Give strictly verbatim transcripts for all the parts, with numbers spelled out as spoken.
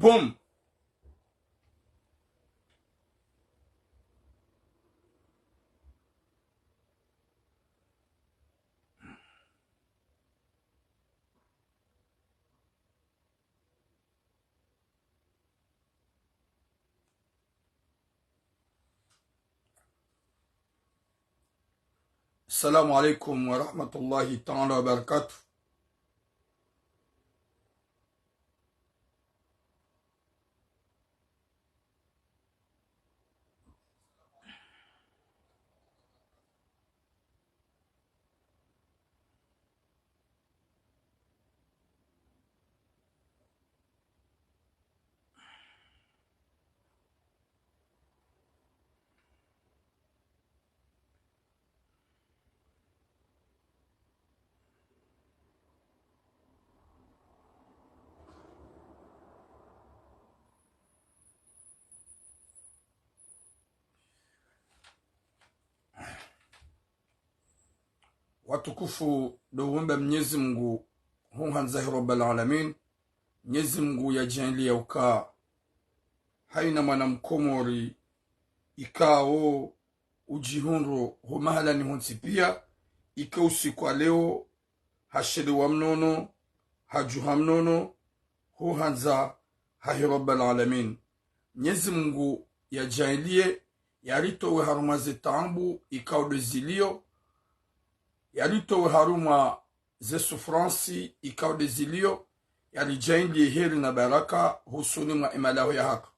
Boum. السلام عليكم ورحمة الله تعالى وبركاته. Watukufu, ndo womba Mnyezi Mngu, hu handza hi Rabbal Alamin, Mnyezi Mngu yadjaanliye uka hayina mwana Mkomori ikao udjihundro ho mahalani hontsi piya, ika usiku wa leo hashelewa mnono, hadjuha mnono, ho handza hahe Rabbal Alamin. Mnyezi Mngu yadjaanliye, yaritowe harumwa ze taabu ikao ndo ziliyo, yaritowe harumwa ze souffrance ikao ndo ziliyo, yaridjaanliye heri na baraka hosoni mwa ye malaho ya haki.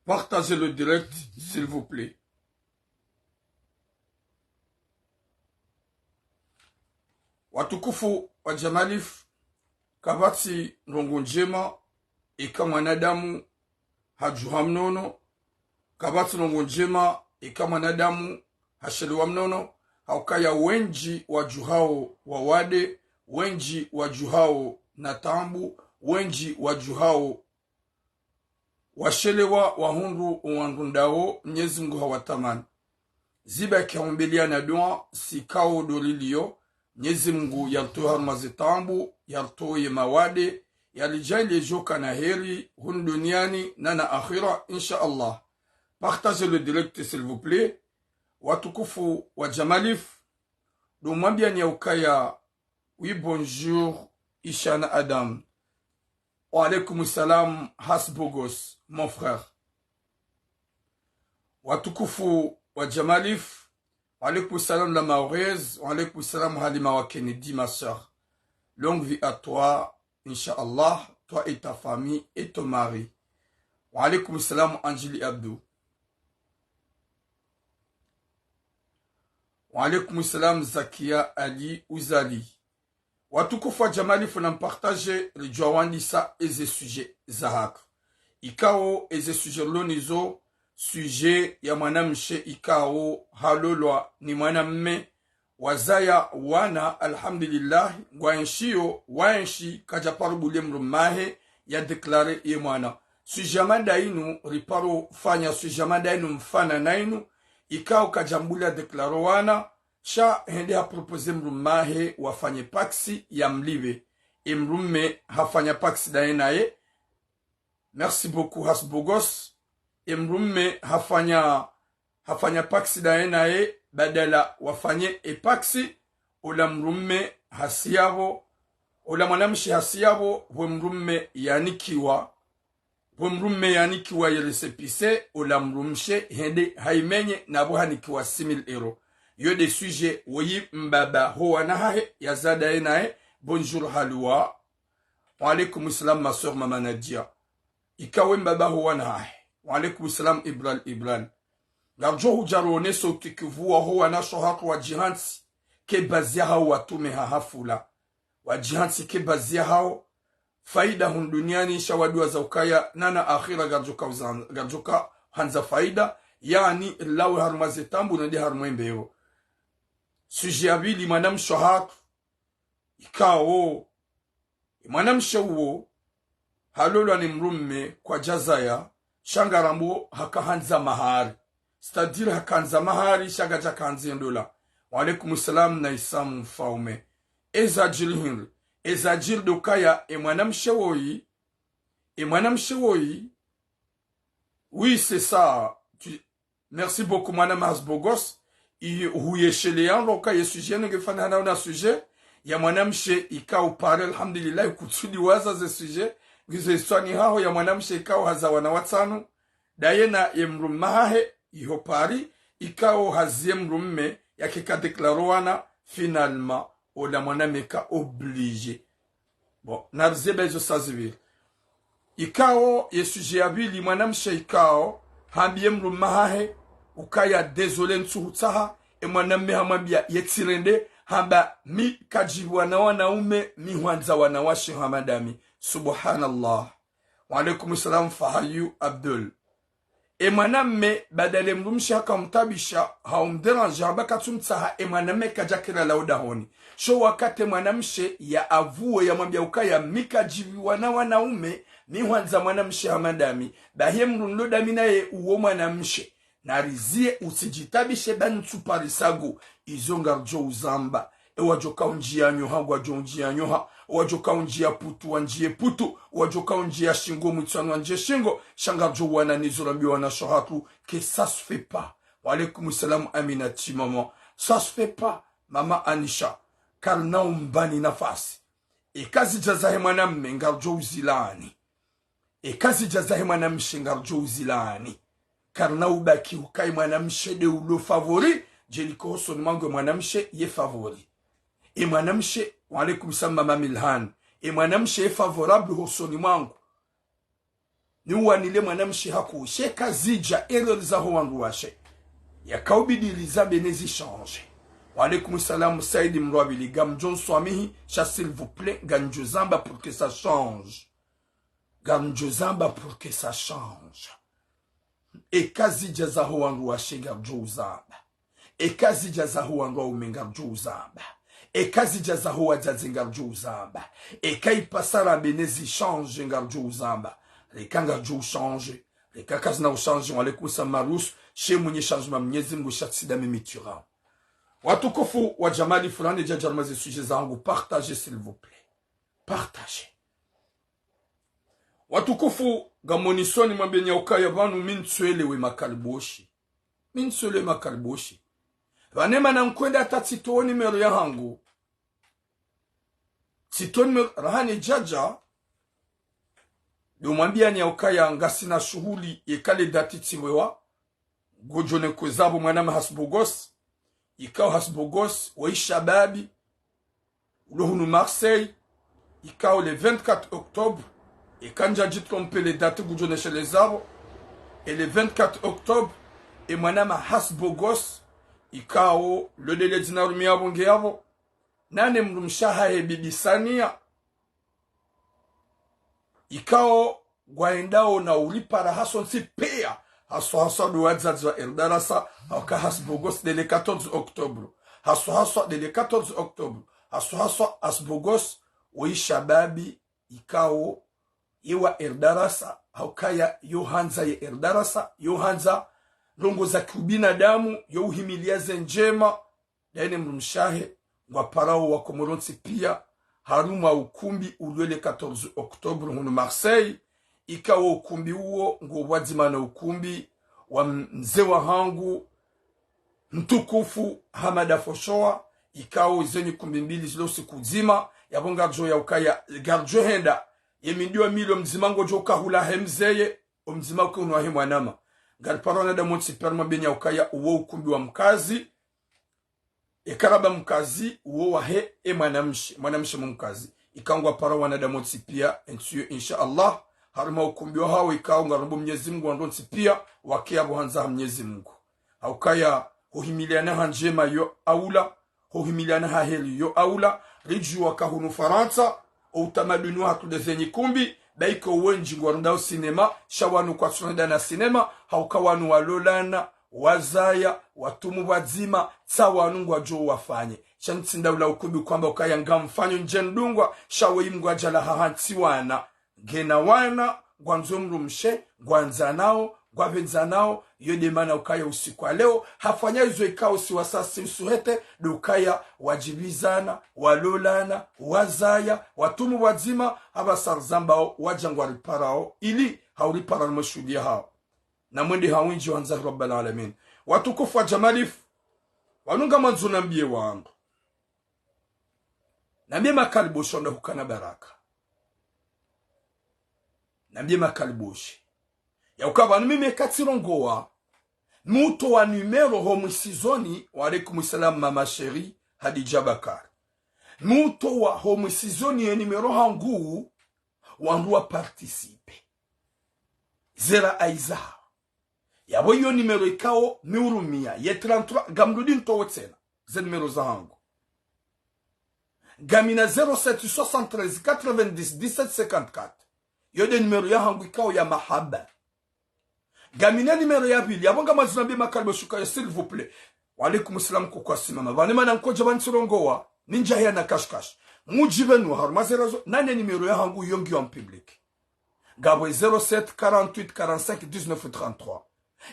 Partagez le direct, s'il vous plaît. Watukufu wa Jamalif, kapvatsi ndrongo ndjema ika mwanadamu hadjuha mnono, kapvatsi ndrongo ndjema ika mwanadamu hashelewa mnono, ha ukaya wendji wadjuhao wawade, wendji wadjuhao na taabu, wendji wadjuhao washelewa wahundru owandru ndawo, Mnyezi Mngu hawatamani. Zibaki haumbeliya na dua, sikao ndo liliyo, Mnyezi Mngu yaritowe harumwa ze taabu, yaritowe ye mawade, yaridjaanliye djoka na heri, hunu duniani, na na akhira, insha Allah. Partagez le direct, s'il vous plaît. Watukufu wa Jamalif, ndo mwambiyani ya ukaya, oui, bonjour, Ishana Adam. Wa alaykum salam, Hasbogos, mon frère. Watukufu wa Jamalif, wa alaykum salam, la Mahoraise, wa alaykum salam, Halima wa Kennedy, ma sœur. Longue vie à toi, Inch'Allah, toi et ta famille et ton mari. Wa alaykum salam, Anjili Abdou. Wa alaykum salam, Zakia Ali Ouzali. Watukufu wa Jamalif, na mpartage, ridjuwa wandisa eze sujet za haki. Ikao eze sujet rilo nazo, sujet ya mwanamshe ikao halolwa ni mwanamme, wazaya wana, alhamdulillah, ngwaenshiyo, waenshi, kadja paro buliye mdrumme wahe ya déclare ye mwana. Sujet ya mada inu, riparo fanya sujet ya mada inu mfano na inu, ikao kadja mbuliya déclare wana, sha hende ha propose mdrumme wahe wafanye pacs ya mlipve. E mdrumme hafanya pacs ndaye naye. Merci beaucoup, Hasbogos. E mdrumme hafanya, hafanya pacs ndaye naye, badala wafanye e pacs, ola mdrumme hasiya pvo, ola mwanamshe hasiya pvo, pvwe mdrumme yanikiwa, pvwe mdrumme yanikiwa ye récépissé, ola mdrumshe hende haimenye, na pvo hanikiwa six mille euros. Yo nde sujet woyi mbaba ho wana hahe yazaya ndaye naye. Bonjour Halwa. Wa alaykum salam, ma sœur Mama Nadia. Ikao we mbaba ho wana hahe. Wa alaykum salam, Ibral Ibral. Ngaridjo hudja rone so kikivua ho wanashe hatru wadjihantsi ke bazi yahao watume ha hafula. Wadjihantsi ke bazi yahao faida hunu duniani, sha wadjuwa za ukaya na na akhira ngaridjoka uzan-, ngaridjoka handza faida, yaani lawe harumwa ze taabu nende harumwa e mbewo. Sujet ya pvili, mwanamshe hatru, ikao e mwanamshe uwo halolwa ni mdrumme kwadjazaya, sha ngarambo haka handza mahari. C'est-à-dire haka handza mahari, sha kadjaka handza ye ndola. Wa alaykum salam, Naisamu Mfaume. Eza djiri hindri? Ezadjiri ndo ukaya, e mwanamshe woyi, e mwanamshe woyi, oui, c'est ça. Tu, merci beaucoup, mwanama Hasbogos. I, huyeshelea ndo ukaya ye sujet nge fanana na sujet ya mwanamshe ikao pare, alhamdulillah, kutsudiwaza ze sujet, ngizo iswani haho ya mwanamshe ikao haza wana watsanu, daye na ye mdrume hahe, iho Paris, ikao haziye mdrume yake ka déclaré wana, finalement, ola mwanamme ka obligé. Bon, narize ba izo sa zipvili. Ikao, ye sujet ya pvili, mwanamshe ikao hambiye mdrume hahe ukaya désolé, ntsuhutsaha, e mwanamme hamwambiya ye tsirende, hamba mi kadjipvi wana wanaume, mi hwandza wanawashe hama ndami. Subhanallah. Wa alaikum salam, Fahayu Abdul. E mwanamme, badala e mdrumshe haka umtabisha, ha umdéranger, hamba katsumtsaha, e mwanamme kadjakira la udahoni. Sho wakati e mwanamshe ya avuwe yamwambiya ukaya mi kadjipvi wana wanaume, mi hwandza mwanamshe hama ndami. Bahi e mdru nilo ndami naye uwo mwanamshe. Nariziye, utsidjitabishe, ba ntsu parisa go. Izo ngaridjo uzamba. E wadjo ka undjiya nyoha, ngwadjo undjiya nyoha. E wadjo ka undjiya putu, wandjiye putu. E wadjo ka undjiya shingo, mwitswani wandjiye shingo. Sha ngaridjo wana nizo rambiwa na sho hatru, que ça se fait pas. Wa alaikum salam, Aminati, maman. Ça se fait pas, maman Anisha. Karina umbani nafasi. Eka zidja zahe mwanamme, ngaridjo uzilaani. Eka zidja zahe mwanamshe, ngaridjo uzilaani. Karina ubaki ukaya mwanamshe nde ulo favori, dje liko hosoni mwangu e mwanamshe ye favori. E mwanamshe, wa alaikum salam, mama Milhan. E mwanamshe ye favorable hosoni mwangu. Ni uwanile mwanamshe haku, sha eka zidja, erreur zaho wandru washe. Yaka ubidi rizambe ne zi changer. Wa alaikum salam, Saidi Mrwabili, ngamdjo nswamihi, sha s'il vous plaît, ngamdjo zamba pour que ça change. Ngamdjo zamba pour que ça change. Eka zidja zaho wandru washe, ngaridjo uzamba. Eka zidja zaho wandru waume, ngaridjo uzamba. Eka zidja zaho wadzadze, ngaridjo uzamba. Eka ipasa rambe ne zi changer, ngaridjo uzamba. Reka ngaridjo uchanger. Reka kazina uchanger, wa alaikum salam Marus, she mwenye changement Mnyezi Mngu, sha tsi ndami mi tsi rangu. Watukufu wa Jamali Fulani, djadjaruma ze sujet zangu, partagez s'il vous plaît. Partagez. Watukufu, ngamonisoni mwambeni ya ukaya pvanu mi ntsuelewe makaliboshi. Mi ntsuelewe makaliboshi. Pvanu mana nkwenda hata tsitowa numéro yahangu. Tsitowa numéro, raha nidjadja, ndo mwambiyani ya ukaya ngasina shuhuli, yeka le date tsiwewa, ngodjo ne kwezapvo mwanama Hasbogos, ikao Hasbogos, wa Ishababi, ulo hunu Marseille, ikao le vingt-quatre octobre, eka ndjadji tromper le date ngudjo neshelezapvo, e le vingt-quatre octobre, e mwanama Hasbogos, ikao le délai dzina rumiyapvo ngeyapvo, nane mdrumshe hahe Bibi Sania, ikao ngwaendao na uripara hasontsi piya, haswa haswa ndo wadzadze wa Erdarasa, hauka Hasbogos nde le quatorze octobre. Haswa haswa nde le quatorze octobre. Haswa haswa Hasbogos, wo Ishababi, ikao ye wa Erdarasa, haukaya yo handza ye Erdarasa, yo handza ndrongo za kiubinadamu, yo uhimiliya ze ndjema, daye ne mdrumshe hahe, ngwaparao wa Komori wontsi piya, harumwa ukumbi ulio le quatorze octobre hunu Marseille, ikao ukumbi uwo ngo pvwadzima no ukumbi wa mze wahangu, mtukufu Hamada Foshoa, ikao ize nyikumbi mbili zilo siku dzima, yapvo ngaridjo ya ukaya, ngaridjo henda, ye mindiwa milo mdzima ngodjo ukahula he mzeye, o mdzima uke unwa he mwanama. Ngariparo wanadamu wontsi piya mwambeni ya ukaya uwo ukumbi wa mkazi, eka ramba mkazi, uwo wahe e mwanamshe, mwanamshe mu mkazi. Ikao ngwaparao wanadamu wontsi piya, entsu yo, insha Allah, harumwa ukumbi wahawo ikao ngarombo Mnyezi Mngu wandru wontsi piya, wake yapvo handza ha Mnyezi Mngu. Haukaya, ho himiliana ha ndjema yo aula, ho himiliana ha heri yo aula, ridjuwa ka hunu Farantsa, o utamaduni wahatru nde ze nyikumbi, ba iko wendji ngwarendao sinema, sha wanu kwatsu renda na sinema, hauka wanu walolana, wazaya, watumu pvwadzima, tsa wanu ngwadjo wafanye. Sha ntsi nda ula ukumbi kwamba ukaya ngamfanyo ndje ndungwa, sha weyi mngwadjalaha hantsi wana. Ngena wana, ngwandzo mdrumshe, ngwandzanao, ngwapvendzanao, iyo nde mana ukaya usiku wa leo, hafanya izo ikao si wasasi usuhete, ndo ukaya wadjibizana, walolana, wazaya, watumu pvwadzima, apvasa rizambao, wadja ngwariparao, ili hauripara rimwe shuhuli yahao. Na mwende ha windji wandza Rabbal Alamin. Watukufu wa djamalifu, wanu ngamandzo nambiye wandru. Nambiye makaliboshi wandru hukana baraka. Nambiye makaliboshi. Ya ukaya pvanu mimi eka tsirongowa, mi utowa numéro ho mwisizoni, wa alaikum salam mama chérie, Hadidja Bakar. Mi utowa ho mwisizoni ye numéro hangu, wandru wa participer. Ze rayi zahawo. Yapvo iyo numéro ikao mi urumiya, ye trente-trois, ngamrudi ntowe tsena ze numéro zahangu. Ngamina zéro sept soixante-treize quatre-vingt-dix dix-sept cinquante-quatre. Iyo nde numéro yahangu ikao ya mahaba. Ngamina numéro ya pvili, yapvo ngamandzo nambiye makaliboshi ukaya, s'il vous plaît. Wa alaikum salam, kukwasi mama. Pvanu mana nkodja pvanu tsirongowa, nindjahiya na cache-cache. Mudjipvenua harumwa ze réseaux, nane numéro yahangu iyo ngiyo en public. Ngapvo zéro sept quarante-huit quarante-cinq dix-neuf trente-trois.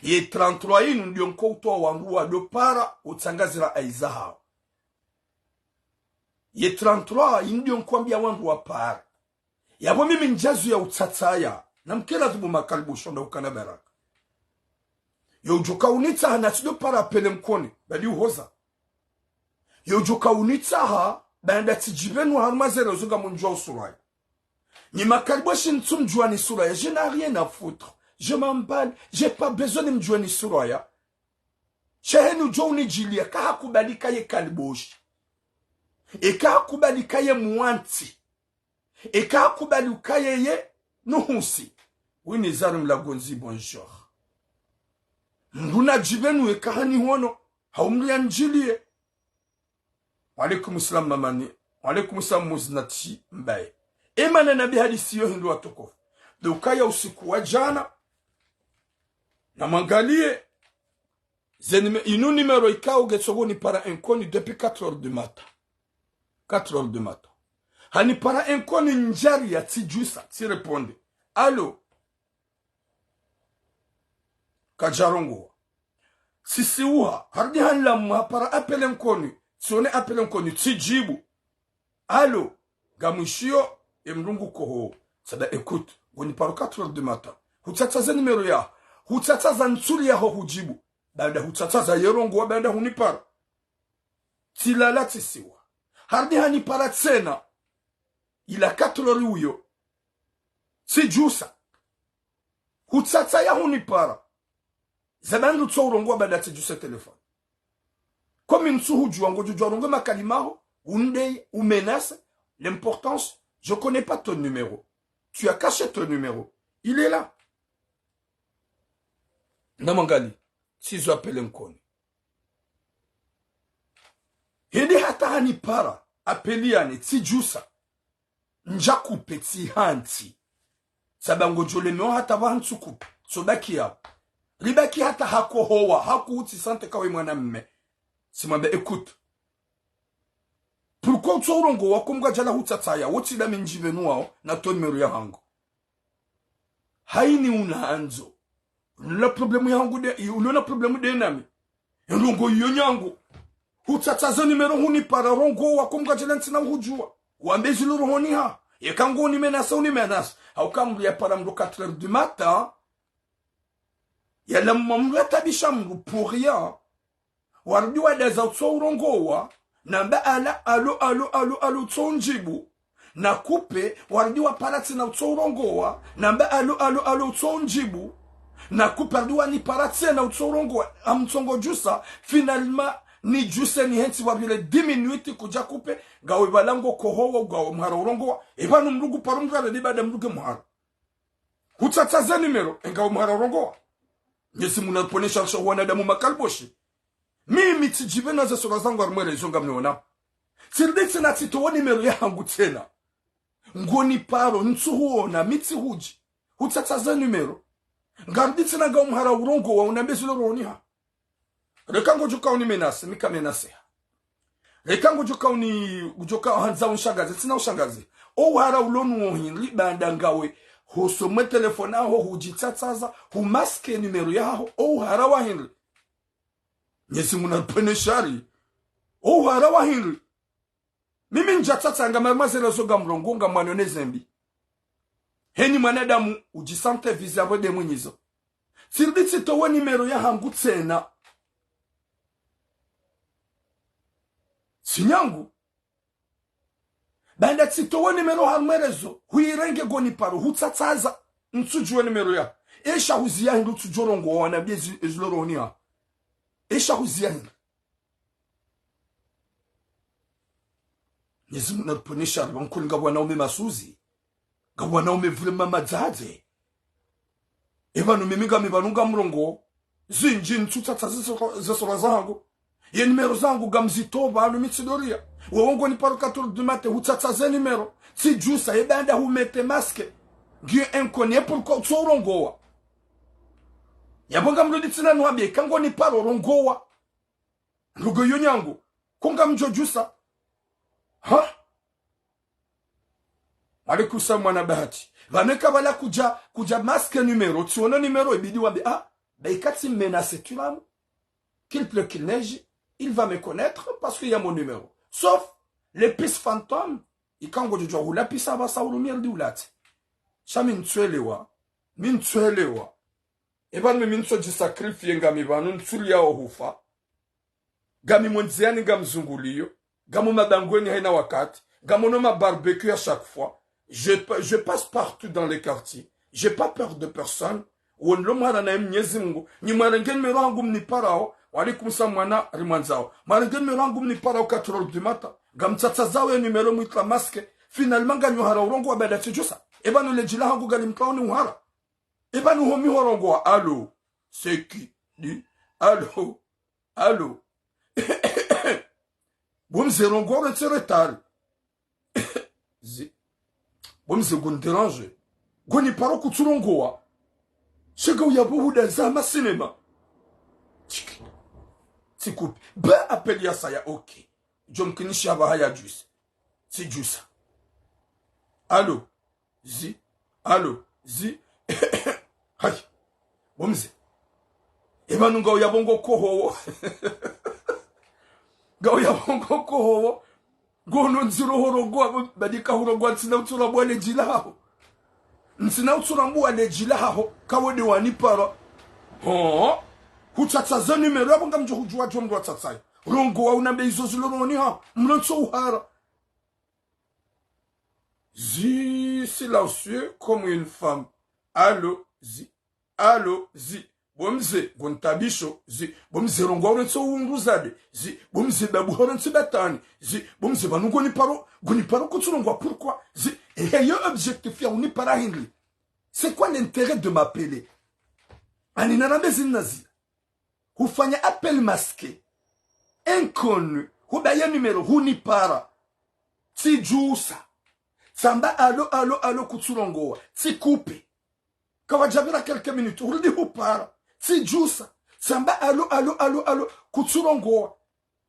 Ye trente-trois inu ndiyo nkoutowa wandru wandopara utsanga ze rayi zahawo. Ye trente-trois inu ndiyo nkoambia wandru wapara. Yapvo mimi ndjazuya utsatsaya, na mkera dhubu makaliboshi wandru hukana baraka. Yo udjoka unitsaha na tsidopara appel nkoni, badi uhoza. Yo udjoka unitsaha, baanda tsidjipvenua harumwa ze réseaux ngamundjuwa usura ya. Nyi makaliboshi ntsumdjuwa ni sura ya, je n'ai rien à foutre. Je m'emballe, j'ai pas besoin nimdjuwe ni sura ya. Shahenu djo unidjiliya, eka hakubali ukaya ye kaliboshi. Eka hakubali ukaya ye mwantsi. Eka hakubali ukaya ye nuhusi. Wini Zaru Mlagondzi, bonjour. Mndru nadjipvenue eka hanihono, hau mndru yanidjiliye. Wa alaikum salam mamani. Wa alaikum salam muzinati mbaye. Emana nambi hadisi yo hindru watukufu. Ndo ukaya usiku wa djana, namwangaliye, ze numé-, inu numéro ikao ngetsoko nipara inconnu depuis quatre heures du matin. Quatre heures du matin. Hanipara inconnu ndjariya tsidjusa, tsirépondre. Allô? Kadjarongowa. Tsisiuha, harudi hanilamu hapara appel inconnu, tsione appel inconnu, tsidjibu. Allô? Ngamwishiyo, ye mndru ngu koho. Tsamba écoute, ngoniparo quatre heures du matin. Hutsatsa ze numéro yaho. Hutsatsa za ntsuli yaho hudjibu. Baanda hutsatsa za yerongowa baanda hunipara. Tsilala tsisiwa. Harudi hanipara tsena. Ila quatre heures uyo. Tsidjusa. Hutsatsa ya hunipara. Zaba ndru tso urongowa baanda tsidjuse téléphone. Comme ntsu hudjuwa ngodjo djuwa urongowe makalima ho, undeye, umenase, l'importance, je connais pas ton numéro. Tu as caché ton numéro. Il est là. Namwangali, tsizo appel inconnu. Hende hata hanipara, appel yane, tsidjusa. Ndja couper tsi hantsi. Tsamba ngodjo lemewa hata pvahantsi couper. Tsobaki yapvo. Ribaki hata hakohowa, hakuhutsi sante kawe mwana mme. Tsimwambe écoute. Pourquoi utso urongowa ko mkadjala hutsatsaya, wo tsi nda mi ndjipvenuwao, na to numéro yahangu. Haini unandzo. Uliona problème yahangu nde, uliona problème nde nami. Ye ndrongo iyo nyangu. Hutsatsa ze numéro hunipara rongowa ko mkadjala ntsina uhudjuwa. Wambe zilo rohoni haho. Yeka ngo unimenase unimenase. Hauka mndru yapara mndru quatre heures du matin. Yalamu mndru yatabisha mndru pour rien. Warudi wadaza utso urongowa, namba allô, allô, allô, allô, allô, utso undjibu. Na couper, warudi wapara tsena utso urongowa, namba allô, allô, allô, utso undjibu. Na couper, warudi wanipara tsena utso urongowa, amtsongo djusa, finalement, nidjuse nihentsi wapvire dix minutes kudja couper, ngawe pvala ngo kohowa, ngawe mhara urongowa, epvanu mndru ngu paro mrare, ni baada mndru nge mhara. Hutsatsa ze numéro, engawe mhara urongowa. Mnyezi Mungu naponesha risha wanadamu makaliboshi. Mimi tsidjipvenua ze sura zangu harumwa réseaux ngamniona. Tsirudi tsena tsitowa numéro yahangu tsena. Ngoniparo, ntsu huona, mi tsi hudji. Hutsatsa ze numéro. Ngarudi tsena ngawe mhara urongowa, unambe zilo rohoni haho. Reka ngodjoka unimenase, mi ka menaseha. Reka ngodjoka uni, ngodjoka handza unshangaze, tsina ushangaze. O uhara ulo nuwo hindri baanda ngawe Husomwe telefoni yaho, hudjitsatsaza, humaske numéro yaho, o uhara wa hindri. Mnyezi Mungu naripvwene shari. O uhara wa hindri. Mimi ndjatsatsanga mademoiselle zo ngamrongoo ngamwanone zembi. Heni mwanadamu udjisante visé apvo nde mwinyi zo. Tsirudi tsitowe numéro yahangu tsena. Sinyangu. Baanda tsitowe numéro harumwa réseau, huirenge ngoni paro, hutsatsaza, ntsudjuwe numéro ya. Esha huziya hindri utsudjo rongowa wanambie zi-, zilo rohoni ha. Esha huziya hindri. Mnyezi Mungu naripvwene shari, pvanu kweli ngapvo wanaume masuzi. Ngapvo wanaume vraiment madzadze. Epvanu mimi ngami pvanu ngamrongoo. Zindji ntsutsatsa zesura, zesura zahangu. Ye numéro zahangu ngamzitowa pvanu mi tsidjoriya. Wewe ngoni paro quatre heures du matin, hutsatsa ze numéro. Tsidjusa, ye baanda humete masque. Ngiyo inconnu, ye pourquoi utso urongowa. Yapvo ngamrudi tsena nwambie, ka ngoni paro rongowa. Ndrongo iyo nyangu, ko ngamdjo djusa. Ha? Alaikum salam mwana bahati. Pvanu eka pvala kudja, kudja masque numéro, tsiwono numéro, ibidi wambe, ah, ba ika tsi menacé tu là, qu'il pleut, qu'il neige, il va me connaître parce qu'il y a mon numéro. Sauf les pistes fantômes, ika ngodjo djuwa hula piste apvasa urumie rudi ulatse. Sha mi ntsuelewa, mi ntsuelewa. Epvanu mimi ntsodjisacrifier ngami pvanu ntsuliyawo hufa. Ngami mwendziani ngamzunguliyo. Ngamo mabangweni haina wakati. Ngamo no ma barbecue à chaque fois. Je, je passe partout dans les quartiers. J'ai pas peur de personne. Wo nilo mwara naye Mnyezi Mungu. Nyi mwarenge numéro hangu mniparao. Wa alaikum salam mwana rimwandzao. Mwarenge numéro hangu mniparao quatre heures du matin. Ngamtsatsazawo ye numéro mwitra masque. Finalement nganyo hara urongowa baanda tsidjusa. Epvanu ledji lahangu ngalimtraoni uhara. Epvanu ho mi hurongowa, allô, c'est qui? Di, allô, allô. Bo mze rongowa urentsi retard. Zi. Bo mze ngoni déranger. Ngoni paro kutsurongowa. Sha ngauya pvo huda zama cinéma. Tshiki. Tsikupe. Ba appel ya saya, ok. Djo mkinisha apvaha ya djusa. Tsidjusa. Allô. Zi. Allô. Zi. Hayi. Bo mze. Epvanu ngauya pvo ngokohowo. Ngauya pvo ngokohowo. Ngono ndziro horongowa, ba nika hurongowa ntsina utsurambuwa ledji lahaho. Ntsina utsurambuwa ledji lahaho, ka wo nde wanipara. Ho. Hutsatsaza numéro, apvo ngamdjo hudjuwa djo mndru atsatsaye. Rongowa unambe izo zilo rohoni haho. Mlontso uhara. Zi, silencieux comme une femme. Allô, zi. Allô, zi. Bo mze, ngontabisho, zi. Bo mze rongowa urentsi undru zade, zi. Bo mze babuha urentsi batwani, zi. Bo mze pvanu ngoni paro, ngoni paro kutsurongowa pourquoi, zi. Ehe, yo objectif ya unipara hindri? C'est quoi l'intérêt de m'appeler? Ani narambe zinu na zila. Hufanya appel masqué. Inconnu. Huda ye numéro, hunipara. Tsidjusa. Tsamba allô, allô, allô, kutsurongowa. Tsikupe. Kawadjapvira quelques minutes, hurudi hupara. Tsidjusa. Tsamba allô, allô, allô, allô, kutsurongowa.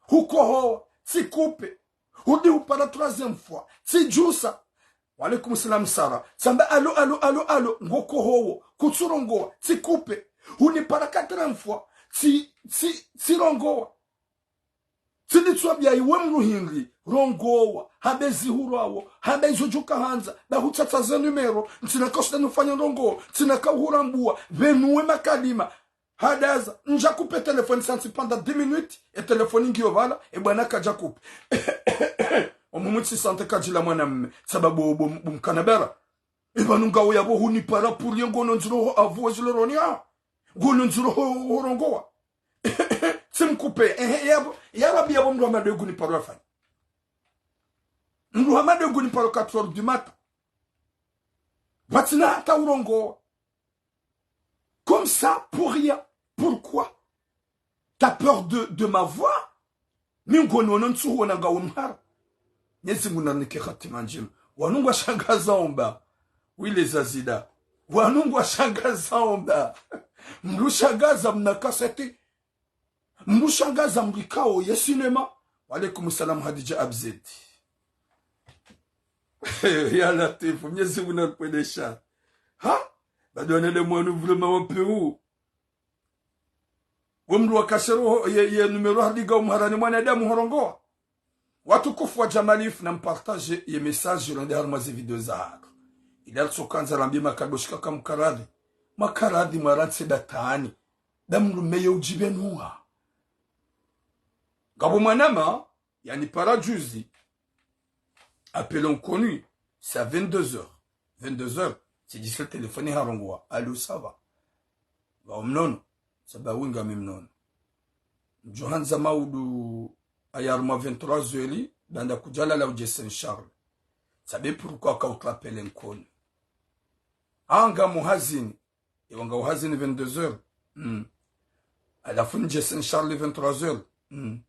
Hukohowa. Tsikupe. Hurudi hupara troisième fois. Tsidjusa. Wa alaikum salam Sara. Tsamba allô, allô, allô, allô, ngokohowo. Kutsurongowa. Tsikupe. Hunipara quatrième fois. Tsi, tsi, tsirongowa. Tsilitswa biya iwe mndru hindri, rongowa, hamba ezi hurwawo, hamba izo djo kahandza, ba hutsatsaza numéro, ntsina ka ushinda nifanye ndrongo, ntsina ka uhurambuwa, pvenuwe makalima. Hadaza, ndja kupe telefoni santsi pendant dix minutes, e telefoni ngiyo pvala, e bwana kadja kupe. Omumu tsi sante kadjila mwanamme, sababu bo, bo, bo mkana bara. Epvanu ngauya pvo hunipara pour rien ngono ndziro ho avuwe zilo rohoni ha. Ngono ndziro ho, ho rongowa. Tsimkupe, ehe, yapvo, ya Rabbi yapvo mndru hama nde nguniparo yafanya. Mndru hama nde nguniparo quatre heures du matin. Pvatsina hata urongowa. Comme ça, pour rien. Pourquoi? T'as peur de, de ma voix? Mi ngoni wono ntsuhu wona ngawe mhara. Mnyezi Mungu narinike hatima ndjema. Wanu ngwashangazao mba. Wile zazida. Wanu ngwashangazao mba. Mndru shangaza mna kaseti. Mndru shangaza mndru ikao ye sinema. Wa alaikum salam Hadidja Abzedi. Ya Latifu, Mnyezi Mungu naripvwendesha. Ha? Bado wanadamu wanu vraiment wapeu. We mndru wa kashero ye, ye numéro hadiga umharani mwanadamu horongoa. Watukufu wa Jamalifu, na mpartage ye message rende harumwa ze video zahatru. Ili alitso kandza rambi makado shika kamkaradhi. Makaradhi mwarantse datani. Da mndru meye udjibenuha. Ngapvo mwanama, yani para juzi, appel inconnu, c'est à vingt-deux heures. Vingt-deux heures, c'est dix heures, téléphone harongoa. Allô, ça va? Ba omnono, ça va, oui, ngami mnono. Ngodjo handza maudu ayarumwa vingt-trois heures, banda kudjalala udje Saint Charles. Sabe pourquoi ka utrapele nkoni? Anga muhazini, ewa nga uhazini vingt-deux heures. Hmm. Halafu ndje Saint Charles vingt-trois heures. Hmm.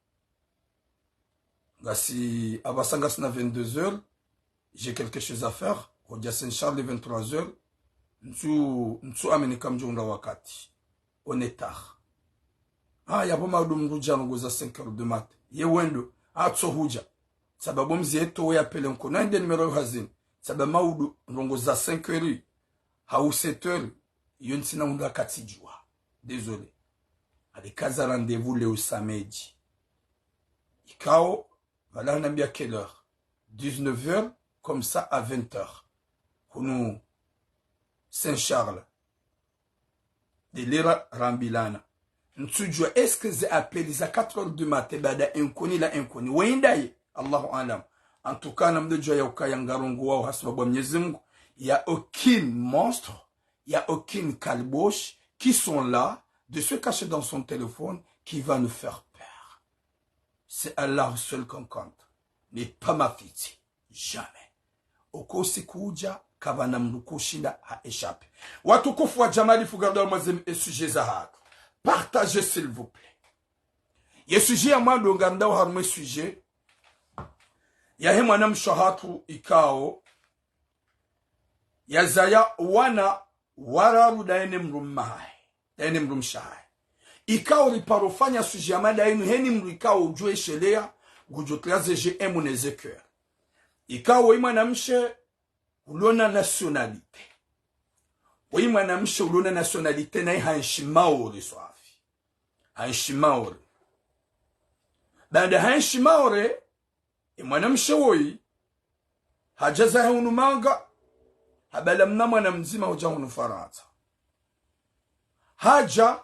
Ngasi, apvasa ngasina vingt-deux heures, j'ai quelque chose à faire. Hodja Saint Charles vingt-trois heures, ntsu, ntsu amini kamdjo unda wakati. On est tard. Ah, yapvo maudu mndru udja ndrongo za cinq heures du matin. Ye wendo, atso hudja. Sababu mzi yeto we appel inconnu, nde numéro yo hazini. Sababu maudu ndrongo za cinq heures, hau sept heures, iyo ntsina unda katsidjua. Désolé. Alikaza rendez-vous leo samedi. Ikao, voilà, hanambia quelle heure? Dix-neuf heures, comme ça à vingt heures. Hunu Saint Charles. De lera rambilana. Ntsudjua est-ce que ze appel za quatre heures du matin banda inconnu la inconnu. Wenda ye, Allahu alam. En tout cas, namdodjua ya ukaya ngarongoao hasibabu wa Mwenyezi Mungu. Il y a aucun monstre, il y a aucune caliboche qui sont là de se cacher dans son téléphone qui va nous faire peur. C'est Allah seul qu'on compte. Mais pas mafiti. Jamais. Oko usiku udja, kapvana mndru kushinda ha échappé. Watukufu wa Jamalifu, gardez-moi e sujet zahatru. Partagez, s'il vous plaît. Ye sujet ya mwando ngamdao harumwa e sujet yahe mwanamshe hatru ikao yazaya wana wararu daye ne mdrumme hahe. Daye ne mdrumshe hahe. Ikao riparo fanya sujet ya mada inu heni mndru ikao udjo eshelea, ngudjo tria ze j'aime ne ze cœur. Ikao woyi mwanamshe ulona nationalité. Woyi mwanamshe ulona nationalité naye hanshi Maore swafi. Hanshi Maore. Banda hanshi Maore, e mwanamshe woyi, hadja zahe hunu Manga, habala mna mwana mdzima hudja hunu Farantsa. Hadja,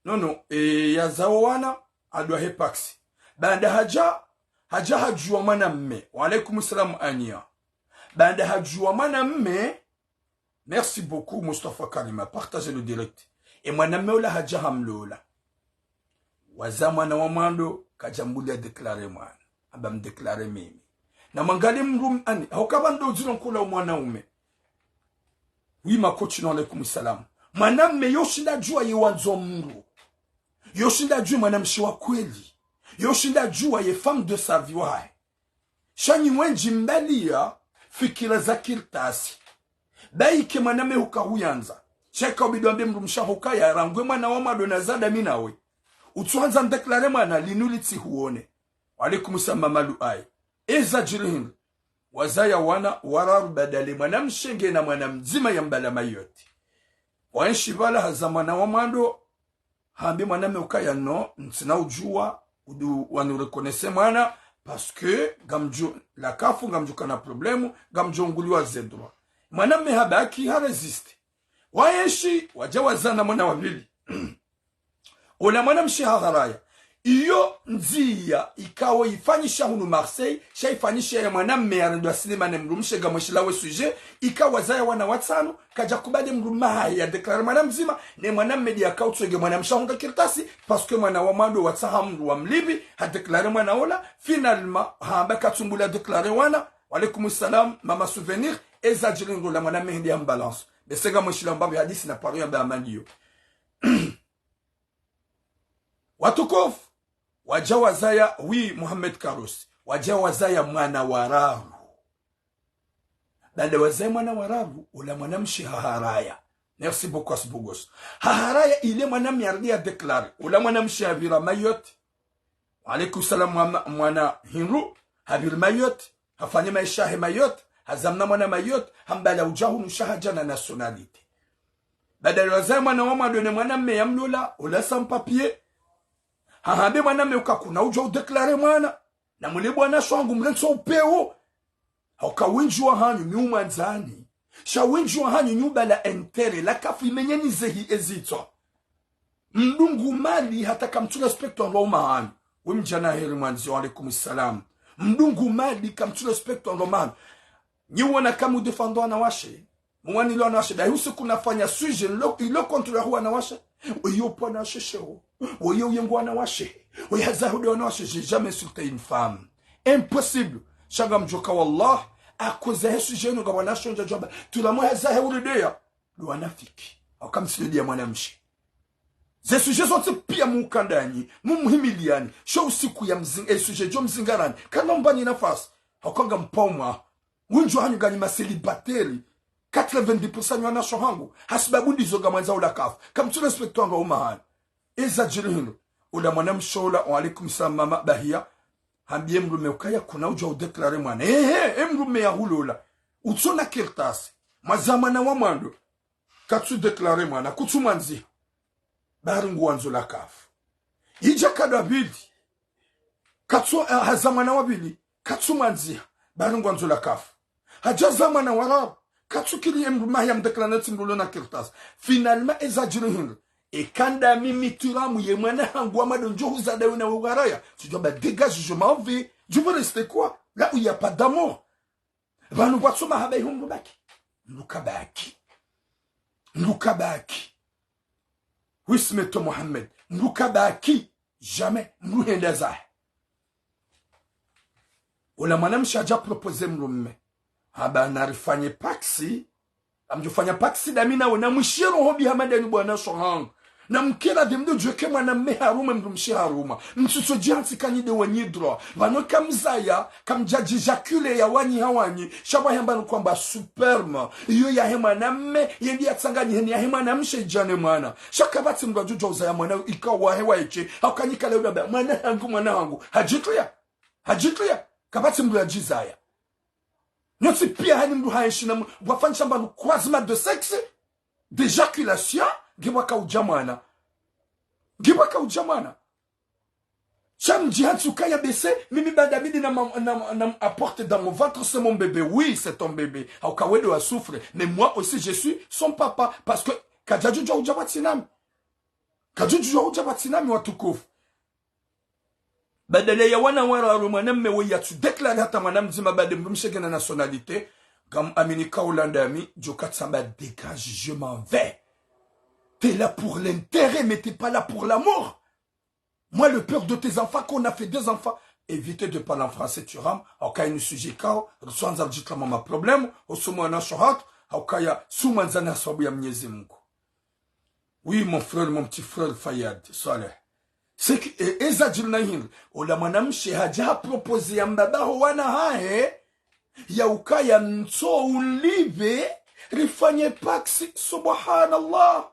non, non, e, yazao wana, hadwa he paksi. Banda hadja, hadja hadjua mwanamme. Wa alaikum salam, Ania. Banda hadjua mwanamme, merci beaucoup, Mustafa Karima. Partagez le direct. E mwanamme ola hadja hamlola. Waza mwana wa mwando, kadjambulia déclarer mwana. Hamba mdéclarer mimi. Na mwangalie mdrumme ani, hauka pvandru udziro nkula mwanaume. Oui, ma coach, non, alaikum salam. Mwanamme yoshinda djua ye wandzo mndru. Yoshinda djua mwanamshe wa kweli. Yoshinda djua ye femme de sa vie wahe. Sha nyi wendji mbalia fikira za kartasi. Baike mwanamme huka huyandza. Sha ika ubidi wambe mdrumshe haho ukaya rangu e mwana wa mwando nazaa mi nawe, utsuhandza mdéclarer mwana linu litsi huone. Wa alaikum salam, mama Luai. Eza djiri hindri. Wazaya wana wararu banda le mwanamshe ngena mwana mdzima ya mbala Mayotte. Waenshi pvala haza mwana wa mwando, hambe mwanamme ukaya non, ntsina udjua, udu wani reconnaître mwana, parce que ngamdjo, la kafu, ngamdjo kana problème, ngamdjo unguliwa ze droit. Mwanamme habaki ha résister. Waenshi, wadja wazana mwana wa pvili. Ola mwanamshe haharaya. Iyo ndzia ikao ifanyisha hunu Marseille, sha ifanyisha ya mwanamme yarendwa sinema ne mdrumshe ngamweshilao e sujet, ikao wazaya wana watsanu, kadja kubali mdrumme hahe ya déclarer mwana mdzima, ne mwanamme ndiye akao utswenge mwanamshe ahundra kartasi, parce que mwana wa mwando watsaha mndru wa mlipvi, ha déclarer mwana ola, finalement, hamba katsumbula déclarer wana, wa alaikum salam, mama Souvenir, eza djiri hindri ola mwanamme hindri ya mbalance. Bese ngamweshilao mbapvi hadisi na paro ya mbe amani yo. Watukufu, wadja wazaya, oui, Mohamed Karousse, wadja wazaya mwana wa raru. Banda wazaya mwana wa raru, ola mwanamshe haharaya. Merci beaucoup, Asbogos. Haharaya ile mwanamme yaridi ya déclarer. Ola mwanamshe hapvira Mayotte. Wa alaikum salam, mwana, mwana hindru, hapviri Mayotte. Hafanya maesha yahe Mayotte, Hazaa mna mwana Mayotte, hamba la udja hunu sha hadja na nationalité. Badala wazaye mwana wa mwando ne mwana mme ya mlola, ola sans papier. Hahambe mwana mme uka kuna udja udéclarer mwana. Na mule bwana sho hangu mrentso upeo. Hauka wendji wahanyu nyi umwandzani. Sha wendji wahanyu nyi ubala intérêt, la CAF imenyeni zehi ezitswa. Mdungu mali hata kamtsu respecter wandru wa umahanyu. We mdjana heri mwandzi, wa alaikum salam. Mdungu mali kamtsu respecter wandru wa umahanyu. Nyi wona kamu défendre wanawashe. Mwanilo wanawashe. Dahi usiku nafanya sujet ilo, ilo contre ya wanawashe. Oyo pwana shesheho. Oyo uyengo wanawashe. Oyo hazahude wanawashe. J'ai jamais insulté une femme. Impossible. Sha ngamdjoka wallah. Akoza he sujet inu nga wanawashe ndja djwamba. Tula mwe hazahe ulideya. Ndo wanafiki. Hauka msideya mwanamshe. Ze sujet zontsi pia mukandanyi, mumuhimiliani, sho usiku ya mzing-, e sujet djo mzingarani, kana mbani nafasi, hauka ngampao mwa, wendji wahanyu nganyi ma célibataire, quatre-vingt-dix pour cent nyi wanasho hangu, hasibabu ndizo ngamwandzao la CAF, kamtsu respecter wandru wa umahanyu. Eza djiri hindru, ula mwanamshe ula, wa alaikum salam mama Bahia, hambiye mdrume ukaya kuna udja udéclarer mwana. Ehe, e mdrume ya hulola, utsona kartasi, mwazaa mwana wa mwando, katsu déclarer mwana, kutsu mwandziha. Bari nguwandzo la CAF. Idja kado wa pvili. Katsu, eh, hazaa mwana wa pvili. Katsu mwandziha. Bari nguwandzo la CAF. Hadja zaa mwana wa raru. Katsu kiri e mdrume ya mdéclarer tsi mdru ulo na kartasi. Finalement, eza djiri hindru. Eka nda mimi turamu ye mwana hangu wa mwando ndjo huzaa dawe na we waraya. Tu dois me dégager, je m'en vais. Je veux rester quoi? Là où il y a pas d'amour. Pvanu pvwatso mahaba iho mdru baki. Mdru kabaki. Mdru kabaki. Wismeto Mohamed. Mdru kabaki. Jamais. Mdru henda zahe. Ola mwanamshe hadja proposer mdrume. Hamba narifanye paksi. Amdjofanya paksi dami nawe na mwishiye roho mbi hama dani bwana sho hangu. Na mkera de mdo djweke mwanamme harumwa, mdrumshe harumwa. Mtsutso djihantsi kanyi de wanyi droit. Pvanu kamzaya, kamdja djijacule ya wanyi ha wanyi. Sha pvwa hamba nukwamba sperme. Iyo yahe mwanamme, yendi yatsanganyihe ni yahe mwanamshe idjane mwana. Sha kapvatsi mdru adjudjuwa uzaya mwana ikao wahe waeshe. Hauka nyi kala udamba, mwana hangu, mwana hangu. Hadjitruya. Hadjitruya. Kapvatsi mdru yadjizaya. Nyontsi pia hanyi mdru haenshi na mu-, pvwafanyisha mbanu croisement de sexe, d'éjaculation, nge pvwaka udja mwana. Nge pvwaka udja mwana. Sha mdjihantsi ukaya bese, mimi baada midi na ma-, na, na apporter dans mon ventre, c'est mon bébé. Oui, c'est ton bébé. Hauka wende wa souffre. Mais moi aussi, je suis son papa. Parce que, kadjadjudjuwa udja pvwatsi nami. Kadjadjudjuwa udja pvwatsi nami watukufu. Badala ya wana wararu mwanamme we yatsu déclarer hata mwana mdzima bade mdrumshe ngena nationalité. Ngam amini kaula ndami, djo katsamba dégage, je m'en vais. T'es là pour l'intérêt, mais t'es pas là pour l'amour. Moi, le père de tes enfants, qu'on a fait deux enfants, évitez de parler en français, tu rames, hauka inu sujet kao, ritswandza ridjitrama ma problème, osumu ana shohat, haukaya sumwandzana sababu ya Mwenyezi Mungu. Oui, mon frère, mon petit frère Fayad Saleh. C'est que, e, eza djiri na hindri. Ola mwanamshe hadja ha proposer ya mbaba ho wana hahe, ya ukaya ntso ulipve, rifanye paksi, subhanallah.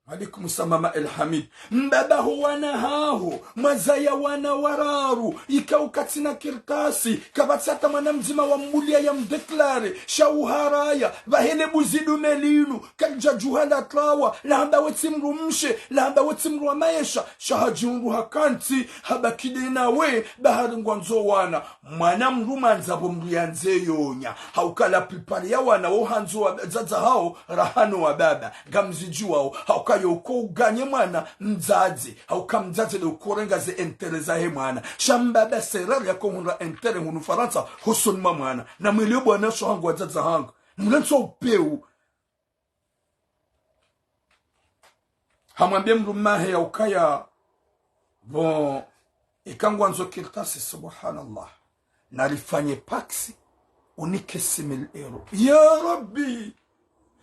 Alaikum salam, mama El Hamid. Mbaba ho wana haho, mwazaya wana wararu, ikao katsina kartasi, kapvatsi hata mwana mdzima wa mbulia ya mdéclarer, sha uharaya, pvahele buzi dume linu, kalidjadjuha la trawa, lahamba we tsi mdrumshe, lahamba we tsi mdru wa maesha, sha hadjihundru hakantsi, habaki de nawe, bahari ngwandzo wana. Mwana mdru mandza pvo mdru yandze yonya. Hauka la plupart ya wana wo handzo wadzadze hawo, rahana wababa. Ngamzidjuwao. Hauka yo uko uganye mwana mdzadze. Hauka mdzadze de uko renga ze intérêt zahe mwana. Sha mbaba serari yako hundra intérêt hunu Farantsa, hosoni mwa mwana. Na mwelewe bwana sho hangu wadzadze hangu. Mlentso upeu. Hamwambie mdrume hahe ya ukaya, bon, eka ngwandzo kartasi, subhanallah. Narifanye paksi, unike six mille euros. Ya Rabbi,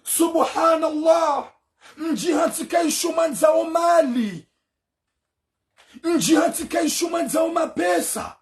subhanallah. Mdjihantsi kaisho mwandzao mali. Mdjihantsi kaisho mwandzao mapesa.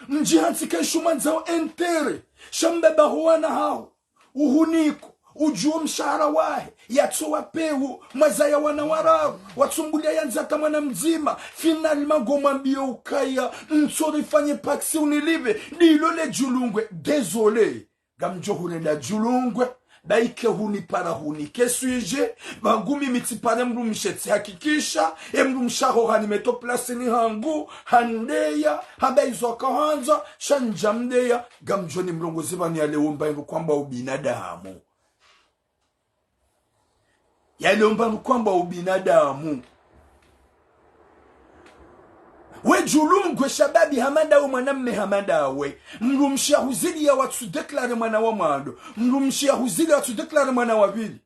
Mdjihantsi kaisho mwandzao intérêt. Sha mbaba ho wana haho. Uhuniko. Udjuo mshahara wahe. Yatso wapeu. Mwazaya wana wararu. Watsumbulia yandza hata mwana mdzima. Finalement ngomwambio ukaya. Ntso rifanye paksi unilipve. Dilo le djulungwe. Désolé. ngamdjo hurenda djulungwe, ba ike hunipara hunike sujet, ba ngu mimi tsipare mdrumshe tsihakikisha, e mdrumshe aho hanimeto plasini hangu, handeya, hamba izo akahandza, sha ndjamdeya, ngamdjo nimrongoze pvanu yale omba inu kwamba ubinadamu. Yale omba inu kwamba ubinadamu. We djulungwe shababi hama ndawe, mwanamme hama ndawe. Mdrumshe yahuzidi ya watsu déclarer mwana wa mwando. Mdrumshe yahuzidi ya watsu déclarer mwana wa pvili.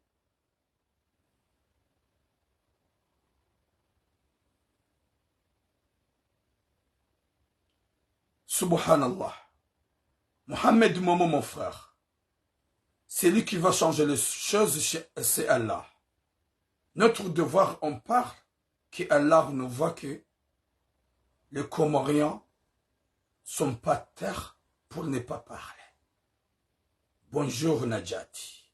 Subhanallah. Mohamed Momo, mon frère, c'est lui qui va changer les choses, c'est Allah. Notre devoir, on parle, que Allah nous voit que les Comoriens sont pas terre pour ne pas parler. Bonjour Nadjati.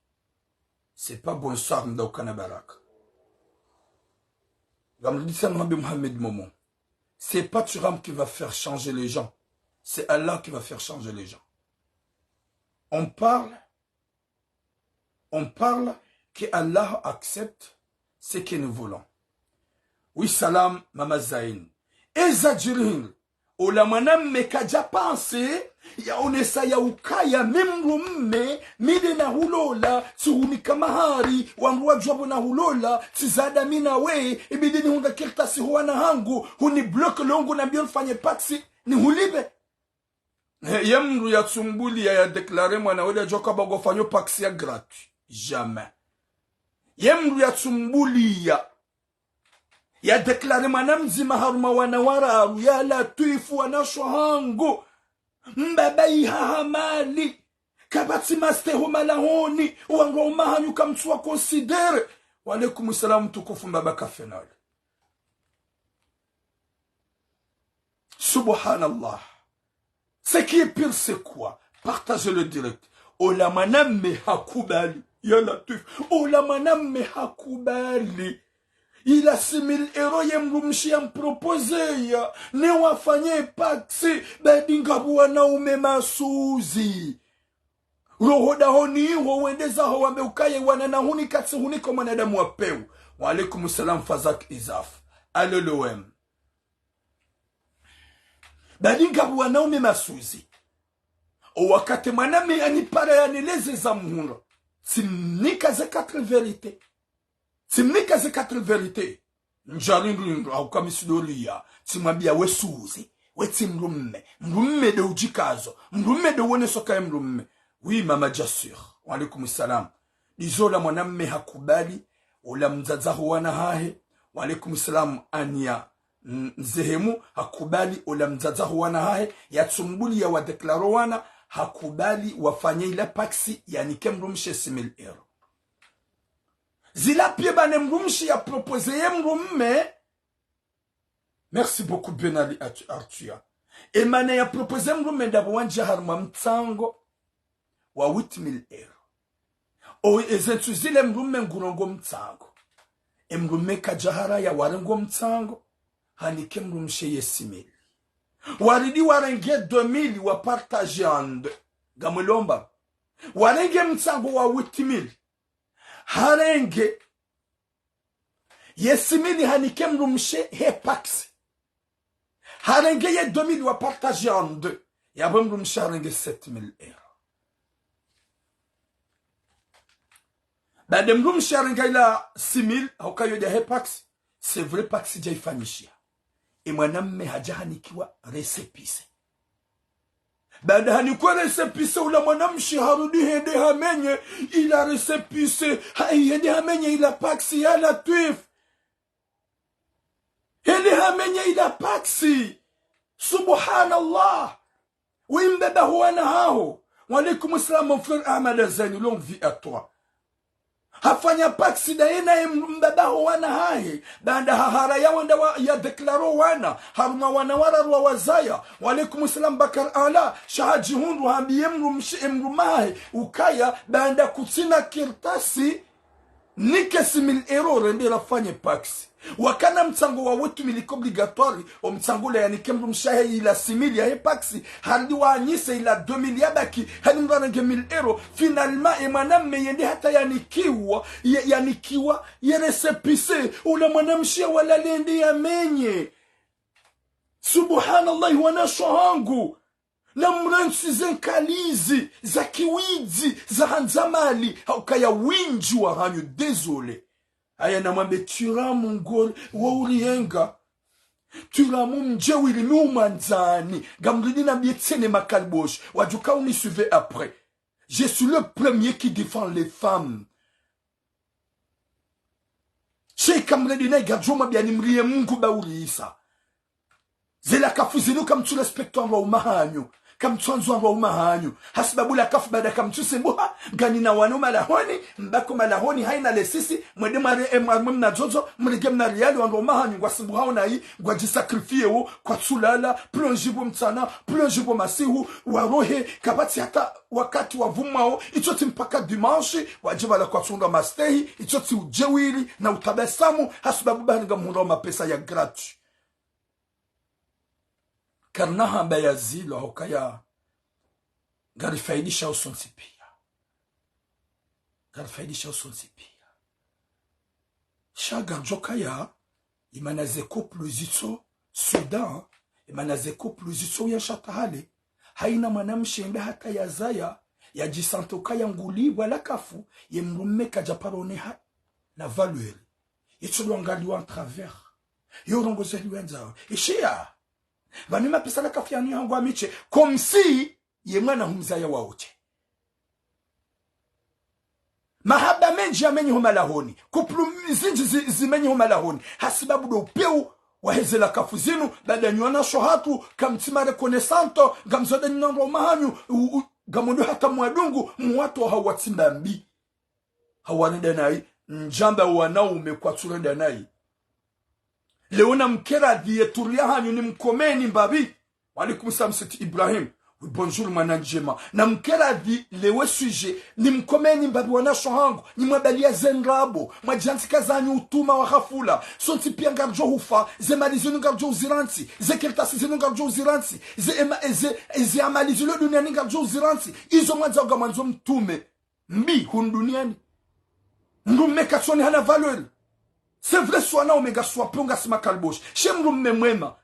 C'est pas bonsoir Mdaukana Baraka. Ngamrudisa Mohamed Momo. C'est pas Thuram qui va faire changer les gens. C'est Allah qui va faire changer les gens. On parle, on parle que Allah accepte ce que nous voulons. Oui, salam, Mama Zain. Eza djiri hindri, ola mwanamme kadja panse, yaonesa ya ukaya mi mdrumme, mi nde nahulola, tsihunika mahari, wandru wadjuwa pvo nahulola, tsizada mi nawe, ibidi nihundre kartasi ho wana hangu, huni bloquer longo nambiyo nifanye pacs, nihulipve. He, ye mndru yatsu mbuliya ya déclarer mwana wende yadjoka ba ngofanyo pacs ya gratuit. Jamais. Ye mndru yatsu mbuliya ya déclarer mwana mdzima harumwa wana wararu, ya Latwifu, wanashe hangu. Mbaba ihaha mali. Kapvatsi masteho malahoni, wandru wa umahanyu kamtsuwa considérer. Wa alaykum salam, mtukufu mbaba Kafenali. Subhanallah. Ce qui est pire, c'est quoi? Partagez le direct. Ola mwanamme hakubali. Ya Latwif. Ola mwanamme hakubali. Ila six mille euros ye mdrumshe yamproposeya, ne wafanye pacs, badi ngapvo wanaume masuzi. Roho dahoni iho wende zaho wambe ukaya wana nahunika tsihunika mwanadamu wa pewu. Wa alaykum salam Fazak Izaf. Allô l'O M. Badi ngapvo wanaume masuzi. O wakati mwanamme yanipara yanileze za muhundra, tsimnika ze quatre vérités. Tsimnika ze quatre vérités. Ndjali ndru ndru, hauka mi tsidoliya. Tsimwambiya we suzi. We tsi mdrumme. Mdrumme nde udjikazo. Mdrumme nde uoneso kaye mdrumme. Oui, Mama Jasur. Wa alaykum salam. Ndizo ola mwanamme hakubali, ola mdzadze ho wana hahe. Wa alaykum salam, Ania. Mm, Nzehemu hakubali, ola mdzadze ho wana hahe, yatsu mbuliya wa déclarer wana, hakubali wafanye ila pacs yanike mdrumshe six mille euros. Zila piya bane mdrumshe ya proposer ye mdrumme. Merci beaucoup, Ben Ali Artu-, Artuya. E mana ya proposer mdrumme ndapvo wandjiya harumwa mtsango wa huit mille euros. O, eze ntsu zile mdrumme ngurengo mtsango. E mdrumme kadja haraya, warengo mtsango, hanike mdrumshe ye six mille. Waridi warenge deux mille, wa partager en deux. Ngamwelewa mba. Warenge mtsango wa huit mille. Harenge ye six mille hanike mdrumshe he pacs. Harenge ye deux mille wa partager en deux. Yapvo mdrumshe harenge sept mille euros. Baada mdrumshe harenga ila six mille, hauka yo ndeya he pacs. C'est vrai, pacs dja ifanyishiha. E mwanamme hadja hanikiwa récépissé. Baada hanikwa récépissé, ula mwanamshe harudi hende hamenye ila récépissé, ha-, hende hamenye ila pacs, ya Latwif. Hende hamenye ila pacs. Subhanallah. We mbaba ho wana haho. Wa alaykum salam, mon frère Ahmed Azani, longue vie à toi. Hafanya pacs ndaye naye mbaba ho wana hahe. Baanda haharaya wende wa, ya déclarer wana. Harumwa wana wararu wa wazaya. Wa alaykum salam Bakar Ala. Sha hadjihundru hambiye mdrumshe, e mdrumme hahe. Ukaya, baanda kutsina kartasi. Nike six mille euros rende rafanye Pacs. Wakana mtsango wa wetu mili obligatoire, o mtsango ula yanike mdrumshe wahe ila six mille yahe Pacs, harudi wanyise ila deux mille yabaki, hani mdru arenge mille euros. Finalement, e mwanamme yende hata yanikiwa, ye, yanikiwa, ye récépissé, ula mwanamshe wala lende yamenye. Subhanallah, wanashe wahangu. Namrantsi ze nkalizi, za kiwidzi, za handza mali, ha ukaya windji wahanyu, désolé. Aya namwambe Tiramu ngori, wo uriyenga. Tiramu mdjewiri mi umwandzani, ngamridi nambiye tsena makaliboshi, wadjuka unisuivre après. Je suis le premier qui défend les femmes. Sheikh Amredi nayi ngardjo mwambiya ni mriye Mungu ba urisa. Ze lakafu zinu kamtsu respecte wandru waume wahanyu. Kamtsu andzo wandru waume wahanyu. Hasibabu lakafu baada kamtsu sembuha, nganyi na wana malahoni, mbaki malahoni, hayina lesisi, mwende mware, e, mwa-, mwe mna dzodzo, mrenge mna riyali wandru waume wahanyu, ngwasembuhao nayi, ngwadji sacrifié wo, kwatsu lala, plonge bo mtsana, plonge bo masihu, warohe, kapvatsi hata wakati wavumwao, itsotsi mpaka dimanche, wadje pvala kwatsu hundra mastehi, itsotsi udjewiri na utabasamu, hasibabu bahari ngamhundrao mapesa ya gratuit. Karina hamba ya zilo ha ukaya ngarifaidisha usontsi piya. Ngarifaidisha usontsi piya. Sha ngardjo kaya, imana ze couple zitso Soudan, imana ze couple zitso ya shatahale, hayina mwanamshe yende hata yazaya, yadjisante ukaya ngulipvwa lakafu, ye mdrume kadja paro oneha na valeur. Itso ndo angaliwa à travers. Yo rongozi liwendza. Ishiya. Pvanu mapesa lakafu yanu yahangu wa miche. Comme si ye mwana humzaya wa uche. Mahaba mendji yamenyi ho malahoni. Couple zindji zi-, zimenyi ho malahoni. Hasibabu ndo upeu waheze lakafu zinu, baada nyi wanashe wahatru, kamtsi ma reconnaissante, ngamzodani na wandru waume wahanyu, u-, u-, ngamwendo hata mwadungu, mwatru hawatsi mbambi. Hawarenda nayi, ndjamba wanaume kwatsu renda nayi. Leo namke radhi ye turiya hanyu nimkomeni mbapvi. Wa alaikum salam Siti Ibrahim. Oui, bonjour, mwana ndjema. Namke radhi lewe sujet, nimkomeni mbapvi wanashe wahangu, nimwabaliya ze ndrabo, mwadjantsika zanyu utuma wa hafula, sontsi piya ngardjo hufa, ze mali zinu ngardjo uzirantsi, ze kartasi zinu ngardjo uzirantsi, ze ema-, ze, ze amali zilo duniani ngardjo uzirantsi, izo mwandzao ngamwandzo mtume. Mbi, hunu duniani. Mdrume katsu oneha na valeur. C'est vrai, si wanaume ngasi wapvunga si makaliboshi. She mdrume mwema.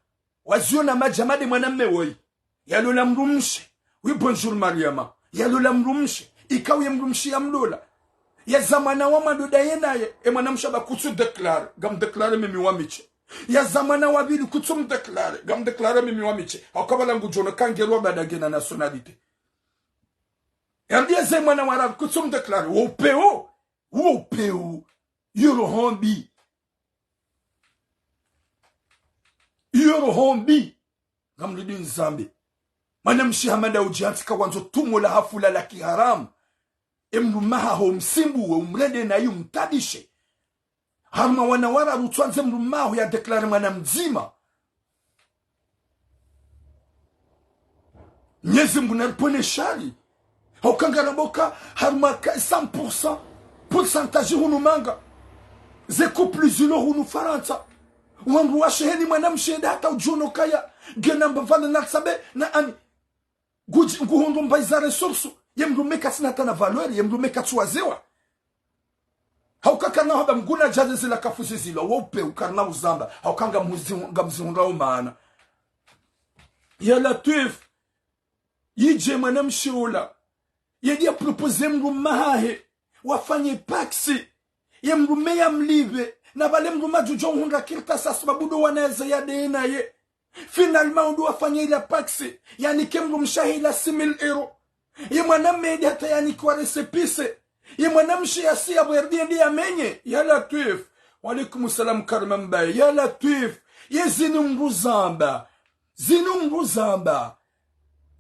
Waziona madjama nde mwanamme woyi. Yalola mdrumshe. Oui, bonjour, Mariama. Yalola mdrumshe. Ikao ye mdrumshe yamlola. Yaza mwana wa mwando nda ye naye. E mwanamshe amba kutsu déclaré. Ngam déclaré mimi wa miche. Yaza mwana wa pvili kutsu mdéclaré. Ngam déclaré mimi wa miche. Hauka pvala ngudjo ona kangerwa baada ngena nationalité. Yambiye ze mwana wa raru kutsu mdéclaré. Wo upeu. Wo upeu. Yo roho mbi. Yo roho mbi. Ngamridi nizambe. Mwanamshe hama nda udjiantsika wandzo tumo la hafula la kiharamu. E mdrume wahaho umsimbuwe, umrende nayi umtabishe. Harumwa wana wararu tswandze mdrume waho ya déclaré mwana mdzima. Mnyezi Mungu naripvwene shari. Hauka ngaramba uka harumwa ka cent pour cent, pourcentage hunu manga. Ze couple zilo hunu Farantsa. Wandru washe heni mwanamshe nda hata udjono kaya. Ngena mbapvala na tsabe na ani. Ngudji, nguhundru mbayi za ressource. Ye mdrume katsina hata na valeur, ye mdrume katsu waziwa. Hauka karina hamba mguna djadze zila kafuzi zilo, wo upeu karina uzamba. Hauka ngamzi-, ngamzihundrao maana. Ya Latwif, yidje mwanamshe ula. Yedja proposé mdrume wahahe. Wafanye Pacs. Ye mdrume yamlipve. Na pvale mdrume adjudjo uhundra kartasi hasibabu ndo wana yaza ya nde naye. Finalement, ndo wafanye ila Pacs, yanike mdrumshe wahe ila six mille euros. Ye mwanamme yende hata yanikiwa récépissé. Ye mwanamshe yasiya pvo yarudi yende yamenye. Ya Latwif. Wa alaikum salam, Karima Mbaye. Ya Latwif. Ye zinu mdru zamba. Zinu mdru zamba.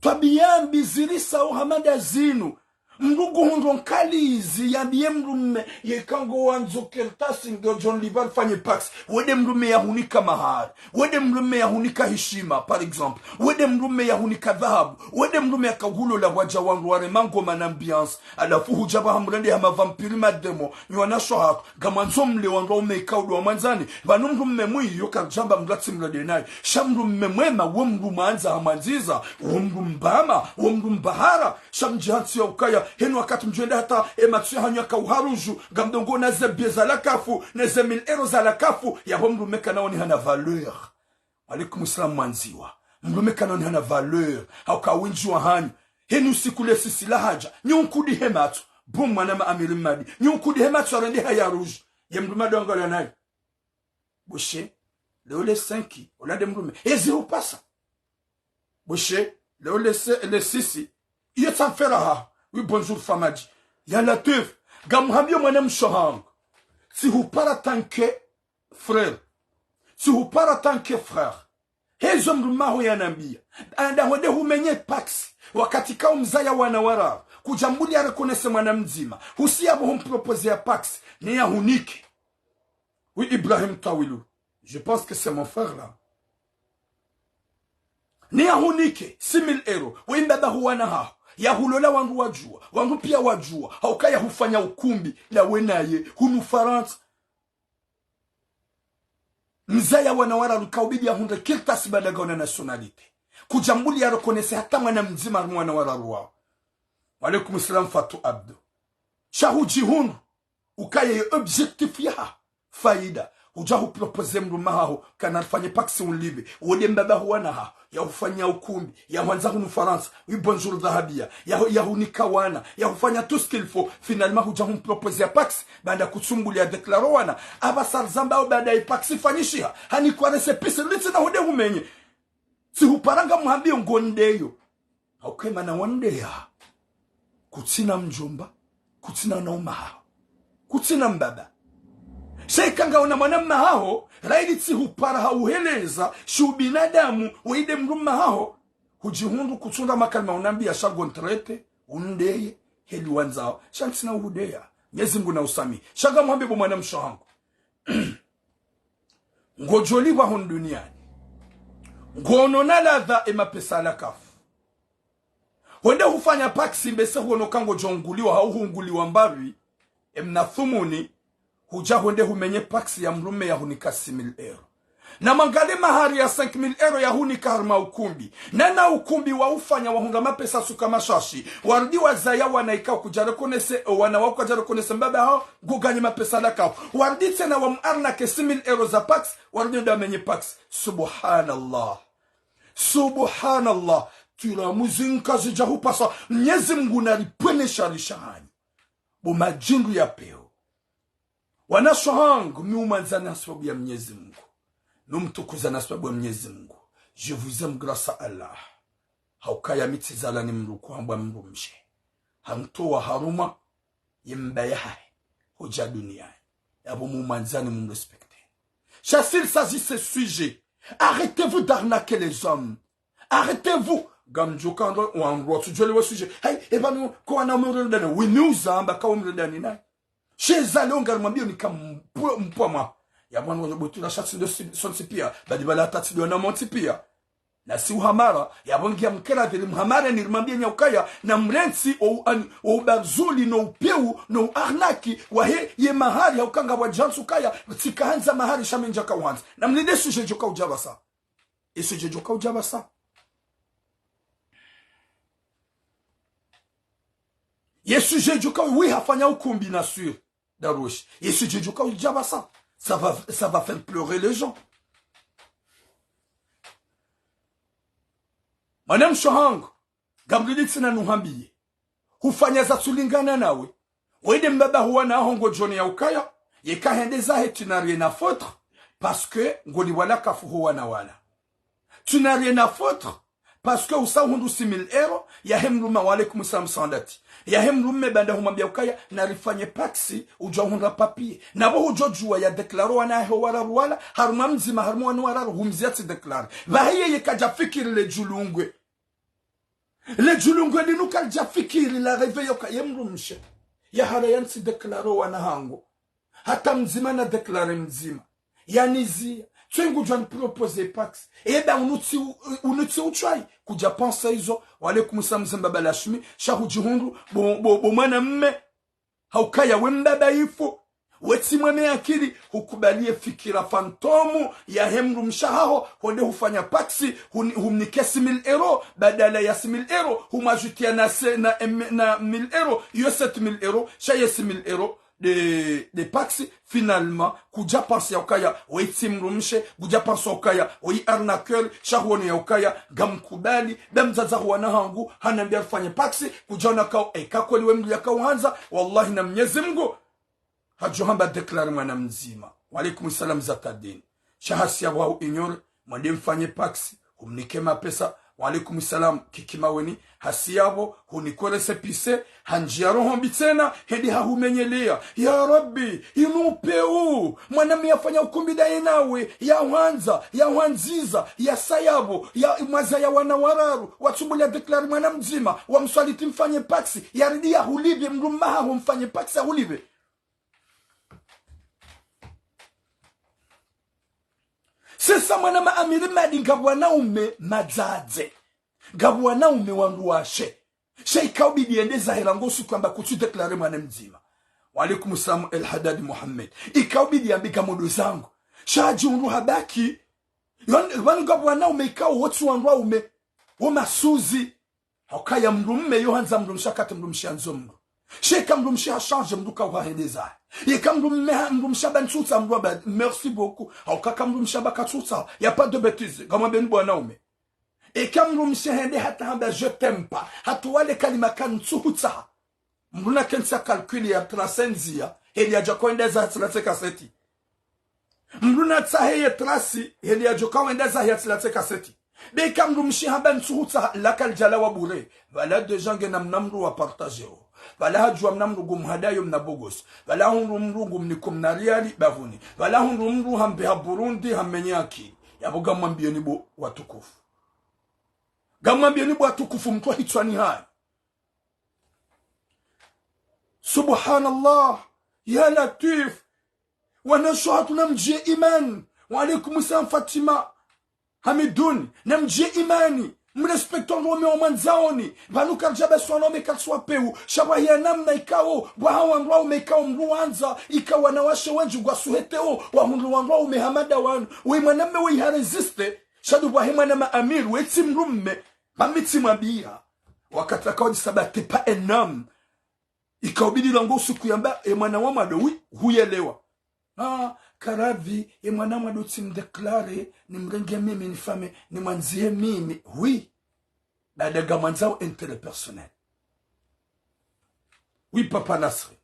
Twabiya mbi zirisao hama nda zinu. Mndru nguhundro nkalizi yambiye mndrumme, yeka ngowandzo kartasi ngodjo nlipva rifanye pacs. Wende mndrumme yahunika mahari. Wende mndrumme yahunika hishima, par exemple. Wende mndrumme yahunika dhahabu. Wende mndrumme yakahulola wadja wandru warema ngoma na ambiance. Halafu hudja pvaha mrende ha mavampiri mademo. Nyi wanashe hatru. Ngamwandzo mle wandru waume ikao ndo wamwandzani. Pvanu mndrumme mwi yo karidjamba mndru atsi mrende naye. Sha mndrumme mwema, wo mndru mwandza hamwandziza. Wo mndru mbama, wo mndru mbahara. Sha mdjihantsi ya ukaya, henu wakati mdjwenda hata, e matso yahanyu yakauha rudju, ngamdjo ngona ze billets za la CAF, ne ze mille euros za la CAF, yapvo mndrumme kana woni hana valeur. Wa alaikum salam mwandziwa. Mndrumme kana woni hana valeur, hauka wendji wahanyu. Henu siku le sisi lahadja, nyi unkudi he matso, bum mwana ma Amiri Mmadi, nyi unkudi he matso arende haya rudju. Ye mndrumme ndo angalwa naye. Boshe, leo le cinq, ola nde mndrumme. Ezi hupasa. Boshe, leo le se-, le six. Iyo tsamfera ha. Oui, bonjour, Famadi. Ya Latwif. Ngamhambiyo mwanamshe hangu. Tsihupara tant que frère. Tsihupara tant que frère. Hezo mndrumme haho yanambiya. Anda hwende humenye pacs. Wakati kao mzaya wana wararu. Kudjambuli ya reconnaître mwana mdzima. Husiya pvo humproposer ya pacs. Ne yahunike. Oui, Ibrahim Tawilou. Je pense que c'est mon frère là. Ne yahunike six mille euros. We mbaba hu wana haho. Yahulola wandru wadjuwa. Wandru piya wadjuwa. Hauka yahufanya ukumbi. La we naye. Hunu Farantsa. Mzaya wana wararu kaubidi yahundre kartasi baada ngauna nationalité. Kudjambuli ya reconnaître hata mwana mdzima harumwa wana wararu wao. Wa alaikum salam Fatou Abdou. Sha hudjihundru. Ukaya ye objectif yaha faida. Udja huproposer mndrumme haho, kana rifanye pacs unlipve. Wende mbaba hu wana haho, yahufanya ukumbi, yahwandza hunu Farantsa, oui bonjour Dhahabia, yahu-, yahunika wana, yahufanya tout ce qu'il faut. Finalement, hudja humproposer ya pacs, baanda kutsumbuliya déclarer wana. Apvasa rizambao baada ye pacs ifanyishiha, hanikwa récépissé, litsi na hwende humenye. Tsihupara ngamhambiyo ngondeyo. Hauka mana wandeya. Kutsina mdjomba, kutsina na umahaho. Kutsina mbaba. Sha ika ngauna mwana mmahaho, rayili tsihupara hauheleza, shi ubinadamu, wende mndrumme haho. Hudjihundru kutsundra makalima unambiya sha ngontraité, undeye, heli wandzao, sha ntsina uhudeya. Mnyezi Mngu na usamihi. Sha ngamhambiyo bo mwanamshe hangu. Ngodjo lipvwa hunu duniani. Ngono na ladha e mapesa la CAF. Hwende hufanya pacs mbese huono ka ngodjo unguliwa hau hunguliwa mbapvi. E mna thumuni. Hudja hwende humenye pacs ya mndrumme yahunika six mille euros. Na mwangalie mahari ya cinq mille euros yahunika harumwa ukumbi. Na na ukumbi waufanya wahundra mapesa suka mashashi. Warudi wazaya wana ikao kudja reconnaître, o wana wao kwadja reconnaître mbaba hawo, nguganyi mapesa la CAF. Warudi tsena wamuarnaquer six mille euros za pacs, warudi ndo wamenye pacs. Subhanallah. Subhanallah. Twira muzinka zidja hupasa. Mnyezi Mngu naripvwene shari shahanyu. Bo madjindru ya pewu. Wanashe hangu, mi umwandzani ha sababu ya Mnyezi Mngu. Mi umtukuza na sababu ya Mnyezi Mngu. Je vous aime grâce à Allah. Haukaya mi tsizalwa ni mndru kuhambwa mndru mshe. Hamtowa harumwa ye mba yahahe. Hudja duniani. Yapvo mi umwandzani mumrespecter. Sha s'il s'agit ce sujet. Arrêtez-vous d'arnaquer les hommes. Arrêtez-vous. Ngamdjo kandro wandru watsudjwele we sujet. Hey, eba nu, ko wana umredani. Wini uzamba ka umredani naye. Sheza leo ngarimwambiyo nika mpwa, mpwa mwa. Ya mwana wa butula shatsi ndo si-, sontsi piya. Badi bala tatsi ndo na montsi piya. Na si uhamara. Ya bongi ya mkera dhili mhamara ni rimwambiye nya ukaya. Na mrentsi o, an, o ubazuli no upewu no uarnaquer. Wahe ye mahari ya ukanga wa djantsu kaya. Tsika handza mahari sha mi ndjaka uhandza. Na mlinde sujet djoka udja pvasa. Ye sujet djoka udja pvasa. Ye sujet djoka, oui, hafanya ukumbi na sûr. Daroshi. Ye sujet djoka udja pvasa. Ça va, ça va faire pleurer les gens. Mwanamshe hangu. Ngamlili tsina nuhambiye. Hufanya zatsulingana nawe. Wende mbaba hu wana haho ngodjo ona ya ukaya. Yeka hende zahe tu n'as rien à foutre. Parce que ngoli wala kafu hu wana wala. Tu n'as rien à foutre. Parce que usa hundru six mille euros, yahe mdrume wa alaikum salam sandati. Yahe mdrume banda humwambiya ukaya, narifanye pacs, udjo hundra papier. Na bo hudjo djuwa ya déclarer wana hahe wararu wala, harumwa mdzima harumwa wanu wararu humziya tsi déclarer. Pvahiye yeka dja fikiri le djulungwe. Le djulungwe linu kalidja fikiri la réveil yoka ye mdrumshe yahara yantsi déclaré wana hangu. Hata mdzima na déclaré mdzima. Yaniziya. Tswe ngudjwa ni proposé Pax. Eda unutsi u-, unutsi utswayi. Kudja penser izo. Wa alaykum salam mze mbaba Lashmi. Sha hudjihundru. Bo, bo, bo mwana mme. Haukaya we mbaba ifu. We tsi mweme akili. Hukubali ye fikira fantôme yahe mdrumshe haho. Honde hufanya Pax. Huni-, humnike six mille euros. Badala ya six mille euros. Humwajutiya na se-, na, em, na mille euros. Yo sept mille euros. Sha ye six mille euros de, de Pax, finalement, kudja penser ya ukaya, we tsi mdrumshe, kudja penser ya ukaya, we arnaqueur, sha huono ya ukaya, ngamkubali, be mdzadze wa wana hangu, hanambia rifanye Pax, kudja ona kao, eka kweli we mdru ya kauhandza, wallahi na Mnyezi Mngu, hadjo hamba déclaré mwana mdzima. Wa alaykum salam za tadini. Sha hasi ya wahu ignoré, mwende mfanye Pax, humnike mapesa, wa alaykum salam, kiki maweni, hasi yapvo, hunikole sepise, handjiya roho mbi tsena, hende hahumenyeleya. Ya Rabbi, inu upeu, mwana mme yafanya ukumbi daye nawe, yahwandza, yahwandziza, yasa yapvo, ya mwaza ya wana wararu, watsubuli ya déclaré mwana mdzima, wamswaliti mfanye Pax, yaridi yahulipve, mdrumme haho mfanye Pax yahulipve. Sesa mwana ma Amiri Madi ngapvo wanaume madzadze. Ngapvo wanaume wandruwashe. Sha ikaubidi yende zahe rangu usiku yamba kutsu déclaré mwana mdzima. Wa alaykum salam El Haddad Mohamed. Ikaubidi yambe ngamdjo zangu. Sha hadjihundru habaki. Yon-, pvanu ngapvo wanaume ikao wo tsi wandruwaume. Wo masuzi. Haukaya mdrumme yo handza mdrumshe wakati mdrumshe yandzo mdru. Sha eka mdrumshe hachangé mdru kauha hende zahe. Eka mdrumme ha-, mdrumshe hamba ntsutsaha mdru hamba merci beaucoup. Hauka eka mdrumshe hamba katsutsaha. Y a pas de bêtise. Ngamwambieni bo wanaume. Eka mdrumshe hende hata hamba je t'aime pas. Hata wale kalima kantsuhutsaha. Mdru nakentsi ya calcul ya tracé ndziya. Heli yadjo kaenda zahe ya tsi la tse kaseti. Mdru natsahe ye tracé, heli yadjo kaenda zahe ya tsi la tse kaseti. Be eka mdrumshe hamba ntsuhutsaha la kalidjalawa bure. Pvala déjà ngena mna mdru wa partagé o. Pvala hadjuwa mna mdru ngumhadayo mna bogosi. Pvala hundru mdru ngumniko mna riali bapvuni. Pvala hundru mdru hambe ha Burundi hamenye akili. Yapvo ngamwambieni bo watukufu. Ngamwambieni bo watukufu mtru wa hitswani hayo. Subhanallah. Ya Latwif. Wanashe hatru namdjiye imani. Wa alaykum salam Fatima Hamidun. Namdjiye imani. Mrespecté wandruwaume wamwandzaoni. Pvanu karidja basi wanaume karitsi wapeu. Sha pvwahiya namna ikao. Pvwaha wandruwaume ikao mdru wandza. Ikao wanawashe wendji ngwasuheteo. Wahundru wandruwaume hama nda wanu. We mwana mme we iha résisté. Sha ndo pvwahe mwana ma Amiri. We tsi mdrumme. Mami tsi mwambiya. Wakati akao disa ba t'es pas un homme. Ikaubidi rangu usiku yamba, e mwana wa mwando, oui, huyelewa. Ah, karadhi, e mwana wa mwando tsi mdéclaré, nimrenge mimi, nifanye, nimwandzihe mimi, oui. Baada ngamwandzao intérêt personnel. Oui, Papa Nasri.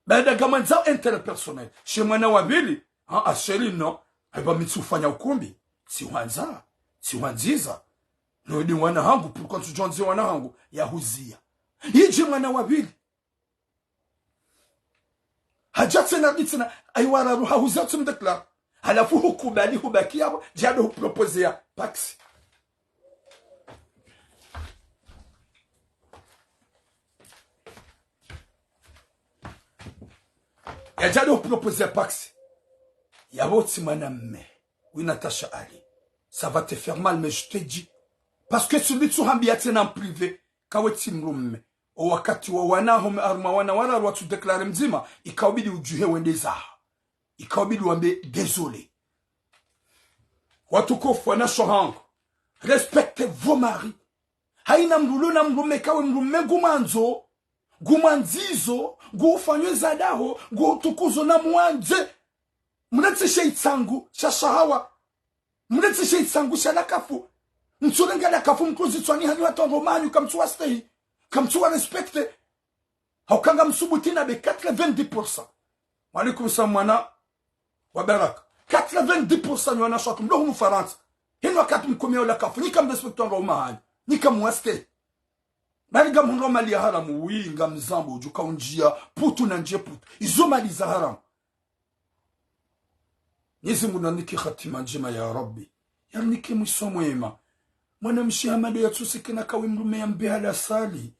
Baada ngamwandzao intérêt personnel. Sha e mwana wa pvili, ah, ah, chéri, non. Haiba mi tsi ufanya ukumbi. Tsi hwandza. Tsi hwandziza. No ndi wana hangu, pourquoi ntsudjo wandziha wana hangu? Yahuziya. Yidje mwana wa pvili. Hadja tsena, ndi tsena, ayi wararu hahuziya tsi mdéclaré. Halafu hukubali hubaki yapvo, djado huproposé ya Pax. Ya djado huproposé ya Pax. Yapvo tsi mwana mme. Oui, Natacha Ali. Ça va te faire mal, mais je te dis. Parce que celui tsu hambiya tsena en privé, kawe tsi mdrumme. O wakati wa wana ho, harumwa wana wararu watsu déclaré mdzima, ikaubidi udjuhe wende zaho. Ikaubidi wambe désolé. Watukufu wanashe hangu. Respectez vos maris. Haina mdru ulo na mdrumme kawe mdrumme ngumwandzo, ngumwandzizo, ngufanyo za daho, ngutukuzo na mwandze. Mretse she itsangu sha shahawa. Mretse she itsangu sha lakafu. Mtsurenga lakafu mtru zitswani hanyu hata ngoma hanyu kamtsu wastehi. Kamtsu wa respecté. Hauka ngamsubuti na be quatre-vingt-dix pour cent. Wa alaykum salam mwana wa baraka. Quatre-vingt-dix pour cent ni wanashe hatru mlo hunu Farantsa. Hinu wakati mkomeo lakafu. Nyi kamrespecté ngoma hanyu. Nyi kamwastehi. Bali ngamhundro mali ya haramu, oui, ngamzambo, udjuka undjiya, putu na ndjiye putu. Izo mali za haramu. Mnyezi Mngu nanike hatima ndjema ya Rabbi. Yarinike mwiso mwema. Mwanamshe hama ndo yatsusikina kawe mdrume yambe hali asali.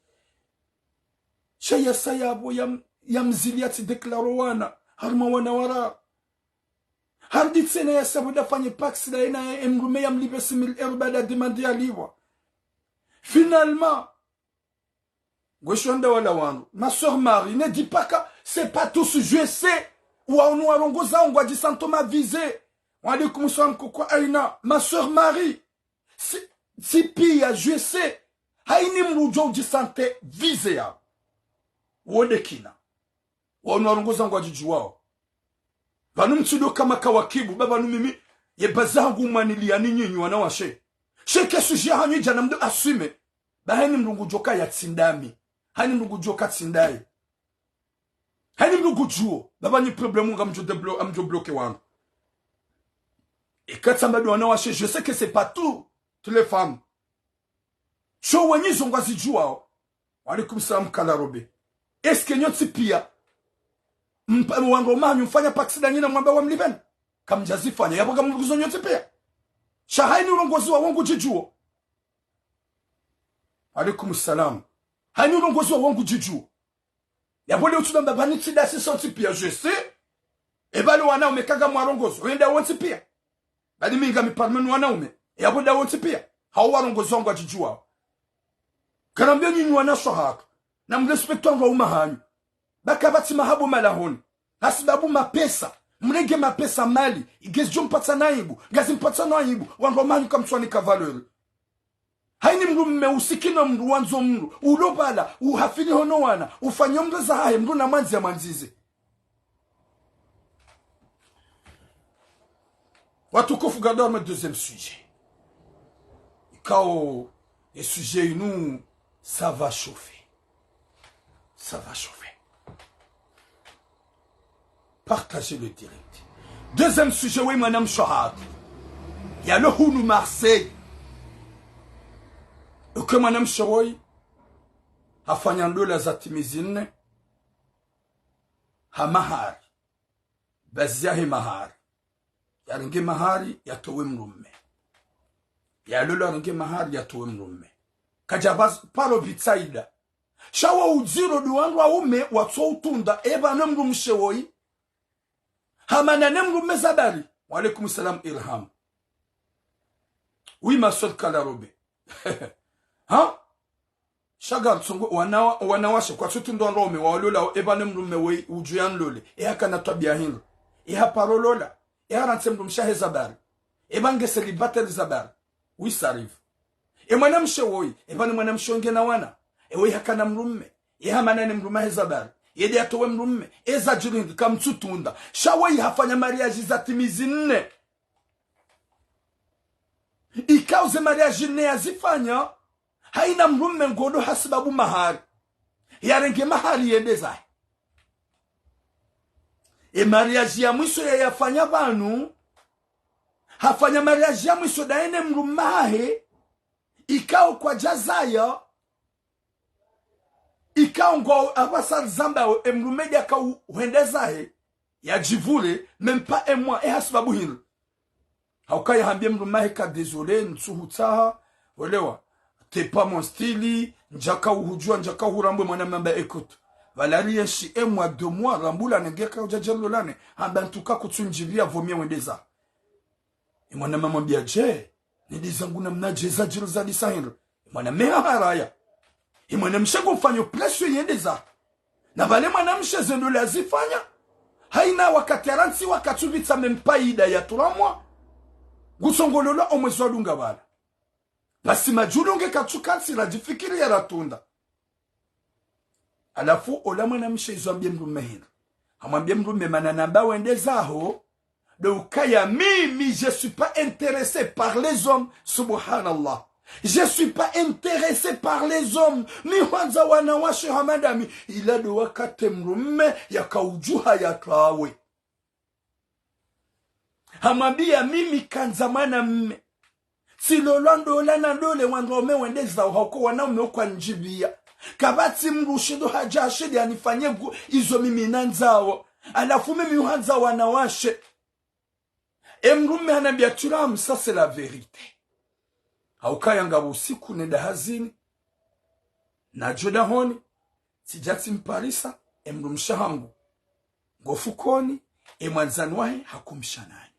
Sha yasa yapvo yam-, yamzili yatsi déclare wana. Harumwa wana wara. Harudi tsena yasa pvo nda afanye pacs nda yena ye mdrume yamlipve six mille euros baada demande yalipvwa. Finalement, ngwesho nda wala wandru. Ma sœur Marie, ne dis pas que c'est pas tous, je sais. Wawo warongoza ngwadjisanto ma visé. Wa alaykum salam, coucou Aïna. Ma sœur Marie, tsi, tsi piya, je sais. Hayini mdru udjo udjisante visé ya. Wo nde kina. Wawo warongoza ngwadjidjuwawo. Pvanu mtsido kama kawakibu, ba pvanu mimi, ye baza hangu mwaniliya ni nyinyi wanawashe. Sha eka sujet hanyu idja na mdru aswime. Ba hayini mdru ngudjo ka yatsi ndami. Hayini mdru ngudjo ka tsi ndaye. Hayini mdru ngudjuwo. Ba pvanu problème ngamdjo déblo-, ngamdjo bloqué wandru. Eka tsamba ndo wanawashe, je sais que c'est pas tout, toutes les femmes. Sho wenyi zo ngwazidjuwawo. Wa alaykum salam Kalarobe. Est-ce que nyontsi piya mpa-, wandru wahanyu mfanya pacs nda nyina mwamba wamlipveni? Kamdjazifanya. Yapvo kamlikuzo nyontsi piya. Sha hayini urongozi wawo ngudjidjuwo. Wa alaykum salam. Hayini urongozi wawo ngudjidjuwo. Yapvo le utsudamba pvanu tsi nda si sontsi piya, je sais. Eba le wanaume kanga mwarongozo, wenda wontsi piya. Bali mi ngami parmi nu wanaume. Yapvo nda wontsi piya. Hawo warongozo ngwadjidjuwawo. Kanambiyo nyinyi wanashe hatru. Na mrespecte wandru waume hanyu. Ba kapvatsi mahaba malahoni. Hasibabu mapesa. Mrenge mapesa mali. Igezidjo mpvatsa na aibu. Ngazi mpvatsa na aibu. Wandru waume hanyu kamtswanika valeur. Hayini mdrume usikina mdru wandzo mdru, ulopvala, uhafili hono wana, ufanye mdru zahahe, mdru na mwandzi ya mwandzize. Watukufu, gardons le deuxième sujet. Ikao, le sujet inu, ça va chauffer. Ça va chauffer. Partagez le direct. Deuxième sujet, woyi mwanamshe hatru. Yalo hunu Marseille. Eka mwanamshe woyi hafanya ndola za timizi nne. Ha mahari. Bazi yahe mahari. Yarenge mahari, yatowe mdrume. Yalole yarenge mahari, yatowe mdrume. Kadja bas-, paro pvitsaida. Sha wo udziro ndo wandru waume watso utunda, eba ne mdrumshe woyi. Hamana ne mdrume zabari. Wa alaykum salam, Ilham. Oui, ma sœur Kalarobe. Ha? Sha ga ntsongo, wana wa-, wanawashe, kwatsu tunda wandru waume, wawalolao, eba ne mdrume woyi, udjuwa yanilole. E hakana twabiya hindri. E haparo lola. E harantsi mdrumshe wahe zabari. Eba nge célibataire zabari. Oui, ça arrive. E mwanamshe woyi, eba ne mwanamshe woyi ngena wana. E woyi hakana mdrume. E hamana ne mdrume wahe zabari. Ye nde yatowe mdrume. E zadjiri hindri kamtsu tunda. Sha woyi hafanya mariage za timizi nne. Ikao ze mariage nne yazifanya, hayina mdrume ngodo hasibabu mahari. Yarenge mahari yende zahe. E mariage ya mwiso yayafanya pvanu, hafanya mariage ya mwiso ndaye ne mdrume wahahe, ikao kwadjazaya, ikao ngwao apvasa zambao, e mdrume nde yakao hwende zahe, yadjipvure, même pas un mois, e hasibabu hindri. Hauka yahambiye mdrume wahe ka désolé, ntsuhutsaha, welewa. T'es pas mon style, ndjaka uhudjuwa, ndjaka uhurambwe mwana mamba écoute. Pvala riyenshi un mois, deux mois, rambulane ngeka udja djelo lane, hamba ntsuka kutsu ndjipviya vaut mieux wende zaho. E mwana mama mwambiya dje, nende zangu namnadje zadjiri zadisa hindri. E mwana mme haharaya. E mwanamshe ngomfanyo pression yende zahe. Na pvale mwanamshe ze ndola yazifanya. Hayina wakati harantsi wakati upvitsa même pas ida ya trois mois. Ngusongololwa omwezi wadunga pvala. Basi madjulu nge katsu kantsi radjifikiri yaratunda. Halafu ola mwanamshe izo hambiye mdrume hindri. Hamwambiye mdrume mana namba wende zaho, ndo ukaya mimi, je suis pas intéressé par les hommes, subhanallah. Je suis pas intéressé par les hommes. Mi hwandza wanawashe hama ndami, ila ndo wakati mdrume yakaudjuha yatwawe. Hamwambiya mimi kandza mwanamme. Tsilolwa ndola na ndole wandru waume wende zawo hauka wanaume ukwandjipviya. Kapvatsi mdru ushindo hadja hashindi hanifanye ngu izo mimi nandzawo. Halafu mimi uhandza wanawashe. E mdrume hanambiya tulamu, ça c'est la vérité. Haukaya ngapvo usiku nenda hazini, nadjo dahoni, tsidja tsimparisa, emdrumshe wahangu ngo fukoni, emwandzani wahe hako mshanani.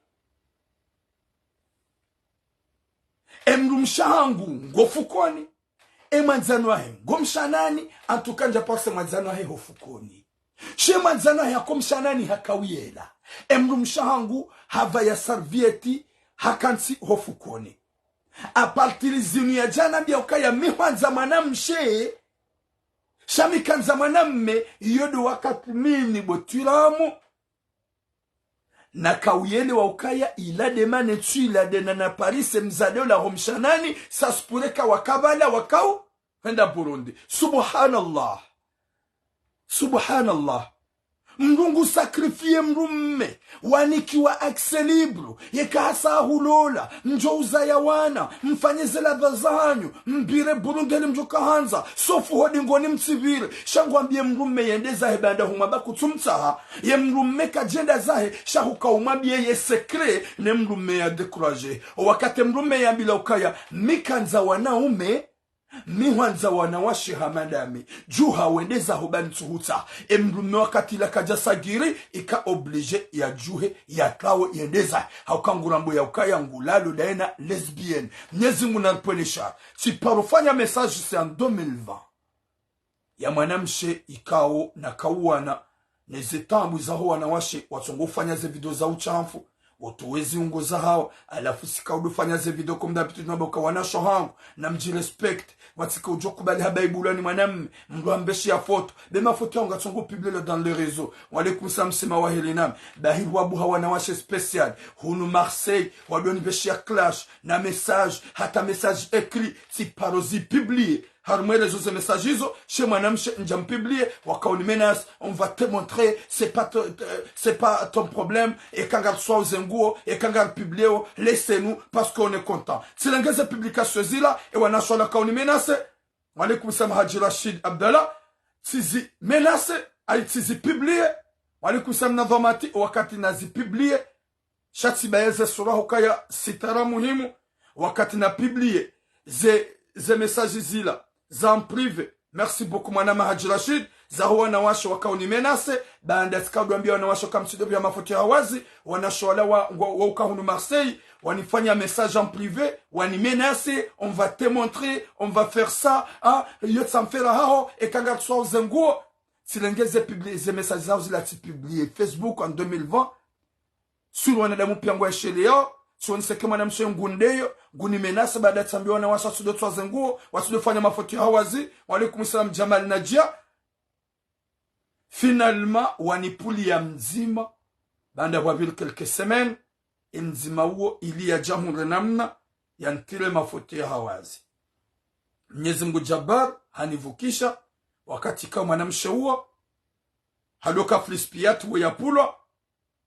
Emdrumshe wahangu ngo fukoni, emwandzani wahe ngo mshanani, en tout cas ndjaparisa emwandzani wahe ho fukoni. She emwandzani wahe hako mshanani hakauyela. Emdrumshe wahangu hapvaya serviette, hakantsi ho fukoni. À partir zinu yadja hanambia ukaya mi hwandza mwanamshe, sha mi kandza mwanamme, iyo ndo wakati mimi bo twiramu nakauyelewa ukaya ila nde mana tsu ila nde nanaparise mdzadze ola ho mshanani, ça se pourrait ka wakapvala wakau henda Burundi. Subhanallah. Subhanallah. Mdru ngu sacrifier mdrumme, wanikiwa accès libre, yeka hasa hulola, mdjo uzaya wana, mfanye ze ladha zahanyu, mpvire Burundi heli mdjo kahandza, sauf ho dingoni mtsipvire, sha ngwambie mdrumme yende zahe baanda humwamba kutsumtsaha, ye mdrumme kadjenda zahe, sha huka umwambie ye secret, ne mdrumme ya décourager. O wakati mdrumme yambilwa ukaya, mi kandza wanaume, mi hwandza wanawashe hama ndami. Djuha wende zaho ba ntsuhutsaha. Emdrumme wakati ula kadja sagiri, ika obligé yadjuhe, yatsawe yende zahe. Hauka ngurambo ya ukaya ngulalo daye na lesbienne. Mnyezi Mngu naripvwene shari. Tsiparo fanya message c'est en deux mille vingt. Ya mwanamshe ikao nakauwana ne ze taabu zaho wanawashe, watsongo ufanya ze video za ushamfu, wotowe ziungo zahawo, halafu sika udo fanya ze video comme d'habitude, namba uka wanashe wahangu, namdji respecte, watsika udjo kubali haba ibulwa ni mwanamme, mdru ambeshiya foto, be mafoto yahangu ngatsongo publier dans les réseaux, wa alaikum salam msima wa heli nami, bahi rwabuha wanawashe spécial, hunu Marseille, wado nipveshiya clash, na message, hata message écrit, tsiparo zi publier, harumwa e réseau ze message izo, she mwanamshe ndja mpublier, waka uni menace, on va te montrer, c'est pas ton, euh, c'est pas ton problème, eka ngariswao ze nguo, eka ngaripublieo, laissez-nous, parce qu'on est content. Tsilenge ze publication zila, e wanashe wala waka uni menace, wa alaikum salam Hadji Rachid Abdallah, tsizi menace, ayi tsizi publier, wa alaikum salam Nadhwamati, wakati nazi publier, sha tsibaya ze sura hukaya sitara muhimu, wakati na publier ze, ze message zila, za en privé. Merci beaucoup mwanama Hadji Rachid, zaho wanawashe waka uni menace, baanda tsika udo wambia wanawashe ka mtsido pvia mafoto ya hawazi, wanashe wala wa, wa, wa uka hunu Marseille, wanifanya message en privé, wani menace, on va te montrer, on va faire ça, ah, yo tsamfera haho, eka ngariswao ze nguo, tsilenge ze publier, ze message zaho zila tsi publier Facebook en deux mille vingt, sur wanadamu pia ngwa esheleyao, tsionese ke mwanamshe ngundeyo, nguni menace baanda tsambia wanawashe watsido tswa ze nguo, watsido fanya mafoto ya hawazi, wa alaikum salam Jamal Nadjia. Finalement, wanipublia mdzima, baanda pvwapviri quelques semaines, e mdzima uwo ili yadja hundre namna, yanitrile mafoto ya hawazi. Mnyezi Mngu Jabbar, hanivukisha, wakati ka mwanamshe uwo, hado ka flispiyat wo yapvulwa,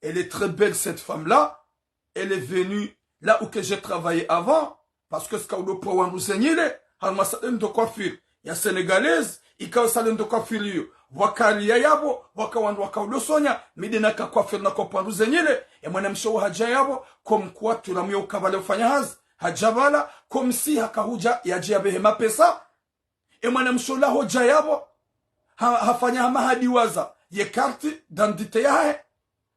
elle est très belle, cette femme-là. Elle est venue là où que j'ai travaillé avant. Parce que tsika udo pvwa wandru zenyile, harumwa salon de coiffure ya sénégalaise, ikao salon de coiffure iyo, pvwakaliya yapvo, pvwaka wandru waka udo sonya, mi nde naka coiffure nako pvwa wandru zenyile, e mwanamshe uwo hadja yapvo, comme quoi twiramu yo uka pvala ufanya hazi, hadja pvala, comme si haka hudja yadje yapvehe mapesa, e mwanamshe ola hodja yapvo, ha, hafanya hama hadiwaza ye carte d'identité yahe.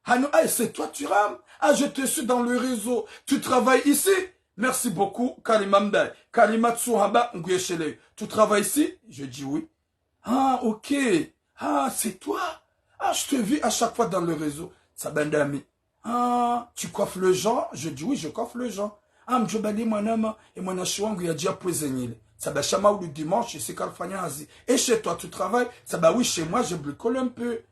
Hanu, ah, c'est toi, Thuram? Ah, je te suis dans le réseau. Tu travailles ici? Merci beaucoup, Karima Mbaye. Karima Tsuhaba Nguyeshele. Tu travailles ici? Je dis oui. Ah, ok. Ah, c'est toi? Ah, je te vis à chaque fois dans le réseau. Tsamba ndami. Ah, tu coiffes les gens? Je dis oui, je coiffe les gens. Ah, mdjo bali mwanama, e mwanamshe wangu yadja pvwe zenyile. Tsamba sha maudu dimanche, tsika rifanya hazi. Et chez toi, tu travailles? Tsamba oui, chez moi, je bricole un peu.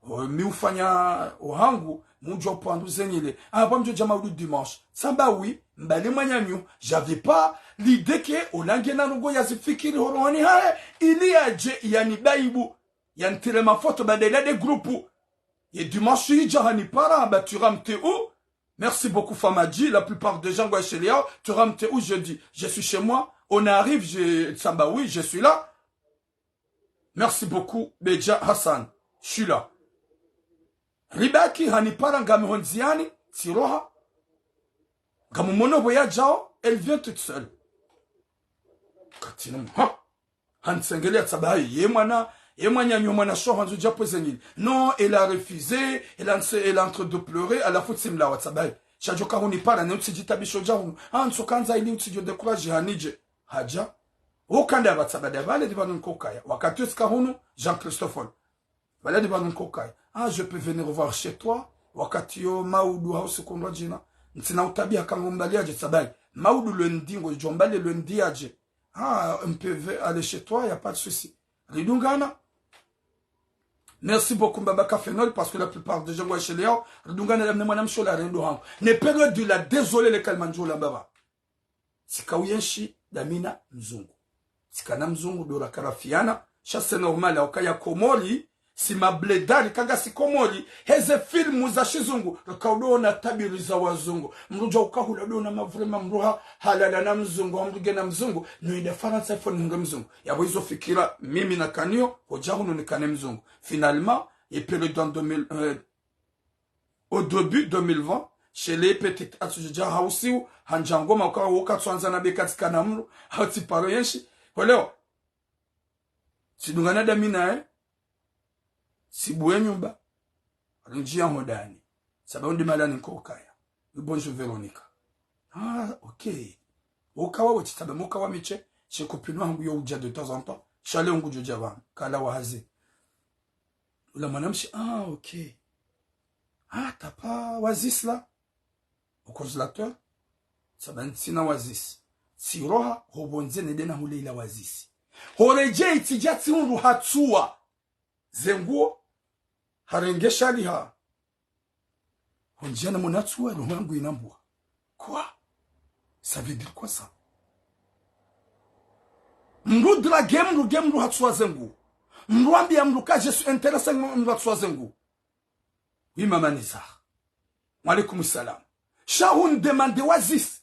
Oh, mi ufanya ohangu, mdjo pvwa wandru zenyile. Ah, pvwa mdjo dja maudu dimanche? Tsamba oui, mbali mwananyangu, j'avais pas l'idée que ola ngena ndrongo yazifikiri ho rohoni hahe, ili yadje yanibaibu, yanitrile mafoto baanda ila nde groupe. Ye dimanche idja hanipara, hamba Thuram, t'es où? Merci beaucoup, Famadji. La plupart des gens, ngwa esheleyao, Thuram, t'es où? Je dis, je suis chez moi. On arrive, je, tsamba oui, je suis là. Merci beaucoup, Beja Hassan. Je suis là. Ribaki, hanipara, ngami ho ndziani, tsiroha. Ngamumono pvo yadjao, elle vient toute seule. Katsina mwa. Ha? Hanitsengelea tsabayi. Ye mwana, ye mwananyo mwana sho handzo dja pweze nyili. Non, elle a refusé, elle a, elle est en train de pleurer, halafu tsimlawa tsabayi. Sha djo kahunipara, ne utsidjitabisho dja hunu. Ah, ntsu kandza ili utsidjo décourager hanidje. Hadja. Ukanda ba tsaba da bale di banu nkokaya. Wakati yo tsika hunu, Jean Christophe. Bale di banu nkokaya. Ah, je peux venir voir chez toi. Wakati yo maudu hau sikundwa djina. Ntsina utabiha kangu mbali yadje tsabayi. Maudu lundi ngodjo mbali lundi yadje. Ah, on peut ve-, aller chez toi, y a pas de souci. Ridungana. Merci beaucoup, Mbaba Kafenol, parce que la plupart des gens vont chez Léo. Ridungana, la mwana mshe ola rendo hangu. Ne période la, désolé, le kalima ndjo la baba. Tsika uyenshi, damina mzungu. Tsika na mzungu, ndo rakarafiana. Sha c'est normal, hauka ya Komori, si mabledari, kanga si Komori, heze filmu za shizungu, raka udo ona tabiri za wazungu. Mdru dja ukahula udo ona mavurema mdru ha, halala na mzungu, hamrige na mzungu, no ida Farantsa ifo nihunge mzungu. Yapvo izo fikira, mimi nakanayo, hodja hunu nikane mzungu. Finalement, ye période en deux mille, euh, au début deux mille vingt, shele petite atsu dja hausiu, handja ngoma uka, uka tswanza na beka tsikana mdru, hau tsiparo yenshi. Ho leo, tsidungana damina, eh? Sibuwe nyumba. Rindjia hodani. Saba undi malani nkokaya. Oui, bonjour Véronica. Ah, ok. Ukawa wetsi saba mukawa miche, she copine hangu yo udja de temps en temps. Sha leo ngudjo dja pvanu. Kala wa hazi. Ula mwana mshe, ah, ok. Ah, tapa wazisi la. Au congélateur. Saba ntsina wazisi. Tsiroha, hopvondze nende nahule ila wazisi. Horedjei tsidja tsihundru hatsuwa. Zenguo, harenge shali ha. Hondjia na mwana tsuwa, roho yangu inambua. Quoi? Ça veut dire quoi ça? Mdru drague mdru, ge mdru hatsuwa zenguo. Mdru ambia mdru ka je suis intéressé, mdru hatsuwa zenguo. Oui, mama Nizar. Wa alaikum salam. Sha huni demande wazisi.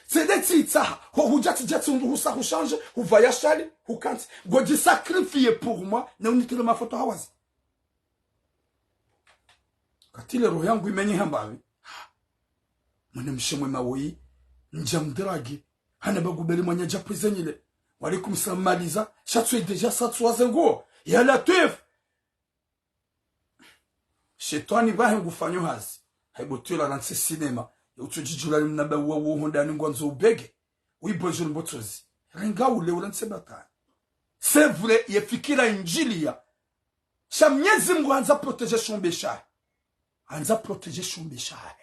Tsende tsitsaha. Ho hudja tsidja tsihundru husa huchange, hupvaya shali, hukantsi. Ngodji sacrifier pour moi, ne unitire mafoto ha wazi. Katile roho yangu imenye hamba wi. Mwana mshe mwema woyi, ndja mdrague. Hana bagu beli mwana dja pweze nyile. Wa alaikum salam maliza. Sha tsuwe déjà sa tsuwa zenguo. Ya Latwif. Shetwani pvahe ngufanyo hazi. Haibu twila rantsi cinéma. Ya utsudjidjula ni mnaba uwa uwo hondani ngwandzo ubege. Oui, bonjour Mbotsozi. Renga ule ula ntse batani. C'est vrai, ye fikira indjiliya. Sha Mnyezi Mngu handza protéger shombe shahe. Handza protéger shombe shahe.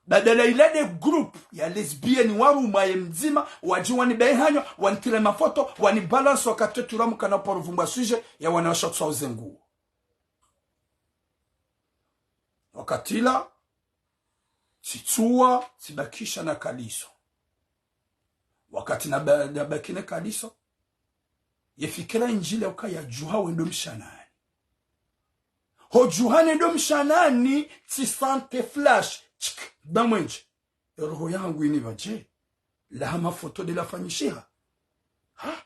Badala ila nde groupe ya lesbienne warumwa ye mdzima, wadji wanibaye hanyo, wanitire mafoto, wanibalance wakati yo tula mkana paro vumbwa sujet ya wanawashe watsuwa uzenguo. Wakati ula, tsitsuwa, tsibakisha na kaliso. Wakati naba-, nabaki ne kaliso, ye fikira indjiliya uka ya djuha wendo mshanani. Ho djuha nendo mshanani, tsisante flash, tshik, damwenje. Ye roho yangu inipva dje. Laha mafoto nde lafanyishiha. Ha?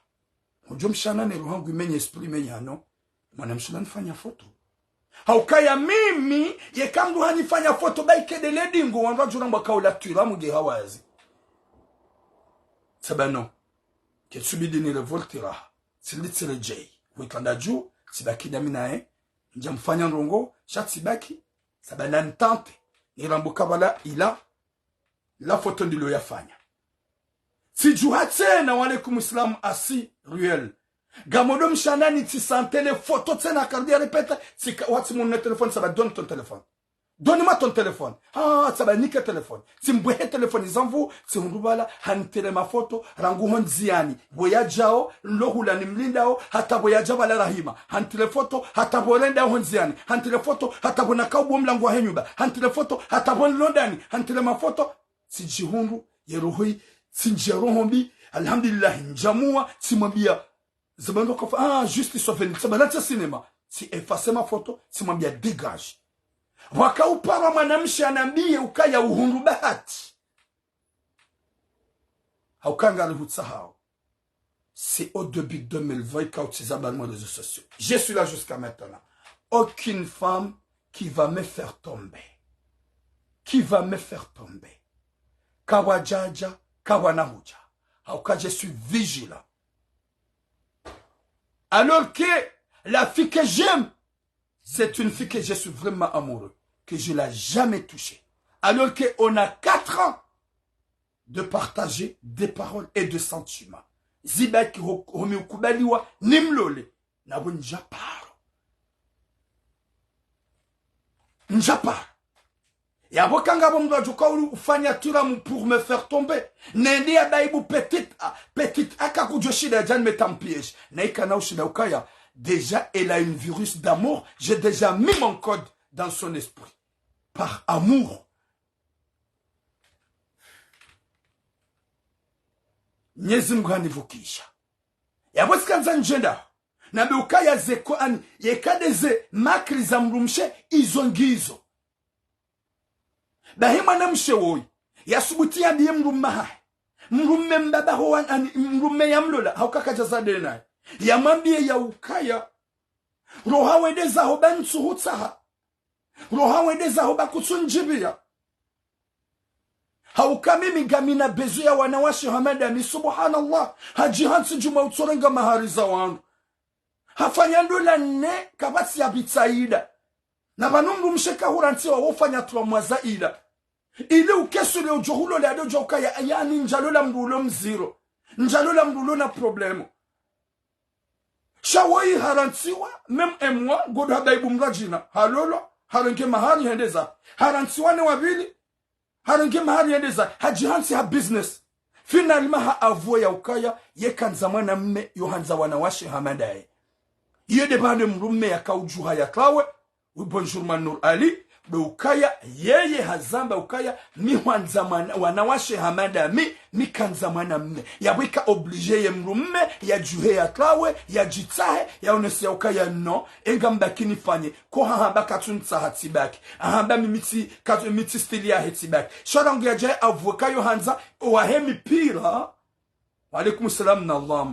Hodjo mshanani roho yangu imenye esprit imenye hano. Mwana mshe ula nifanya foto. Haukaya mimi, yeka mdru hanifanya foto, bayi kede le dingo, wandru wadjurambwa ka ula twila muge ha wazi. Saba no. Ketsubidi ni revoltiraha. Tsili tsiredjei. Wikanda dju, tsibaki damina ye. Ndja mfanya ndrongo, sha tsibaki. Saba na ntante. Nirambuka pvala ila. La foto ndilo yafanya. Tsidjuha tsena, wa alaikum salam, Asi Ruel. Ngamondo mshanani tsisante le foto tsena, karudi ya répéter, tsika, watsi munu ne téléphone, saba donne ton téléphone. Donne-moi ton téléphone. Ah, saba nike téléphone. Tsimbwehe téléphone zangu, tsihundru pvala, hanitire mafoto, rangu ho ndziani. Pvo yadjao, nlo hula nimlindao, hata pvo yadja pvala Rahima. Hanitire foto, hata pvo rendao ho ndziani. Hanitire foto, hata pvo nakao pvo mlango wahe nyumba. Hanitire foto, hata pvo nlo ndani. Hanitire mafoto, tsidjihundru, ye roho yi, tsindjia roho mbi, alhamdulillah, ndjamuwa, tsimwambia, zabando kafa, ah, juste souvenir, tsabalantsa cinéma, tsi effacer mafoto, tsimwambia dégage. Waka upara mwana mshe hanambiye ukaya uhundru bahati. Hauka ngari hutsahao. C'est au début deux mille vingt, quand tu as les réseaux sociaux. Je suis là jusqu'à maintenant. Aucune femme qui va me faire tomber. Qui va me faire tomber. Kawadjadja, kawanahudja. Hauka, je suis vigilant. Alors que la fille que j'aime, c'est une fille que je suis vraiment amoureux, que je l'ai jamais touchée. Alors que on a quatre ans de partager des paroles et des sentiments. Zibaki ho, ho mi ukubaliwa nimlole. Na bo ndjaparo. Ndjaparo. Yapvo kanga bo mndru adjoka uli ufanya tiramu pour me faire tomber. Nende ya baibu petite, ah, petite aka kudjo shinda djani mettre en piège. Na ika na ushinda ukaya, déjà, elle a une virus d'amour. J'ai déjà mis mon code dans son esprit. Par amour. Mnyezi Mngu hanivukisha. Yapvo tsikandza ndjenda. Na be ukaya zeko ani, yeka nde ze makri za mdrumshe izo ngizo. Bahi mwanamshe woyi, yasubuti yambiye mdrumme hahe. Mdrumme mbaba ho wa-, ani, mdrumme yamlola, hauka kadja zade naye. Yamwambiye ya ukaya, roha wende zaho ba ntsuhutsaha. Roha wende zaho ba kutsundjibiya. Hauka mimi ngamina besoin ya wanawashe hama ndami, subhanallah. Hadjihantsi djuma utsorenga mahari za wandru. Hafanya ndola nne, kapvatsi ya pvitsa ida. Na pvanu mdrumshe kahurantsiwa wo ufanya trois mois za ida. Ili ukesule udjo hulole ado djo ukaya, yani ndjalola mdru ulo mziro. Ndjalola mdru ulo na problème. Sha woyi harantsiwa, même un mois, ngodo habaibu mradjina, halolwa, harenge mahari hende zahe. Harantsiwa ne wa pvili, harenge mahari hende zahe. Hadjihantsi ha business. Finalement ha avoué ya ukaya, ye kandza mwanamme, yo handza wanawashe hama ndaye. Iyo nde pvahanu mdrumme yaka udjuha ya trawe, Oui, bonjour, Manour Ali. Be ukaya, yeye hazamba ukaya, mi hwandza mwana, wanawashe hama ndami, mi kandza mwanamme. Yapvo ika obligé ye mdrumme, yadjuhe ya trawe, yadjitsahe, yaonese ya ukaya non, enga mbaki nifanye, ko hahamba katsuntsaha tsibaki. Ahamba mimi tsi, katsu, mi tsi style yahe tsibaki. Sha rangu yadjaye avoué ka yo handza, wahe mipira, Wa alaikum salam na Allah.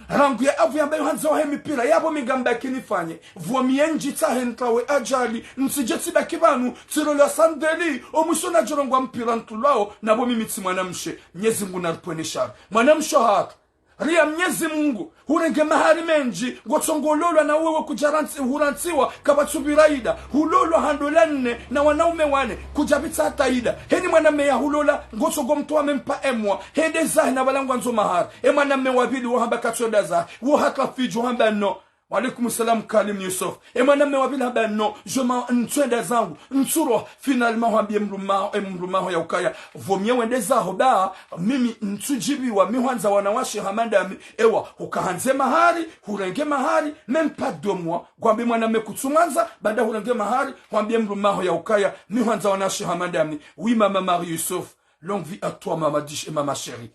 Rangu ya avoué yamba yo handza wahe mipira, yapvo mi ngambaki nifanye. Pvo mi ye ndjitsahe ntrawe ajali, ntsidje tsibaki pvanu, tsilola sandeli, omwiso nadjo rongwa mpira ntulwao, na pvo mimi tsi mwanamshe. Mnyezi Mngu naripvwene shari. Mwanamshe hatru. Riya Mnyezi Mngu, hurenge mahari mendji, ngotsongo lolwa na wewe kudja rantsi-, hurantsiwa, kapvatsu pvira ida, hulolwa ha ndola nne na wanaume wane, kudja pvitsa hata ida. Heni mwanamme yahulola, ngotsongo mtowa même pas un mois, hende zahe na pvala ngwandzo mahari. E mwanamme wa pvili wo hamba katsu enda zahe, wo hata fidjo hamba non. Wa alaikum salam Kalim Yusuf. E mwanamme wa pvili hamba non, je m'en, ntsu enda zangu, ntsu roha. Finalement hwambiye mdrumme waho, e mdrumme waho ya ukaya, vaut mieux wende zaho ba, mimi ntsu djibiwa, mi hwandza wanawashe hama ndami, ewa, hukahandze mahari, hurenge mahari, même pas deux mois. Ngwambe mwanamme kutsu mwandza, baada hurenge mahari, hwambiye mdrumme waho ya ukaya, mi hwandza wanawashe hama ndami. Oui, maman Marie Yusuf, longue vie à toi, maman Dish et maman chérie.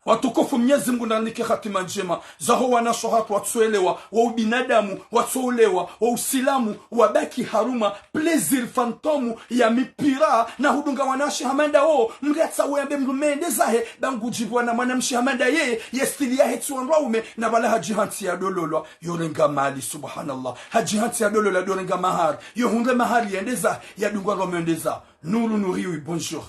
Watukufu, Mnyezi Mngu narinike hatima ndjema. Zaho wanashe hatru watsuelewa, wa ubinadamu, watsuelewa, wa usilamu, wabaki harumwa plaisir fantôme ya mipira, na hudunga wanashe hama ndawo, mriatsa wo yambe mdrumme ende zahe, ba ngudjibiwa na mwanamshe hama ndaye, ye style yahe tsi wandru waume, na pvala hadjihantsi yadololwa, yorenga mali, subhanallah. Hadjihantsi yadololwa, yorenga mahari, yohundre mahari yende zahe, yadungwa wandru waume wende zawo. Nuru Nuriwi, bonjour.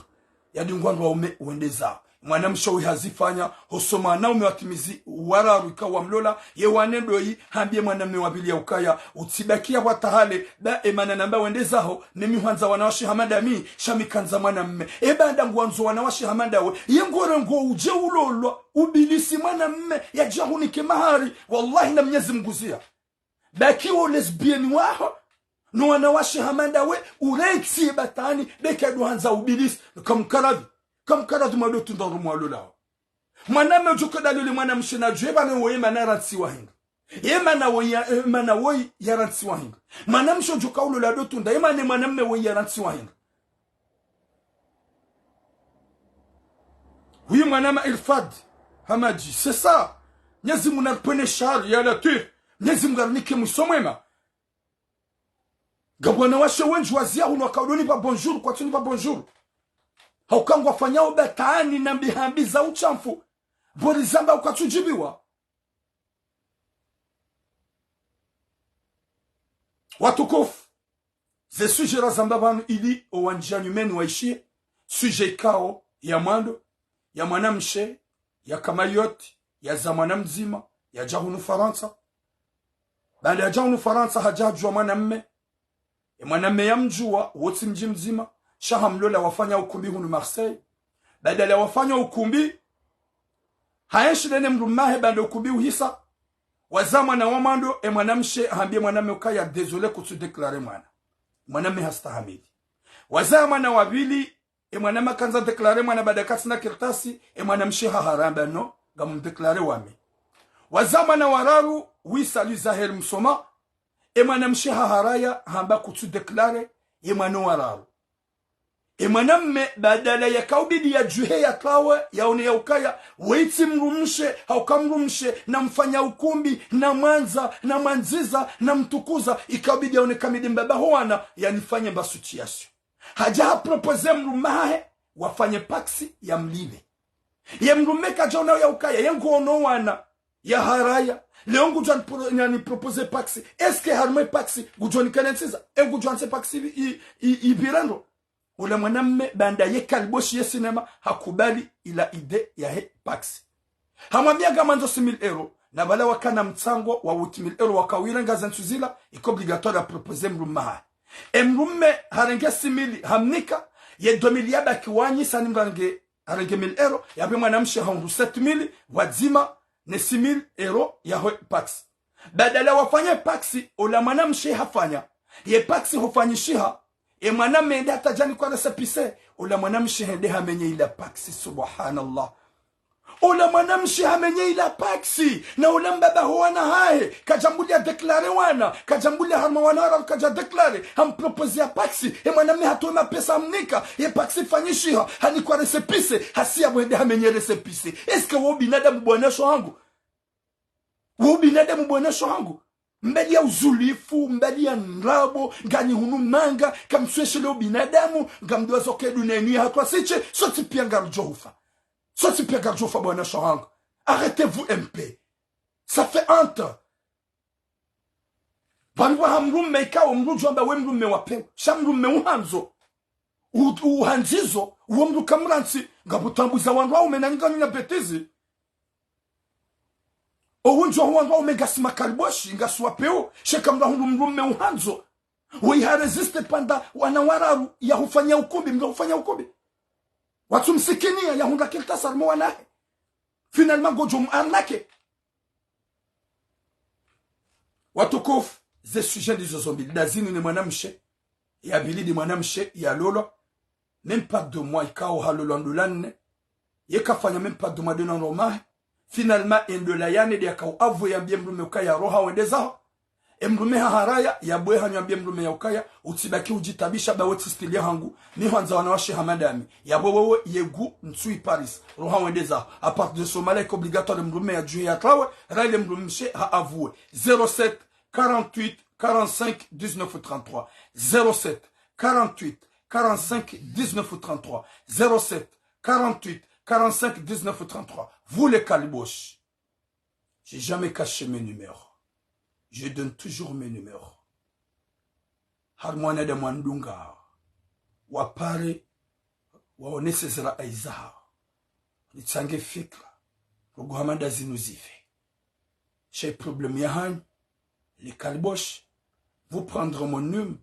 Yadungwa wandru waume wende zawo. Mwanamshe uyi hazifanya, hosoma wanaume watimizi wararu ika wamlola, ye wane ndoyi, hambiye mwanamme wa pvili ya ukaya, utsibaki ya pvwatahale, ba emana namba wende zaho, mimi hwandza wanawashe hama ndami, sha mi kandza mwanamme. E baada nguwandzo wanawashe hama ndawe, ye ngore ngo udje ulolwa, ubilisi mwanamme, yadje yahunike mahari, wallahi na Mnyezi Mngu ziya. Baki wo lesbienne waho, no wanawashe hama ndawe, urentsi ye batwani, beka ndo handza ubilisi, kamkaradhi, kamkaradhi mwado tunda ndo mwalolawo. Mwanamme udjo ko dalili mwanamshe na djwe ba ne woye mana rantsiwa hindri. Ye mana woye ya, eh, mana woye yarantsiwa hindri. Mwanamshe udjo ka ulola ndo tunda, ye mana mwanamme woye yarantsiwa hindri. Oui, mwanama Irfad Hamadi, c'est ça. Mnyezi Mngu naripvwene shari, ya Latwif. Mnyezi Mngu arinike mwiso mwema. Ngapvo wanawashe wendji waziya hunu wakaudoni pva bonjour, kwatsuni pva bonjour. Hauka ngwafanyao batwani na mbihambi za ushamfu. Bo rizamba ukatsudjibiwa. Watukufu, ze sujet razamba pvanu ili owandjiya nyumeni waishiye, sujet ikao ya mwando, ya mwanamshe, yaka Mayotte, yazaa mwana mdzima, yadja hunu Farantsa. Baanda yadja hunu Farantsa, hadja hadjuwa mwanamme. Ye mwanamme yamdjuwa, wo tsi mdji mdzima, sha hamlola wafanya ukumbi hunu Marseille. Badala wafanya ukumbi, hayenshi ndeye ne mdrumme wahe baanda ukumbi uhisa. Wazaa mwana wa mwando, ye mwanamshe hambie mwanamme ukaya désolé kutsu déclarer mwana. Mwanamme hastahamili. Wazaa mwana wa pvili, ye mwanamme hakandza déclarer mwana baanda katsina kartasi, ye mwanamshe hahara hamba non, ngamdéclarer wami. Wazaa mwana wa raru, oui, salut Zahel Msoma, ye mwanamshe haharaya hamba kutsu déclarer ye mwana wa raru. Ye mwanamme badala yakaubidi yadjuhe yatawe, yaone ya ukaya, weyi tsi mdrumshe, hauka mdrumshe, namfanya ukumbi, namwandza, namwandziza, namtukuza, ikaubidi yaone kamidi mbaba ho wana, yanifanye mba situation. Hadja haproposer mdrumme wahahe, wafanye pacs yamlipve. Ye mdrumme kadjaona ya ukaya, ye nguono wana, yaharaya. Leo ngudjo nipro-, nani proposer pacs. Est-ce que harumwa ye pacs, ngudjo nikelentsiza? E ngudjo antse pacs i, i, i, ipvira ndro? Ola mwanamme baanda ye kaliboshi ye sinema, hakubali ila idée yahe pacs. Hamwambia ngamwandzo six mille euros, na pvala wakana mtsango wa huit mille euros wakawira ngaze ntsu zila, ika obligatoire yaproposer mdrumme wahahe. Ye mdrumme harenge six mille hamnika, ye deux mille yabaki wanyisa ni mrange harenge mille euros, yapve mwanamshe hahundru sept mille, pvwadzima ne six mille euros yaho pacs. Badala wafanye pacs, ola mwanamshe hafanya. Ye pacs hufanyishiha, ye mwanamme nde hata djani kwa récépissé, ola mwanamshe hende hamenye ila pacs, subhanallah. Ola mwanamshe hamenye ila pacs, na ola mbaba ho wana hahe, kadjambulia déclarer wana, kadjambulia harumwa wana wararu kadja déclarer, hamproposer ya pacs, ye mwanamme hatowa mapesa hamnika, ye pacs ifanyishiha, hanikwa récépissé, hasiya pvo hende hamenye récépissé. Est-ce que wo binadamu bwana sho hangu? Wo binadamu bwana sho hangu? Mbali ya uzulifu, mbali ya ndrabo, nganyi hunu manga, kamtsueshelea ubinadamu, ngamdjuwa zo ke dunia inu yahatru sitsi, sontsi pia ngarudjo hufa. Sontsi pia ngarudjo hufa bwana sho hangu. Arrêtez-vous un peu. Ça fait honte. Pvanu pvaha mdrumme ikao mdru udjo amba we mdrumme wa pewu. Sha mdrumme uhandzo. U-, uhandzizo, uwo mdru kamrantsi, ngapvo tambuza wandru waume na nyinga nyina bêtise. Owundji waho wandru waume ngasi makaliboshi, ngasi wa pewu, sha eka mdru ahundru mdrumme uhandzo. Weyi ha résister pvanda wana wararu yahufanya ukumbi, mdru hufanya ukumbi. Watsu msikiniya, yahundra kartasi harumwa wanahe. Finalement, ngodjo mu arnaquer. Watukufu, ze sujet ndizo zo mbili. Nda zinu ne mwanamshe, ya pvili nde mwanamshe, yalolwa, même pas deux mois, ikao halolwa ndola nne, ye kafanya même pas deux mois de non-recevoir. Finalement, ye ndola ya nne nde yakao avouer yambie mdrumme ukaya roha wende zaho. Ye mdrumme haharaya, ya bwe hanyo ambie mdrumme ya ukaya, utsibaki udjitabisha ba we tsi style yahangu, mi hwandza wanawashe hama ndami. Ya bwe wewe, ye goût, ntsu i Paris. Roha wende zaho. À partir de ce moment-là, ika obligatoire mdrumme yadjuhe yatrawe, ra ile mdrumshe ha avouer. Zéro sept, quarante-huit, quarante-cinq, dix-neuf, trente-trois. Zéro sept, quarante-huit, quarante-cinq, dix-neuf, trente-trois. Zéro sept, quarante-huit, quarante-cinq, dix-neuf, trente-trois. Vous les caliboches. J'ai jamais caché mes numéros. Je donne toujours mes numéros. Hari mwanadamu wandunga, wapare, waonese zira aiza, nitsange fikra, rogo hama nda zinu zife. Sha ye problème yahanyu, les caliboches, vous prendre mon numéro,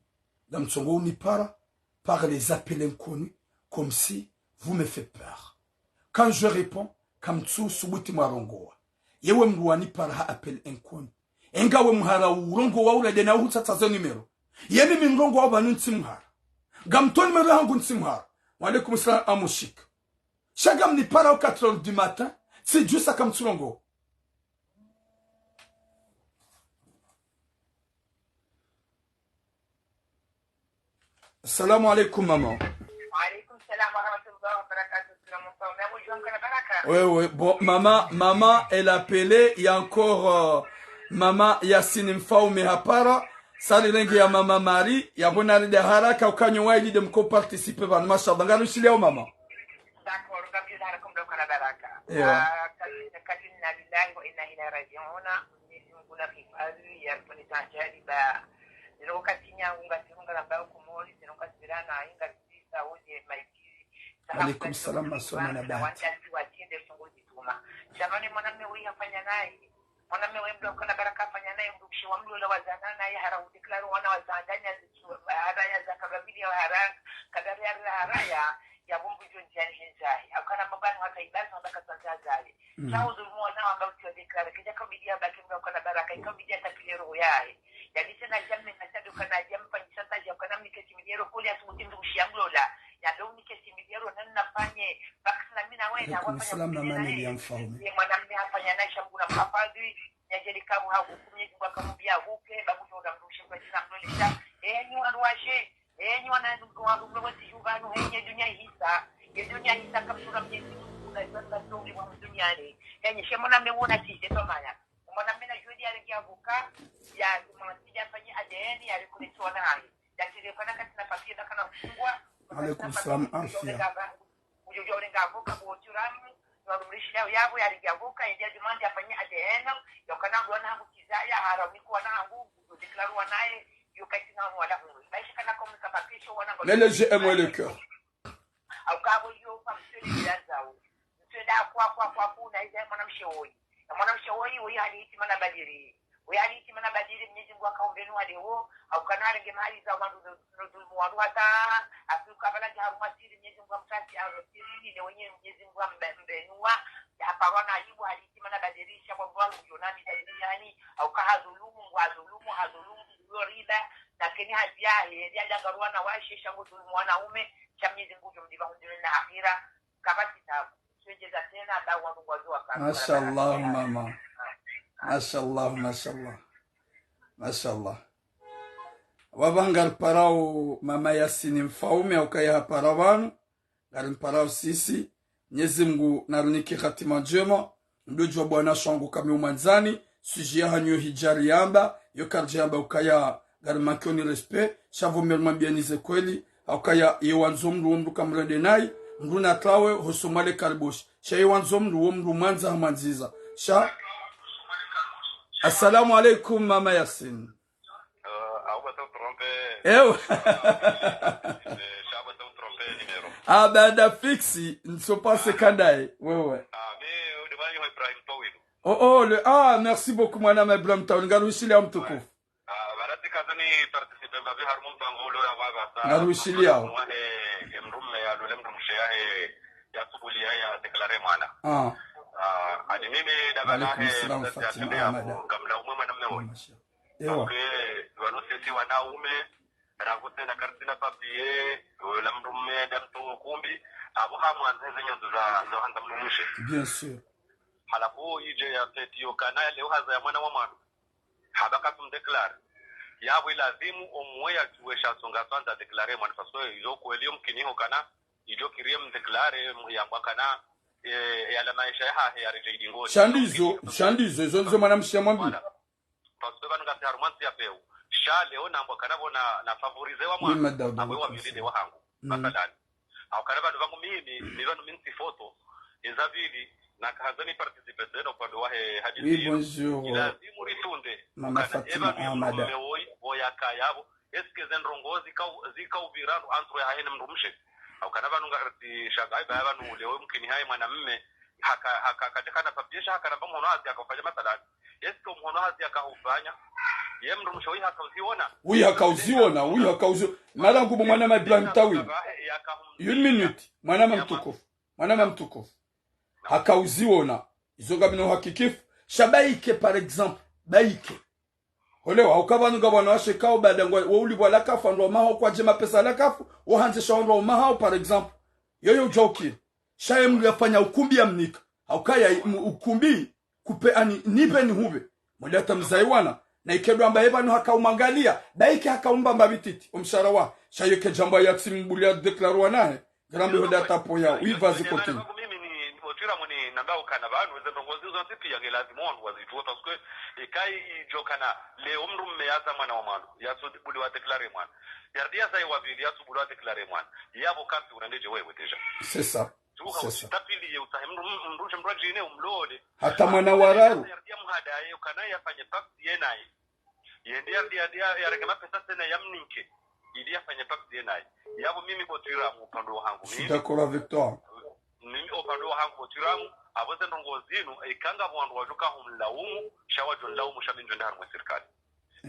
ngamtsongo unipara, par les appels inconnus, comme si vous me faites peur. Quand je réponds, kamtsu subuti mwarongowa. Yewe mdru wanipara ha appel inconnu. Enga we mhara urongowa urede na uhutsatsa ze numéro. Ye mimi mrongowa pvanu ntsi mhara. Ngamtowa numéro yahangu ntsi mhara. Wa alaikum salam, amushik. Sha ngamnipara o quatre heures du matin, tsidjusa kamtsurongowa. Assalamu alaikum, maman. Wa alaikum salam wa rahmatullahi wa barakatuh. Sina mumpa, umeamujua mkana baraka? Wewe, bon, maman, maman, elle appelait, il y a encore, euh, maman Yasine Mfaume hapara, sa rirenge ya maman Marie, ya bona rida haraka, ukanyo wa ili nde mko participer pvanu, mashallah, ngarishiliao maman. D'accord, ngamdjuza haraka mdo mkana baraka. Ewa. Ah, kali, kali inna lillahi wa inna ilayhi raji'un. Mwenyezi Mungu na hifadhi, ya riponi tajariba. Zero kati nyangu ngasi hunga na mbao Komori, zero kati zirana inga zisa uje maiki. Alaikum salam, masoma na bahati. Wanda si watinde songo zituma. Mame we mdru ukana baraka fanya naye mdru mshe wa mlola wazana naye hara udéclarer wana wazandanya zitu, hara ya zaka babili ya hara, kadari ya hara ya, ya bombu jo njiani henzaye. Ukana mbaba ni waka ibazi wabaka twaza zaye. Mm. Sha udhulumu wana wamba uti wa déclarer. Kija kabidi ya baki mdru ukana baraka, ikabidi ya tapile roho yaye. Yalise na jamme na shabi ukana jamme fanyisa taji ukana mnike similiero kuli asubuti mdru mshe ya mlola. Ya ndo unike similiero nani nafanye. Baki na mina wena, alaikum salam, na mane ya mfaume. Ye mwanamme afanya naye shangura mhafadhi. Nyajeli kabu haku, Mnyezi Mungu akamwambia avuke, babu yona mdru mshe kwa jina mlolesha. Enyi wandru washe, enyi wana wandru mwe wasi juvanu, enyi dunia hisa. Ye dunia hisa kamsura Mnyezi Mungu, na jua na stori wa duniani. Enyi she mwanamme wona sise tomaya. Mwanamme na jodi ya rengi avuka, ya kumansi ya fanyi A D N, ya rekonekti wana hayi. Ya tile kana katina papier, na kana mfungwa. Alaikum salam, Afia. Ujo ujo urenga avoka bo turamu, na rumrishile yabo yari avoka, yende ya demande afanye A D N, yo kana wana hangu kizaya, hara miku wana hangu, yo déclarer wanaye, yo kaitina wala hunu. Baishi kana comme ça, papier sho wana ngo. Mais les yeux aiment le cœur. Au kabo yo, pa mswe ni bilanzao. Mswe da kwa, kwa, kwa, kuna, iza mwanamshe woyi. Na mwanamshe woyi, woyi hali iti mana badiri. Woyi hali iti mana badiri, Mnyezi Mungu akaombeni wale wo, au kana arenge mahali za wandru no, no dhulumu wandru hata, afi ukabala nge harumwa siri, Mnyezi Mungu amtasi, aro siri, ni le wenye Mnyezi Mungu ambe, mbenuwa, ya haparwa na aibu, hali iti mana badiri, sha kwa mbuwa ujo nami duniani, au ka hadhulumu, Mungu hadhulumu, hadhulumu, uyo riba, na keni hazi yahe, ya jangarwa na washe, sha ngo dhulumu wanaume, sha Mnyezi Mungu ujo mdiba hundire na akhira, kaba kitabu. Mashallah, mama. Mashallah, mashallah. Mashallah. Wapva ngariparao mama Yasini Mfaume, ukaya hapara pvanu, ngarimparao sisi. Mnyezi Mungu narinike hatima ndjema. Mdru djuwa bwana shangu kami umwandzani, sujet ya hanyu hidjari yamba, yo karidja yamba ukaya ngari manqué-oni respect, sha pvo meri mwambiani ze kweli, ha ukaya ye wandzo mdru wo mdru kamrende nayi, mdru na tawe, hoso mwale kariboshi. Sha ye wandzo mdru wo mdru mwandza hamwandziza. Sha, assalamu alaikum, mama Yasin. Euh, ah, on va se tromper. Eh, ouais. Euh, ça va se tromper, numéro. Ah, ben, da fixe, ne sont pas secondaires. Ouais, ouais. Ah, mais, euh, devant, il y a Ibrahim Tawil. Oh, oh, le, ah, merci beaucoup, madame Ibrahim Tawil. Ngarushili ya mtukufu. Ah, barati kaza ni participer, mbabi harumwa mpango ule wa baba sa. Ngarushili ya. Wa, eh, mdrume ya lule mdrumshe ya, eh, ya subuli ya, ya déclarer mwana. Ah. Ah, ani mimi, da bana, eh, alaikum salam, Fatima Ahmada. Ngamla umwe mwana mme woyi. Masha. Ewa. Parce que, wanu sisi wanaume, rako tsena karitsina papier, la mdrume, da mtu kumbi, apvo hamwandze ze nyandzo za, za handa mdrumshe. Bien sûr. Halafu idje ya feti yo kana leo haza ya mwana wa mwanu. Haba katsum déclarer. Yapvo ilazimu omwe ya tuwe sha tsonga tsandza déclarer mwana, parce que yo kweli yo mkini ho kana, idjo kiriye mdéclarer, yambwa kana, eh, yala maesha yahahe yaredjeyi dingoni. Sha ndizo, sha ndizo, izo ndizo mwanamshe yamwambiya. Voilà. Parce que pvanu ngasi harumwa ntsi ya pewu. Sha leo nambwa kana pvo na, na favoriser wa mwana. Oui, madame, apvo wa pvili nde wahangu. Mm. Mathalani. Au kana pvanu pvangu mimi, mi pvanu mi ntsi photo. Eza pvili, nakahandza ni participer tsena upande wahe hadisi. Oui, bonjour. Ilazimu ritunde. Mama Fatima Ahmada. Ukana epvanu mdrume woyi, woyi akaya pvo. Est-ce que ze ndrongoo zikau-, zikaupvira ndo entre yahahe ne mdrumshe? Au kana pvanu ngari shaka, ai, baya pvanu leo mkini haye mwanamme, haka, haka, haka, haka na papier sha, haka namba mhono hazi akafanya mathalani. Est-ce que mhono hazi akahufanya? Ye mdrumshe woyi hakauziona? Oui, hakauziona, oui, hakauziona. Mara ngubo mwana ma Ibrahim Tawil. Une minute, mwana ma mtukufu. Mwana ma mtukufu. Hakauziona. Izo ngamina uhakikifu. Sha bayike, par exemple. Bayike. Olewa, uka pvanu nga wanawashe kao baada ngwa, wo ulipvwa la kafu, wandru wa mahao kwadje mapesa la kafu, wo handzesha wandru wa mahao, par exemple. Yoyo udja ukiri. Sha ye mdru yafanya ukumbi yamnika. Ha ukaya mu-, ukumbi, kupe ani, nipve nihupve. Mwende hata mzayi wana. Na ike ndo amba ye pvanu hakaumangaliya, bayike hakaumbamba pvititi, omshahara wa. Sha yo kedjamba yatsi mbuliya déclarer wanahe. Ngarambe ho data po ya, oui, vas-y, continue. Mimi ni, ni motira muni namba ukana pvanu, eze ndrongoo zizo zontsi piya nge lazimu wandru wazidjuwe, parce que, eka idjo kana, leo mdrume yaza mwana wa mwanu, yatsubuliwa déclarer mwana. Yaridi yazaye wa pvili, yatsubuliwa déclarer mwana. Yapvo kafi unandedje wewe déjà. C'est ça. C'est ça. Utapvili ye utahe mdru, mdru, mdru djine umlole. Hata mwana wa raru. Yaridi yamuhadaye, ukana yafanye pacte ye naye. Yende ya, ya, ya, yarenge mapesa tsena yamnike. Ili yafanye pacte ye naye. Yapvo mimi bo Twiramu upande wahangu. Je suis d'accord avec toi. Mimi upande wahangu bo Twiramu, apvo ze ndrongoo zinu, eka ngapvo wandru wadjoka humlaumu, Sha wadjo nilaumu sha mi ndjo enda harumwa sirikali.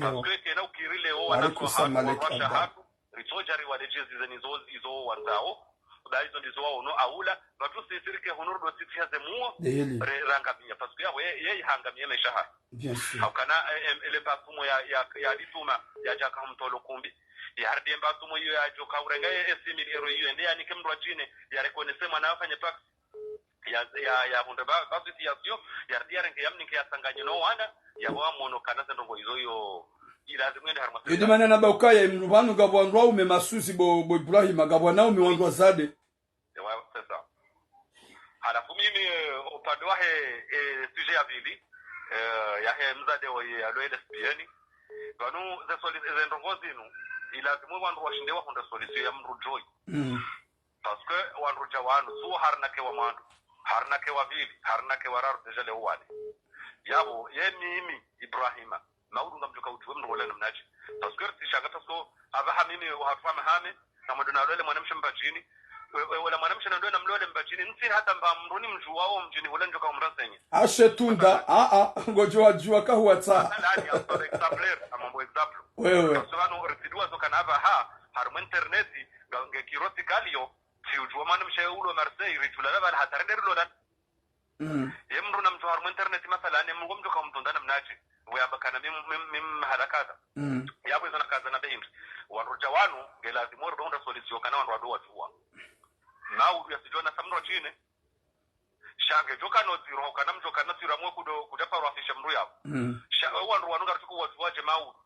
Parce que kena ukiri leo wanaswa hatru, warwasha hatru, ritsodja riwaledjeze zeni zo, izo wandzao. Ba izo ndizo waono aula, ba tu sisirike hono rudo sisi haze muo, re, rangamia. Parce que yawe, ye, ye hangamia maesha hahe. Haukana, eh, em, ele pasumo ya, ya, ya lituma, yadjaka humtolo kumbi. Yardi embasumo iyo yadjoka urenga ye, e six mille euros iyo, ende yanike mndru wadjine, yareconnaisse mwana afanye pax. Ya, ya, ya, hundre ba, ba situation, yardi yarenge yamnike yasanganye no wana, yawa mono kana zendrongo izo yo, ilazimu ende harumwa sirikali. Yodi mana namba ukaya mndru pvanu ngapvo wandru waume masuzi bo, bo Ibrahima, ngapvo wanaume wandru wazade. Ewa, c'est ça. Halafu mimi, eh, upande wahe, eh, sujet ya pvili, eh, yahe mzade oye yalo L S P N. Pvanu ze soli-, ze ndrongo zinu, ilazimu wandru washinde wahundre solution ya mndru djoyi. Parce que wandru dja wanu, suo harina ke wa mwando, harina ke wa pvili, harina ke wa raru, déjà leo wane. Yabo, ye mimi, Ibrahima, maudu ngamdjoka udjuwe mndru wola namnadje. Parce que ritsishanga parce que apvaha mimi ohatru wa mahame, namwendo nalole mwanamshe Mbadjini. We, we, wola mwanamshe nando namlole Mbadjini. Ntsi hata mba mndru nimdjuwao mdjini wola ndjoka umrasenye. Ashe tunda, a, a, ngodjo wadjuwa kahuwatsa. Masalani, a, par exemple, amambo exemple. Wewe. Parce que pvanu ritsidjuwa zo kana apvaha, harumwa internet, nga, nge kiro tsikaliyo, tsi udjuwa mwanamshe ulo Marseille, ridjula la pvala hata rende rilola. Ye mndru namdjuwa harumwa internet masalani, ye mndru ngamdjoka umtunda namnadje. Weyamba kana mim, mim, mim mahala kadha. Yabo izo nakaza na behindri. Wandru dja wanu, nge lazimu wandru wahundre solution kana wandru wado wadjuwa. Maudu yasidjuwa na sa mndru wadjine. Sha ngedjoka no ziro, kana mdjoka no ziro amwe kudo, kuda paro afisha mndru yabo. Sha, wandru wanu ngaritsuko wadjuwa dje maudu.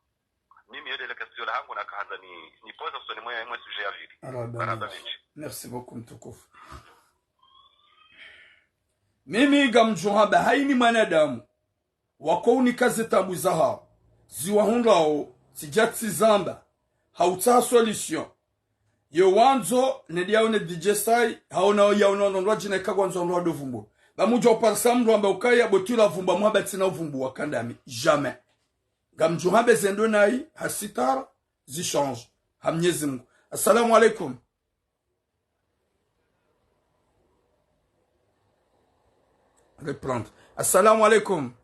Mimi yodele question lahangu nakahandza ni, ni poser usoni mwe, mwe sujet ya pvili. Marahaba mendji. Merci beaucoup, mtukufu. Mimi ngamdjo hamba haina mwanadamu wakounika zitabu zahao, ziwahundrao, zidja tsizamba, hautsaha solution. Yo wandzo, nedi yaone D J Sai, haona yaona wandru wadjina ika kwandzo wandru wado vumbua. Ba mudja uparisa mndru amba ukaya, bo tula vumbua, mwamba tsina uvumbua kandami. Jamais. Ngamdjo hamba zendo nayi, ha sitara, zi change. Ha Mnyezi Mungu. Assalamu alaikum. Reprendre. Assalamu alaikum.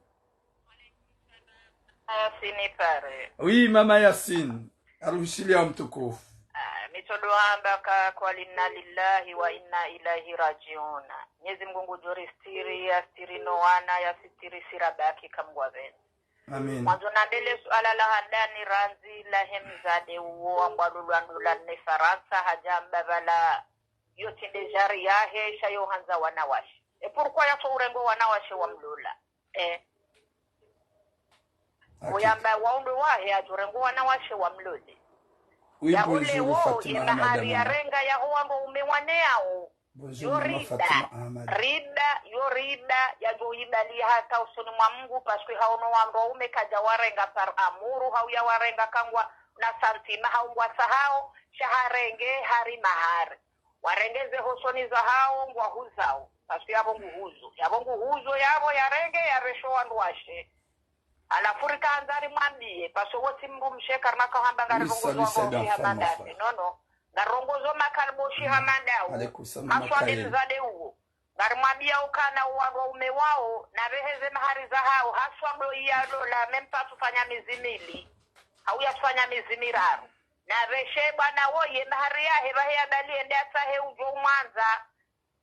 Yasini pare. Oui, mama Yasini. Aruhishiliya mtukufu. Ah, mi tsodo hamba ka kwali inna lillahi wa inna ilaihi rajiuna. Mnyezi Mungu ngudjo ristiri, yastiri no wana, yasitiri sira baki kamgwa beni. Amin. Mwandzo nambele suala la handani randzi lahe mzade uwo ambwa lulwa ndula ne Farantsa hadja amba pvala yo tsi nde jari yahe sha yo handza wanawashe. E pourquoi yatso urengo wanawashe wamlola? Eh. Uyamba waundru wahe yadjo rengo wanawashe wamlole. Oui, bonjour, Fatima Ahmad. Yaho leo ye mahari yarenga yaho wandru waume wane yawo. Yo riba, riba, yo riba, yadjo ibali hata usoni mwa Mungu, parce que haono wandru waume kadja warenga par amour, hau yawarenga kangwa na sentiment, hau ngwatsahao, sha harenge, hari mahari. Warenge ze hosoni zahao, ngwahuzao, parce que yabo nguhuzo, yabo nguhuzo, yabo yarenge, yaresho wandru washe. Halafu rikahandza rimwambiye, parce que wo tsi mdrumshe karina kahamba ngarirongozo wandru washe ha madafe. Non, non. Ngarongozo makalboshi ha madawu. Haswa nde mzade uwo. Ngarimwambiya ukana uwandru waume wawo, napvehe ze mahari zahao, haswa ndo iyalola, même pas tsufanya mezi mili. Hau yatsufanya mezi miraru. Napveshe bwana woye mahari yahe, pvahe yabali ende yatsahe udjo umwandza.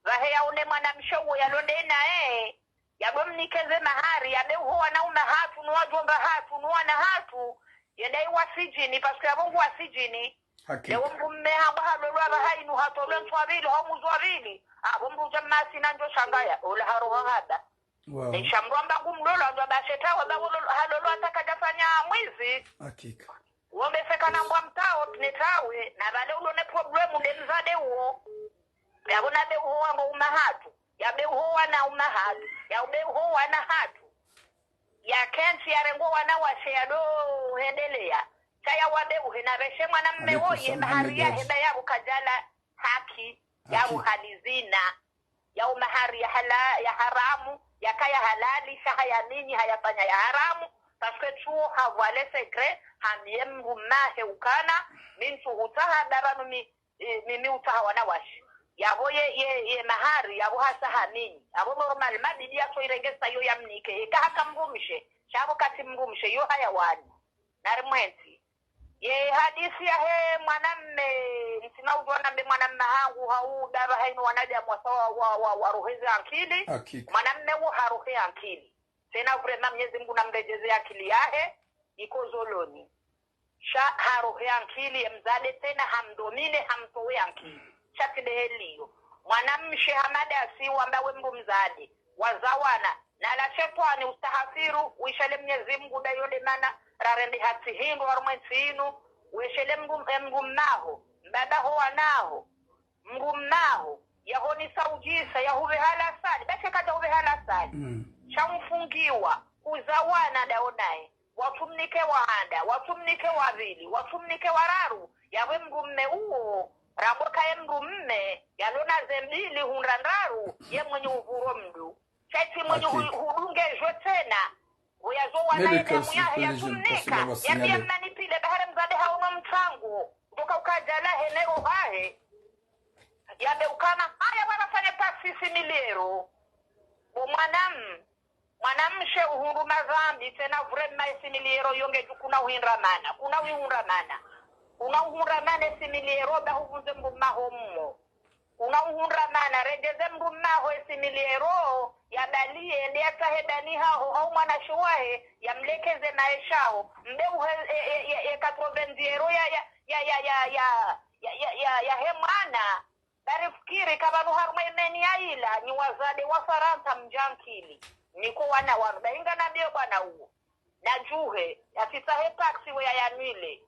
Pvahe yaone mwanamshe uwo yalonde naye, yabo mnike ze mahari, yabe uho wanaume hatru, no wadjomba hatru, no wana hatru, yende iwa sijini, parce que yabo nguwa sijini. Hakika. Leo mdrume hamba halolwa pvaha inu hatolwa ntswa pvili, hau muzwa pvili. Abo mdru dja masi na ndjo shangaya, ola haroha hada. Wow. Nesha mdru amba ngumlolwa, ndo amba sheta, wamba halolwa hata kadjafanya mwizi. Hakika. Wombe seka na mbwa mtao, tine tawe, na pvale ulo ne problème nde mzade uwo. Yabo nabe uho wangu uma hatru, yabe uho wana uma hatru, yabe uho wana hatru. Yakentsi yarengwa wanawashe yado hendeleya. Sha yawabe uhe napveshe mwanamme woye mahari yahe ba yabo kadjala haki, yabo hali zina. Yao mahari ya hala-, ya haramu, yakaya halali, sha hayaminyi, hayafanya ya haramu, parce que tsuwo ha voile secret, hambiye mdrumahe ukana, mi ntsuhutsaha, ndapvanu mi, eh, mi, mi utsaha wanawashe. Yabo ye, ye, ye mahari, yabo hasa haminyi. Yabo normal, mabidi yatso irengesa yo yamnike. Eka haka mdrumshe, Sha pvo kati mdrumshe yo hayawani. Nari mwentsi. Ye hadisi yahe mwanamme, ntsina udjuwa nambe mwanamme hangu hau daba hainu wanadamu wasa wa, wa, wa, waroheze ankili. Hakika. Mwanamme wo harohe ankili. Tsena vraiment Mnyezi Mungu namredjeze ankili yahe, iko zoloni. Sha harohe ankili, ye mdzadze tsena hamdomine, hamtowe ankili. Sha tsi ndeheli yo. Mwanamshe hama dasi wamba we mdru mdzadze, wazawana, nala shetwani ustahafiru, wishele Mnyezi Mungu nda yo nde mana, rarende hatsi hindru harumwa entsi inu, weshele mdru, e mdru mmaho, mbaba ho wanaho, mdru mmaho, yahonisa udjisa, yahuve halasali, bashe kadja huve halasali. Mm. Sha umfungiwa, huzawana ndawo naye. Watsumnike wahanda, watsumnike wavili, watsumnike wararu, yawe mdru mme uwo, rambwa kaye mdru mme, yalona ze mbili hundra ndraru, ye mwenye uvuro mdru. Sha tsi mwenye hu-, hudunge djo tsena. Uyazo wana ye damu yahe yatsumnika. Yambiye mnani pile, bahare mdzadze haono mtrango. Kutoka ukadjala he ne roho yahe. Yambe ukana, haya warafanye pasi similiero. Bo mwanam-, mwanamshe uhundru madhambi, tsena vraiment similiero yo ngedjo kuna uhindra mana, kuna uhundra mana. Kuna uhundra mana similiero, ba huvunze mdru mmaho mmo. Kuna uhundra mana, redjeze mdru mmaho esimiliero, yabaliye, nde yatsahe dani haho, hau mwanashe wahe, yamlekeze maesha ho. Mbe uhe, e, e, e, e, quatre-vingts euros ya, ya, ya he mwana. Bari fikiri, kapvanu harumwa emeni ya ila, nyi wadzadze wa Farantsa mdja ankili. Niko wana wanu, bahinga nambiye bwana uwo. Nadjuhe, yasitsahe taxi we yayanwile.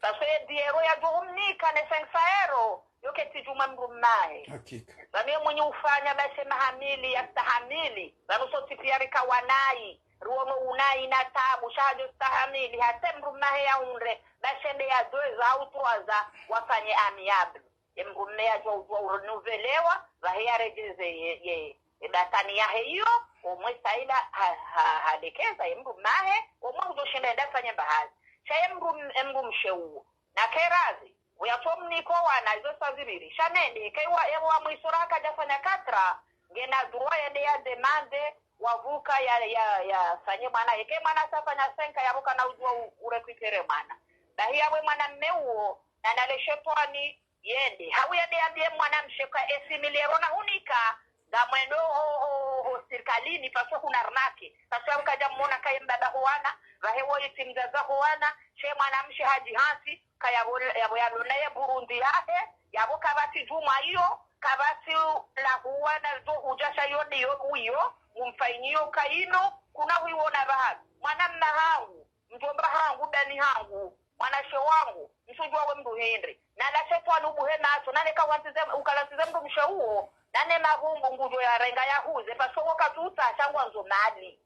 Parce que ye dix euros yadjo humnika ne cinq cents euros, yo ketsi djumwa mdru mmahe. Hakika. Pvanu ye mwenye ufanya bashe mahamili, yastahamili. Pvanu sontsi piya rika wanayi, riono unayi na tabu, sha hadjo stahamili, hata mdru mmahe yahundre, bashe nde ya deux ans au trois ans, wafanye amiable. Ye mdru mme yadjuwa udjuwa urenouvelewa, pvahe yaredjeze ye, ye, ye batani yahe iyo, omwe saila ha, ha, hadekeza ye mdru mmahe, omwe udjo shinda yende yafanye mbahazi. Sha ye mdru m-, ye mdrumshe uwo. Nake razi, uyatsomniko wana izo saa zipviri. Sha nende, ke wa, ye wa mwiso ra kadjafanya quatre ans, ngena droit yende ya demande, wavuka ya, ya, yafanye mwana. Eke mwana safanya cinq ans, yapvo kana udjuwa u-, urekitere mwana. Bahi yawe mwana mme uwo, na nale shetwani, yende. Hau yende yambiye mwanamshe ka esimiliero nahunika, ngamwendo ho, ho, ho, ho sirikalini, parce que huna arnaque. Parce que hau kadja mmona kaye mbaba ho wana, pvahe wo itsi mdzadze ho wana, she mwanamshe hadjihantsi, kaya pvo, yapvo yalona ye Burundi yahe, yapvo kapvatsi djumwa iyo, kapvatsi lahuwa na zo hudja sha yo ndiyo uyo, mumfainyiyo kaino, kuna huiwona pvahanu. Mwana mme hangu, mdjomba hangu, dani hangu, mwanashe wangu, msudjuwa we mdru hindri. Nala shetwani ubuhe matso, nane kawantsize, ukalantsize mdrumshe uwo, nane mavumbu ngudjo yarenga yahuze, parce que wo katsutsaha sha ngwandzo mali.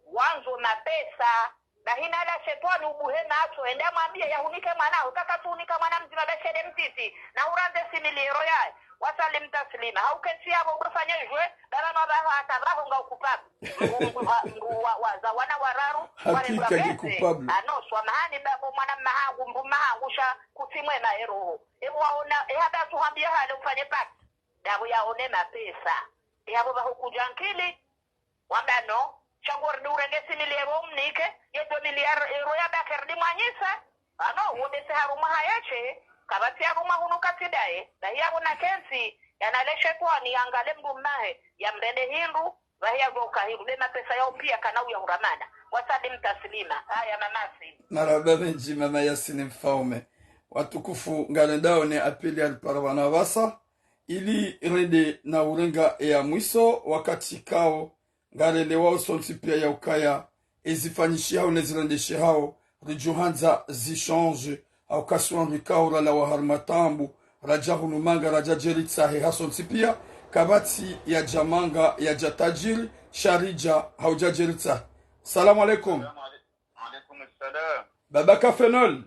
Wandzo mapesa. Bahi nala shetwani ubuhe matso, ende mwambiye yahunike mwana, ukakatsuhunika mwana mdzima bashe nde mtiti, na urandze similiero yaye. Wasalim taslima. Hau ketsi yapvo ufanye djwe, baba no baho hata baho nga ukupvapvo. Ngu, ngu, ha, ngu wa, wazawana wararu, hakika warendwa ngi pveze. Kupvapvo. Ano, swamahani babo mwana mme hangu, mdru mme hangu sha kutsi mwema eroho. Ebu waona, e hata tsuhambiye hale ufanye pati. Dabo yaone mapesa. E habo baho kudja ankili, wamba no, sha ngoridi urenge similiero umnike, ye deux milliards euros ya baki ridi mwanyisa. Ano, wo bese harumwa hayeshe, kapvatsi harumwa hunu katsidaye, bahi yabo na kentsi, yanale shetwani, yangale mdru mmahe, yamrende hindru, bahi yabo kahiru, be mapesa yao piya kana uya huramana. Wasalim taslima. Haya, mamasi. Marahaba mendji, mama Yasini Mfaume. Watukufu, ngarendao ne apeli ya ripara wana wasa, ili rende na urenga ya mwiso wakati kao, ngarelewao sontsi piya ya ukaya, ezifanyishihao ne zirendeshehao, ridjuhandza zichange, hau kasi wandru ikao ralawa harumwa taabu, radja hunu manga radja djeritsahe hasontsi piya, kapvatsi yadja manga yadja tajiri, sha ridja hau dja djeritsahe. Salamu alaikum. Salamu alaikum. Alaikum salam. Baba Kafenol.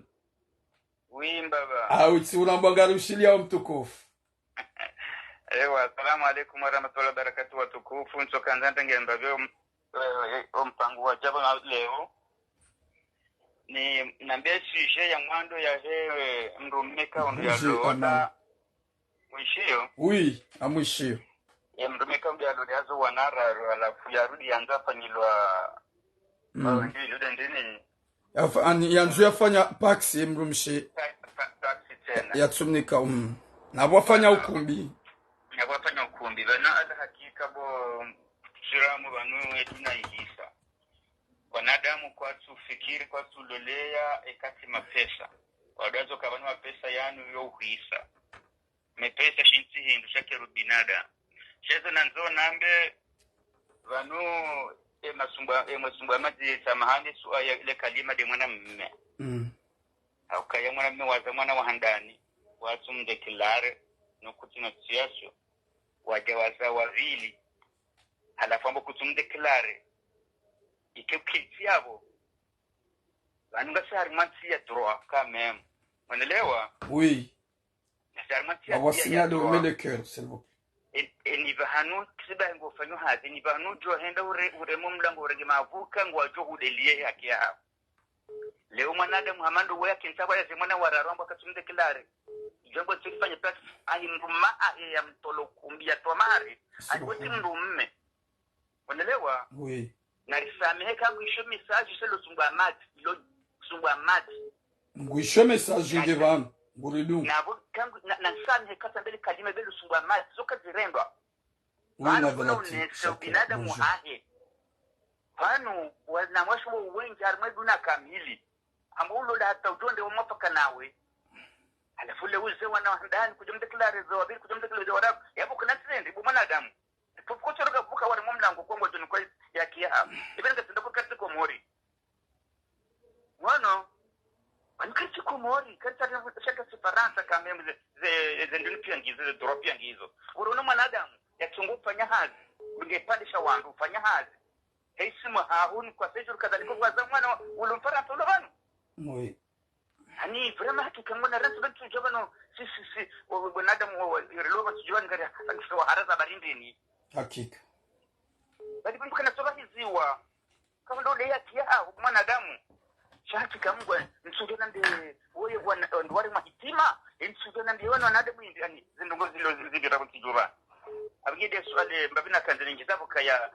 Oui, mbaba. Awu tsi urambwa ngari ushiliyao mtukufu. Ewa, assalamu alaikum warahmatullahi wabarakatuh, watukufu. Ntsoka ndzandza ngemba vyo, eh, ompango wa djabo na leo. Ni, nambe sujet ya mwando yahe, eh, mdrume ka ondo ya sujet lola. Amwishiyo? Oui, amwishiyo. Ye mdrume ka ondo ya lola yazo wana raru, halafu yarudi yandza fanyilwa Mm. Ndini, ndini. Yafa-, ani, yandzo yafanya pax, mdrumshe. Pa-, pa-, pax tsena. Yatsumnika, um. Napvo wafanya ukumbi. Napvo wafanya ukumbi. Pvanu ala hakika bo, shiramu pvanu wetu na ihisa. Wanadamu kwatsu fikiri, kwatsu loleya, ekati mapesa. Wadazo kapvanu mapesa yanu yo uhisa. Mepesa shintsi hindru sha kero binadamu. Shezo nandzo nambe, pvanu, e masumbwa, e masumbwa madzi, samahani, suala ya ile kalima de mwana mme. Mm. Haukaya mwana mme waza mwana wa handani, watsu mdéclarer, no kutsina siasio, waja waza wavili, halafu ambo kutsu mdéclarer. Ike kukentsi yapvo. Pvanu ngasi harimwa ntsi ya droit, quand même. Mwanelewa? Oui. Ngasi harimwa ntsi ya, ya, ya droit. Wawasinyale umele cœur, s'il vous plaît. E, e, ni pvahanu, tsiba ngo fanyo hazi, ni pvahanu djo henda ure, uremo mlango urenge mavuka, ngwadjo hudeliye haki yaho. Leo mwanadamu hama ndo wewe akentsa kwa yaze mwana wa raru ambo katsu mdéclarer. Djongo tsifanye pax, ani mdru mme ahe ya mtolo kumbi ya toa mahari, ani wote mdru mme. Mwanelewa? Oui. Narisamehe ka ngwisho message se lo sumbwa madzi, lo sumbwa madzi. Ngwisho message nge pvanu, nguridungu. Napvo, ka ngu-, na, narisamehe ka tsambele kalima be lo sumbwa madzi, zo kazirendwa. Oui, pvanu kuna unese ubinadamu hahe. Pvanu, wanawashe wo wengi harimwa duna kamili. Ambo ulola hata udjo nde wa mwafaka nawe. Halafu le uze wana wa handani, kudjo mdéclarer ze wavili, kudjo mdéclarer ze wararu. Yapvo kuna ntsi nde, bo mwanadamu. Tupuko tsoroka vuka wari mu mlango kwa ngwadjo nikwa ya kiya. Ibe nga tsinda kwa kartsi Komori. Mwono, kwani kartsi Komori, kartsi ari shaka si Farantsa quand même, ze, ze, ze ndini pia ngizo, ze droit pia ngizo. Uri uno mwanadamu, yatsungu fanya hazi, ngepandisha wandru, fanya hazi. Heisi mwa hahu ni kwa séjour kadhalika kwa za mwana, ulo Mfarantsa ulo pvanu. Oui. Ani, vraiment, hakika ngona rantsi bantsu djo pvanu, si, si, si, wa, wa, wanadamu wa, wa, rilo bantsu djo pvanu ngari, ani, wa haraza barindini. Hakika. Bali bantsu kana soba hiziwa. Kama ndo le haki ya, ah, mwanadamu. Sha hakika mgwe, ntsu djo nande, woye wana, ndo wari mwa hitima, ntsu djo nande wana wanadamu indi, ani, zindrongo zilo zi-, zibira bantsu djo pvanu. Abigide suala, mbapvi na kandze ningiza pvo kaya,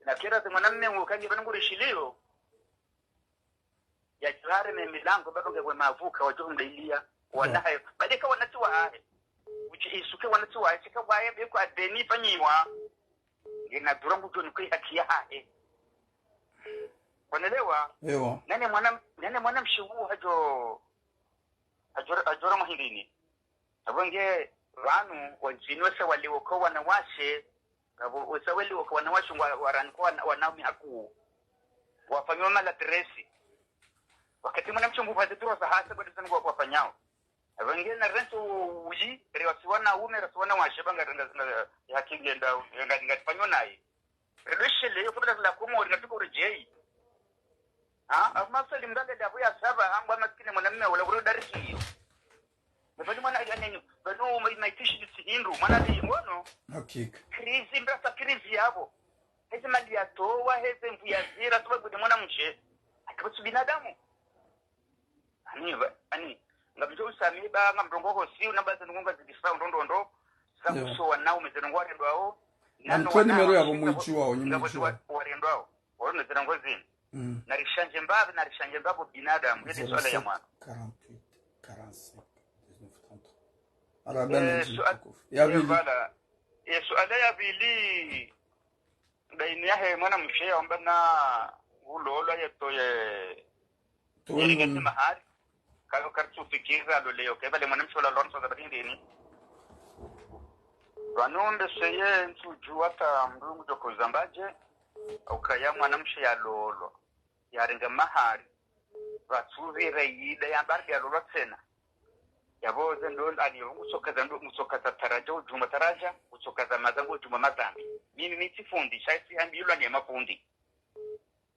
na kera ze mwanamme ngo kangi pvanu ngurishiliyo. Ya djuhare me milango, baba nge we mavuka, wadjo humdeliya. Wana hayo. Bade ka wana tsi wahahe. Uchi isuke wana tsi wahahe, shika waye be kwa deni fanyiwa. Ngena dura ngudjo nikwe haki yahahe. Wanelewa? Ewa. Nane mwana, nane mwana mshe wu hadjo, hadjo, hadjo ra mahindini. Apvo nge pvanu, wandzini wesa waliwo ko wanawashe, apvo wesa waliwo ko wanawashe ngwa, warani ko wana, wanaume hakuu. Wafanyiwa maladresse. Wakati mwana mshe ngu pvaze turo za hasa kwa dizani ngwa, wafanyao. Apvo nge na rentsi uyi, re wasi wanaume, rasi wanawashe, banga renga zina ya kinge nda, nga, nga tifanyo naye. Relweshele yo kabla la Komori na tuko rejei. Ha? Ama sali mdale da buya saba, amba maskini mwanamme wala kuro dariki yo. Bali mwana ali anenyo, bali uma ina itishi ni sihindru, mwana ali ngono. Hakika. Krizi, mbrasa krizi yapvo. Heze mali ya towa, heze mvu ya zira, tuwa gude mwana mshe. Akaba tsu binadamu. Ani, ba-, ani, ngamdjo usamihi ba, ngamrongoa hosi, unamba ze ndrongo ngazidisa, ndo, ndo, ndo. Za kusowa wanaume, ze ndrongo warendwao. Na no ntwe nimero yabo mwichi wao, nyi mwichi wao. Warendwao. Wao ne ze ndrongo zini. Mm. Narishanje mbapvi, narishanje mbapvo binadamu. Yede suala ya mwana. Zéro sept, quarante-huit, quarante-cinq, dix-neuf, trente-trois. Arabana. Eh, suala ya pvili. Voilà. Eh, suala ya pvili. Baina yahe mwana mshe yaomba na ulolwa yetoye. Tuwe yelingete mahari. Kayo karitsu fikira lo leyo. Kebale mwana mshe ola lonso za bari ndini. Pvanu mbe seye ntsu djuwa ta mdru ngudjo ko zamba dje. Ukaya mwana mshe yalolwa. Yarenga mahari. Pvatsu pvira yida yamba ari yalolwa tsena. Yapvo ze ndo ani ngutsokaza ndo, ngutsokaza taraja udjuma taraja, ngutsokaza madhambi udjuma madhambi. Mimi mi tsi fundi, sha tsi hambilwa ni mafundi.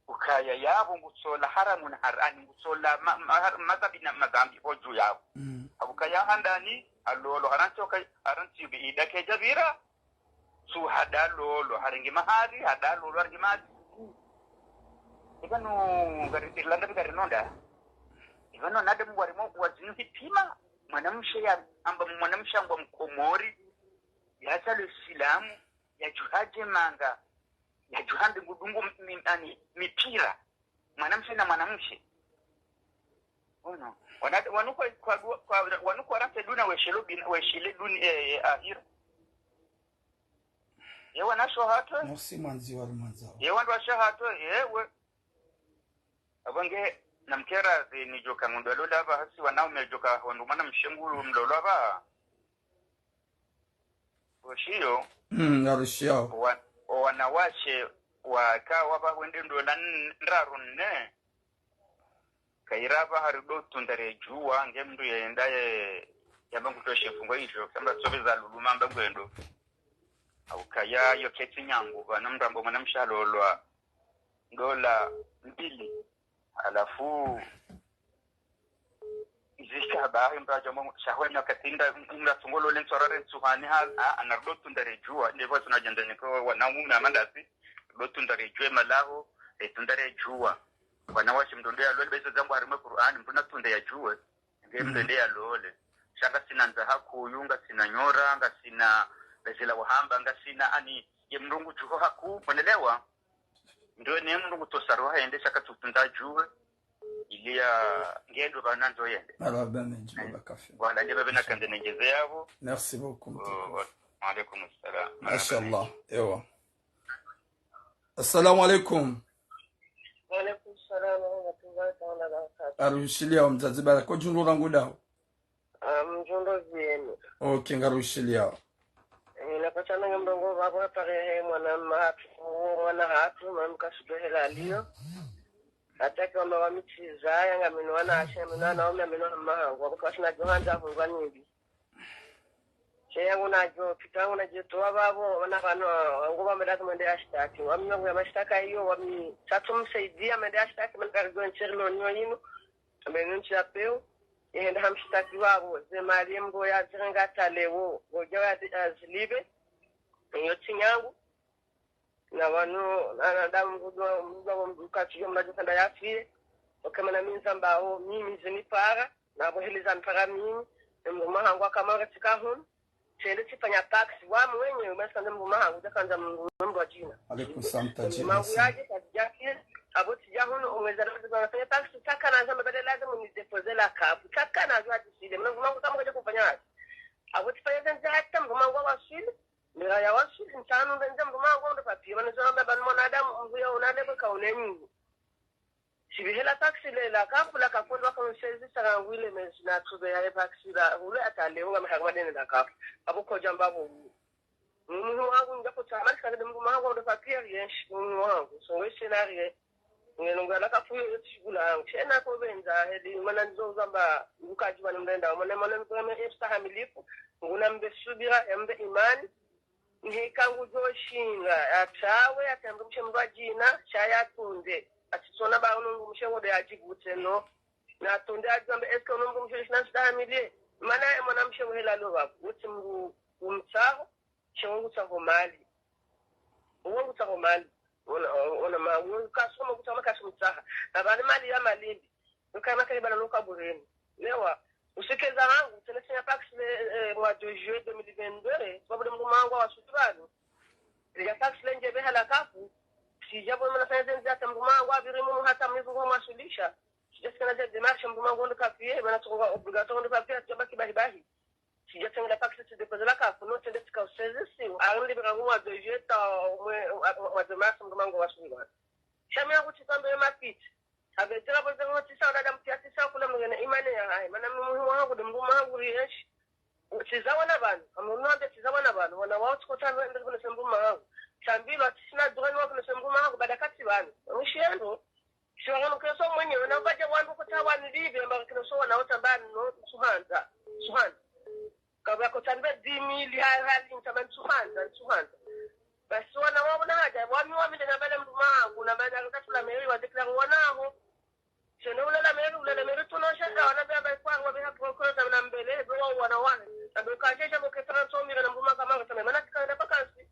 Ukaya yapvo ngutsola haramu na har-, ani ngutsola ma-, ma-, har-, madhambi na madhambi odju yapvo. Mm. Apvo kaya handani, alolwa, harantsi oka-, harantsi bi ida kedja pvira, tsu hada lolwa, harenge mahari, hada lolwa, harenge mahari. Ipvanu ngari, Irlanda bi ngari nonda. Ipvanu wanadamu ngwari mo, wadzinu hitima, mwana mshe ya, amba mwana mshe angwa Mkomori, yazalwa Isilamu, yadjuhadje manga, yadjuhambe ngudungu mi-, ani, mipira. Mwanamshe na mwanamshe. Ono. Wana-, wanu kwa, kwa, kwa, wanu kwa rantse duna weshilo bin-, weshile duni, eh, eh, ahira. Ye wanasho hatwe. Merci, mwandzi wa lumandzao. Ye wandru washa hatwe, ye we. Apvo nge, namkera ze nidjoka mundru alola apva hasi wanaume djoka hondro mwanamshe ngu mlolo apva. Oshiyo. Mm, ngarushiao. Wa-, owanawashe waka wapva wende ndola n-, ndraru nne. Kayira apva hari ndo tunda redjuwa, nge mndru yenda ye, yamba ngutoshe mfungo idjo, samba tsobe za luluma amba ngwendo. Au kaya yo ketsi nyangu, pvanu mndru amba mwanamshe alolwa ndola mbili. Halafu, zika bahi mndru adja mwa shahwani wakati nda, mndru atsongolole ntsu arare ntsuhani ha, ha, ana ndo tunda redjuwa, nde pvo tuna djanda niko wanaume amandasi, ndo tunda redjuwa malaho, e tunda redjuwa. Wanawashe mndru nde yalole, baizo zangu harimwa Qur'an, mndru na tunda yadjuwe, nge mndru nde yalole. Sha ngasina ndza hakuyu, ngasina nyora, ngasina bezela wahamba, ngasina ani, ye mndru ngudjuho haku, mwenelewa? Ndo ne mndru ngutosa roho yende sha katsutunda djuwe, ili ya ngendo pvanu ndzo yende. Marahaba mendji, baba Kafi. Voilà, nde pvapvo nakandza nengeze yapvo. Merci beaucoup, mtukufu. Wa alaikum salam. Mashallah. Ewa. Assalamu alaikum. Wa alaikum salam wa rahmatullahi ta'ala wa barakatuh. Arushiliya wa mdzadze bara, ko djundru rangu daho. Ah, mdjundru ziyeni. Ok, ngarushiliya. Eh, napvasa nenge mlongo pvapvo apare he mwana mma hatru, uwo mwana hatru, mama kasudjohela aliyo. Hata ki wamba wami tsizaya, ngamina wanawashe, ngamina wanaume, ngamina wamma hangu. Wapvo kwasina djo handza hungwa nili. She yangu nadjo, pita yangu nadjo towa pvapvo, wana pvanu, wangu wamba lazima ende yashitaki. Wami yangu ya mashtaka iyo, wami tsatsu msaidia, mende yashitaki, mende karidjo ntsiri lo niyo inu. Mbe nunchi ya peu, yehenda hamshitaki pvapvo, ze mali mbo yazirenga hata leo, ngodja ya zi-, yazilibe, iyo tsi nyangu. Na pvanu, na, na, na, mndru, mndru, mndru katsi yo mndru kanda yafiye. Ok, mana mi ndzambao, mimi zinipara, na pvo heli zanipara mimi, ne mndru mma hangu akamanga tsika hunu. Tsende tsifanya taxi, wami mwenyewe, mesa ne mndru mma hangu, tsakandza mndru, mndru wa djina. Alaikum salam, Taji. Mndru mma hangu yadje, kadjaki, apvo tsidja hunu, umweza na mndru nafanya taxi, tsaka na ndzamba bale lazima ni déposer la kapu. Tsaka na ndzamba tsisile, mndru mma hangu kama kadja kufanya hazi. Apvo tsifanya zenza hata mndru mma hangu waswili, mira ya waswili, ntsanu ndenze mndru mma hangu ndo papier, mana zona mba mwanadamu, mndru ya unale kwa kauneni. Shibihela taxi le la kapu la kapu ndo waka msezi saka ngwile mezi na tube ya le taxi la, ule hata leo nga mehagma dene la kapu. Apvo kodja mbapvo. Mimi wangu ndja kutsa mali saka de mndru mma hangu ndo papier yenshi, mimi wangu. So we scénario. Ngeno ngala kapu yo tsi shugula yangu. Shena ko benza, heli, mana ndzo zamba, ngukaji wani mrenda, mwana, mwana, mwana, mstahamilifu. Nguna mbe subira, mbe imani. Niheka ngudjo shinga, yatsawe, yatsambe mshe mndru wa djina, sha yatunde. Atsitsona ba unu mndru mshe ngode yadjibutse no. Natunde yadjambe, est-ce que unu mndru mshe shina shitahamilie? Mana ye mwana mshe uhela lo pvapvo, wotsi mndru umtsaho, she ngutsaho mali. Uwo ngutsaho mali. Ona, ona ma, uwo kasoma ngutsaho mali kashi mtsaha. Na pvani mali ya malimbi. Nukana kali bana nuka bureni. Lewa, usikeza hangu, tsene tsina taxi le, eh, mois de juillet deux mille vingt-deux, eh, sababu de mndru mma hangu wa sudurani. Leya taxi le ndje beha la kapu, tsidja bo mana sanya zenzi hata mndru mma hangu wa biri mumu hata mwivu wa mwasulisha. Tsidja tsikana ze démarche mndru mma hangu ndo kapiye, mana tsukunga obligatoire ndo kapiye, tsidja baki bahi bahi. Tsidja tsengela taxi tsi déposer la kapu, no tsende tsika usezi si, arindi bira mois de juillet, ta, mwe, mois de mars, mndru mma hangu wa sudurani. Shami yangu tsitsambe mapiti. Abe tela bo zero tisa, wana damu pia tisa, kula mngene imani ya hayi. Mana mimi muhimu hangu de mndru mma hangu rienshi. Tsiza wana pvanu. Amunu ambe tsiza wana pvanu. Wana wao tsikotano ende kunese mndru mma hangu. Tsambilwa tsisina durani wa kunese mndru mma hangu, bada katsi pvanu. Mwishiendo. Shiwa kano keso mwenye, wana ubaje wandu kota wani libe, mba kino so wana wota pvanu, no, tsuhandza. Tsuhandza. Kabla kotsambe dix mille, ha, ha, li, ntsamba ntsuhandza, ntsuhandza. Basi wana wao na haja, wami, wami nde nambale mndru mma hangu, nambale na katula mairie, wa déclarer wana ho. Shene ula la mairie, ula la mairie, tuno shaka, wana be amba kwa, wa be ha procureur, na mbele, be wa wana wana. Na be kaje, shaka, ke trente mille, na mndru mma kama, kama, mana tsika na vacances.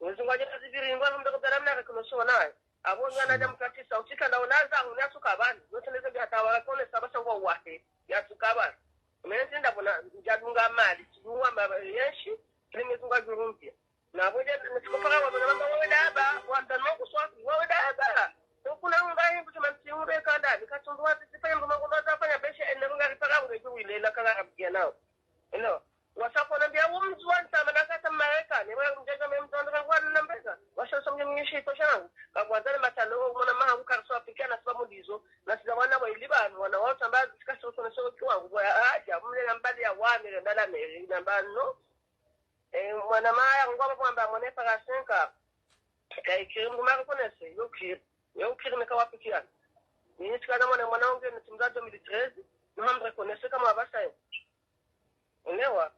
Mwezi ngwaje, na zibiri, ngwa, mbe ko bela mna, kama so wana. Apvo ngana damu pia tisa, utsika na unaza, unyatsuka pvanu. Yote neze bi hata wa kone, saba sangwa wahe, yatsuka pvanu. Mwenzi ndapvo na, ndjadunga mali, tsidunga mba, yenshi, tili mwezi ngwa djurumpia. Na pvo dje, na tsikopaka wa, na mba, wewe daba, wa, nda nongo swa, wewe daba. Kuna unga, himbu, Ila kala rabia nao. Ino. Wasa kona mbia umdzuwa ntama na kata Marekani. Wala mdjadja me mdzuwa ndra kwa nambeza. Wasa so mdji mnyishi to shangu. Kabwa zale matalo mwana maha ukarso apikia na sababu ndizo. Na siza wana wa ilibanu, wana wa utamba zika so so so kiwa. Kwa aja, mle nambali ya wami, le ndala meri, nambano. Eh, mwana maya ngwa mwa mwana para senka. Ka ikiri mdru ma reconnaître, yo kiri. Yo kiri meka wapikia. Ni tsika na mwana mwana onge ni timza deux mille treize, no ham reconnaître kama wabasa. Unewa.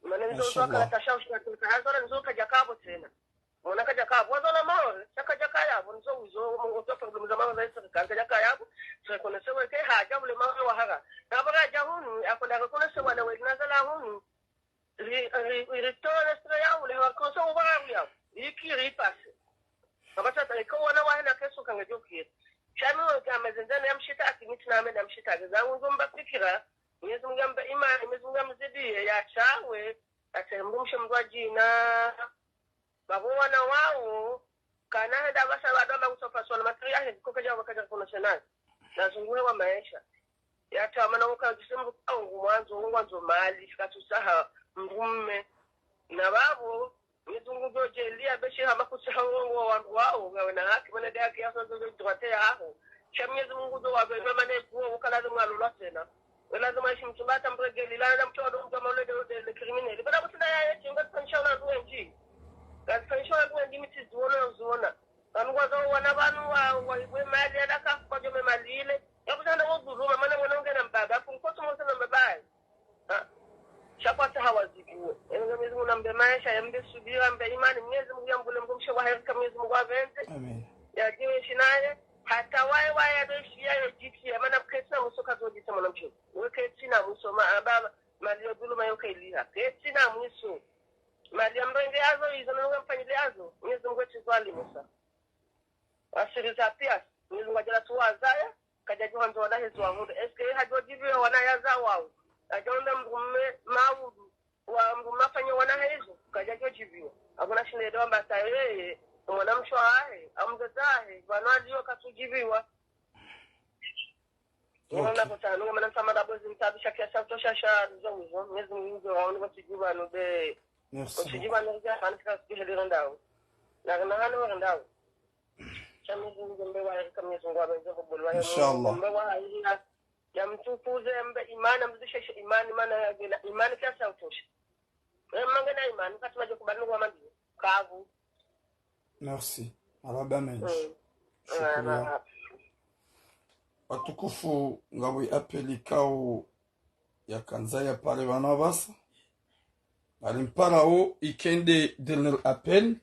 Mana nzo zo kala tasha ushika tulika hazora nzo kaja kabo tsena. Mwana kaja kabo, wazola maore, sha kaja kaya, bo nzo uzo, mo uzo problème za maore za sirikali, kaja kaya bo, reconnaître weke haja ule maore wa hara. Na bara ja hunu, akonda reconnaître wana weli nazala hunu. Ri, ri, ri tole sira ya ule, wa koso ubara ya. Iki ri pase. Kabasa ta iko wana wa hena keso kange jokie. Shami wa kama zenzana ya mshita ati miti na ame na mshita. Zangu nzo mba fikira. Mwenyezi Mungu ambe imani, Mwenyezi Mungu amzidie, ya shawe. Ate mdru mshe mdru wa djina. Babo wana wao, kana henda basa wadoma kusofa sona matri yahe, ko kaja wakaja kuna shenani. Na zunguhe wa maesha. Ya tamana uka jisimbu kwa ungu mwandzo, ungu mwandzo mali, katusaha mdrume. Na babo, Mwenyezi Mungu ndo jelia, beshi hama kusaha ungu wa wandru wao, ngawe na haki, mana de haki ya sozo ndo tuwate ya aho. Sha Mwenyezi Mungu ndo wa bebe, mana kuwa, ukala ndo mwalula tsena. Wala zima ishi mtumba hata mregeli, la na mtu wa ndo mtu wa maule de, de, de criminel. Bada kutina ya yechi, nga tufanyisha wana wandru wengi. Nga tufanyisha wana wandru wengi, miti ziona, ziona. Wanu wazo wana wanu wa, wa, we mali, ala ka, kwa jome mali ile. Ya kutanda wo dhuluma, mana mwana unge na mbaba, afu mkoto mwote na mbaba. Ha? Sha kwa taha wazikiwe. Enge Mwenyezi Mungu nambe maesha, yambe subira, yambe imani, Mwenyezi Mungu yambule mdru mshe wa heri ka Mwenyezi Mungu avende. Amen. Ya jiwe shinaye, hata wae wae ya doshi ya yo jiki, ya mana keti na mwiso kazo jita mwana mshe. We keti na mwiso, ma, aba, mali yo dhuluma yo kailiha. Keti na mwiso. Mali ya mrenge yazo, izo nunga mfanyile yazo. Mwenyezi Mungu eti zwali Musa. Asiri za pia, Mwenyezi Mungu ajala tu wazaya, kaja jua ndo wana hezo wa muda. Est-ce que hajo jibiwa wana yaza wao? Kaja onda mdrume maudu, wa mdrume afanya wana hezo, kaja jo jibiwa. Hakuna shinde ndo amba sa yeye, mwana mshe wahe, au mzaza wahe, wanu aliyo katu jibiwa. Unaona kutanu, mana mtama dabo zimtabisha kiasi ya kutosha sha, zo uzo, Mwenyezi Mungu, waone kwa sijiba nube. Merci beaucoup. Kwa sijiba nube, kwa sijiba nube, kwa sijiba nube. Na, na, na, na, na. Sha Mwenyezi Mungu mbe wa heri ka Mwenyezi Mungu ameze kubulwa ya Inshallah. Mungu mbe wa heri ya, ya mtukuze mbe imani, mzidishe imani, mana ya gina, imani kiasi ya kutosha. Eh, mange na imani, kati maje kubali kwa mandi. Kavu. Merci. Marahaba menji. Mm. Shukuriya. Marahaba. Watukufu, ngapvo appel ikao yakandza yapare pvanu apvasa. Nari mparao ike nde dernier appel.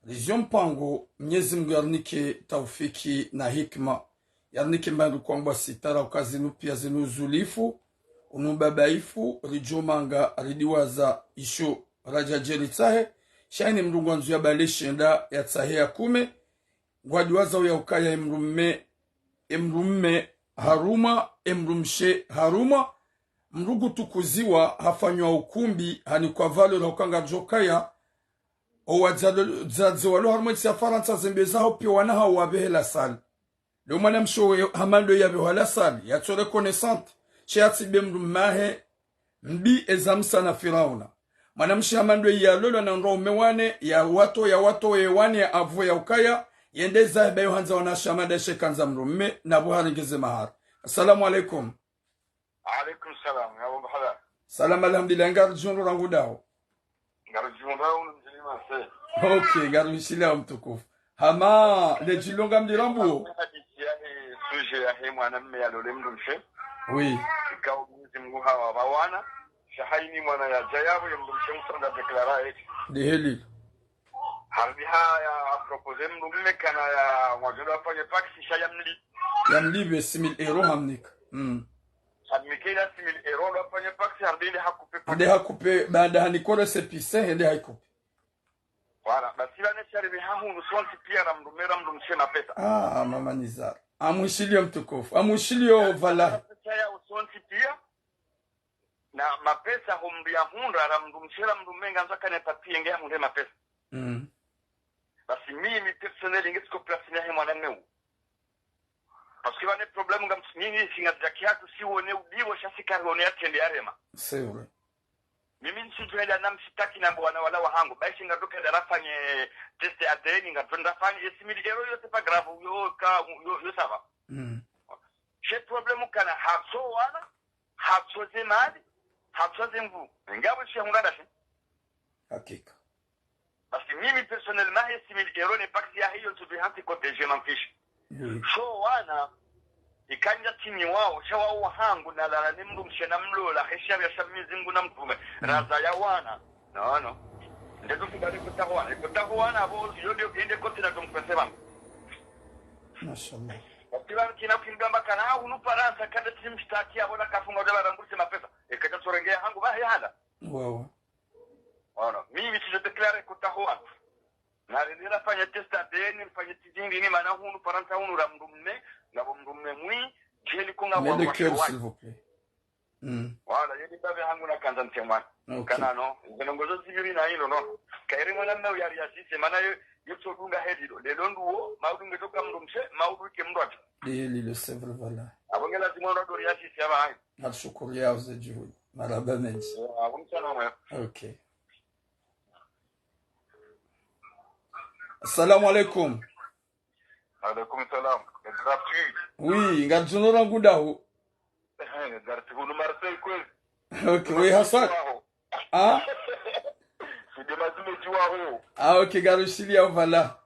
Rizio mpango, Mwenyezi Mungu yarinike taufiki na hikima. Yarinike mbandru kwangwa sitara uka zinu pia zinu uzulifu, unu babaifu, ridjo manga, ridiwaza isho, radja djeri tsahe, sha ini mdru ngwandzo ya bale shenda ya tsahe ya kume, ngwadiwaza uya ukaya emdrume, emdrume harumwa, emdrumshe harumwa, mdru kutukuziwa, hafanywa ukumbi, hanikwa valeur la uka ngardjo kaya, owadzadze walo harumwa entsi ya Farantsa zembe zaho pia wana hawo wapvehe la salle. Leo mwanamshe oyo hama ndo yapvehwa la salle, yatso reconnaissante, she yatsibe mdrume wahe mbi eza Musa na Firauna. Mwanamshe hama ndo yalolwa na wandru waume wane, ya wato, ya wato, ye wane, ya apvo, ya ukaya, yende zahe ba yo handza wanawashe hama nda she kandza mdrume, na pvo harenge ze mahari. Assalamu alaikum. Alaikum salam, ya baba hala. Salam, alhamdulillah, ngaridjo ndo rangu daho. Ngaridjo ndo rangu mdjini mase. Ok, ngarumishiliya mtukufu. Hama, le djilo ngamdirambuo. Hadisi yahe, sujet yahe mwanamme yalole mdrumshe. Oui. Ikao Mwenyezi Mungu hawapva wana. Sha haini mwana yadja yapvo ye mdrumshe msonda déclarer eti. Ndeheli. Harudi haya proposer mdrume kana ya mwadjolo afanye Pacs sha yamli. Yamlipve six mille euros hamnika. Mm. Hamnika ila six mille euros ndo afanye Pacs harudi nde hakupe Pacs. Nde hakupe, baada hanikole C P C, nde haikupe. Voilà, basi pvanu sha ripve hahunu sontsi pia ra mdrume ra mdrumshe mapesa. Ah, mama Nizar. Amwishiliyo mtukufu. Amwishiliyo pvala. Pesa ya sontsi pia. Na mapesa ho mdru yahundra, ra mdrumshe ra mdrume ngandzo akane papier nge yahundre mapesa. Mm. Basi mimi personnel nge tsiko place yahe mwanamme uwo. Parce que pvanu problème ngamtsi nini, si ngadja kihatru, si wone ubibo, sha si kari wone yatrende yarema. C'est vrai. Mimi ntsudjuwa ila namshitaki na wana wala wahangu. Bahi si ngarudjo kenda rafanye test ya A D N, ngarudjo rafanye, e six mille euros, yo, c'est pas grave, yo, ka, yo, yo, ça va. Mm. She problème kana hatso wana, hatso ze mali, hatso ze nvu. Ngapvo she hundra ndashi. Hakika. Parce que mimi, personnellement, he six mille euros ne paksi ya hiyo ntsudjuwa hantsi côté, je m'en fiche. Oui. So wana, ikandja tini wao, sha wao wahangu, nalala ni mdrumshe namlola, he sharia sha Mwenyezi Mungu na mtume, razaya wana. Non, non. Ndezo kubali kutaha wana. Kutaha wana, abo, yo ndio ende kote na tumkwese wangu. Mashallah. Wakila kina kimgamba kana, ah, unu Farantsa, kanda tini mshtaki, abo na kafunga, ndo baramburise mapesa. E kata tsorenge hangu, bahi handa. Wawa. Ono, mimi tsidjo déclaré kutaha wana. Nari nirafanya test A D N, nifanye tizindi ni mana hunu Farantsa hunu ra mdrume, ngapvo mdrume mwi, djeli ko ngapvo. Mets le cœur, s'il vous plaît. Mm. Voilà, yedi babe hangu na kandza ntsemwa. Ok. Kana no, ngelongozo zibiri na ilo no. Kairi mwana mme uyari yazise, mana yo, yo tsodunga hedilo. Lelo nduwo, maudu ngeto ka mdrumshe, maudu ke mdrwati. Lilo, c'est vrai, voilà. Abo nge lazima ndo dori yazise aba hayi. Nashukuru ya uze juhudi. Marahaba mendji. Ya, abo mtsana mwe. Ok. Assalamu alaikum. Alaikum salam. Gratuit. Oui, ngaridjo nora ngudaho. Eh, gratuit hunu Marseille kwezi. Ok, oui, hasa. Ah? Sidi mazime djuwaho. Ah, ok, ngarushiliya pvala.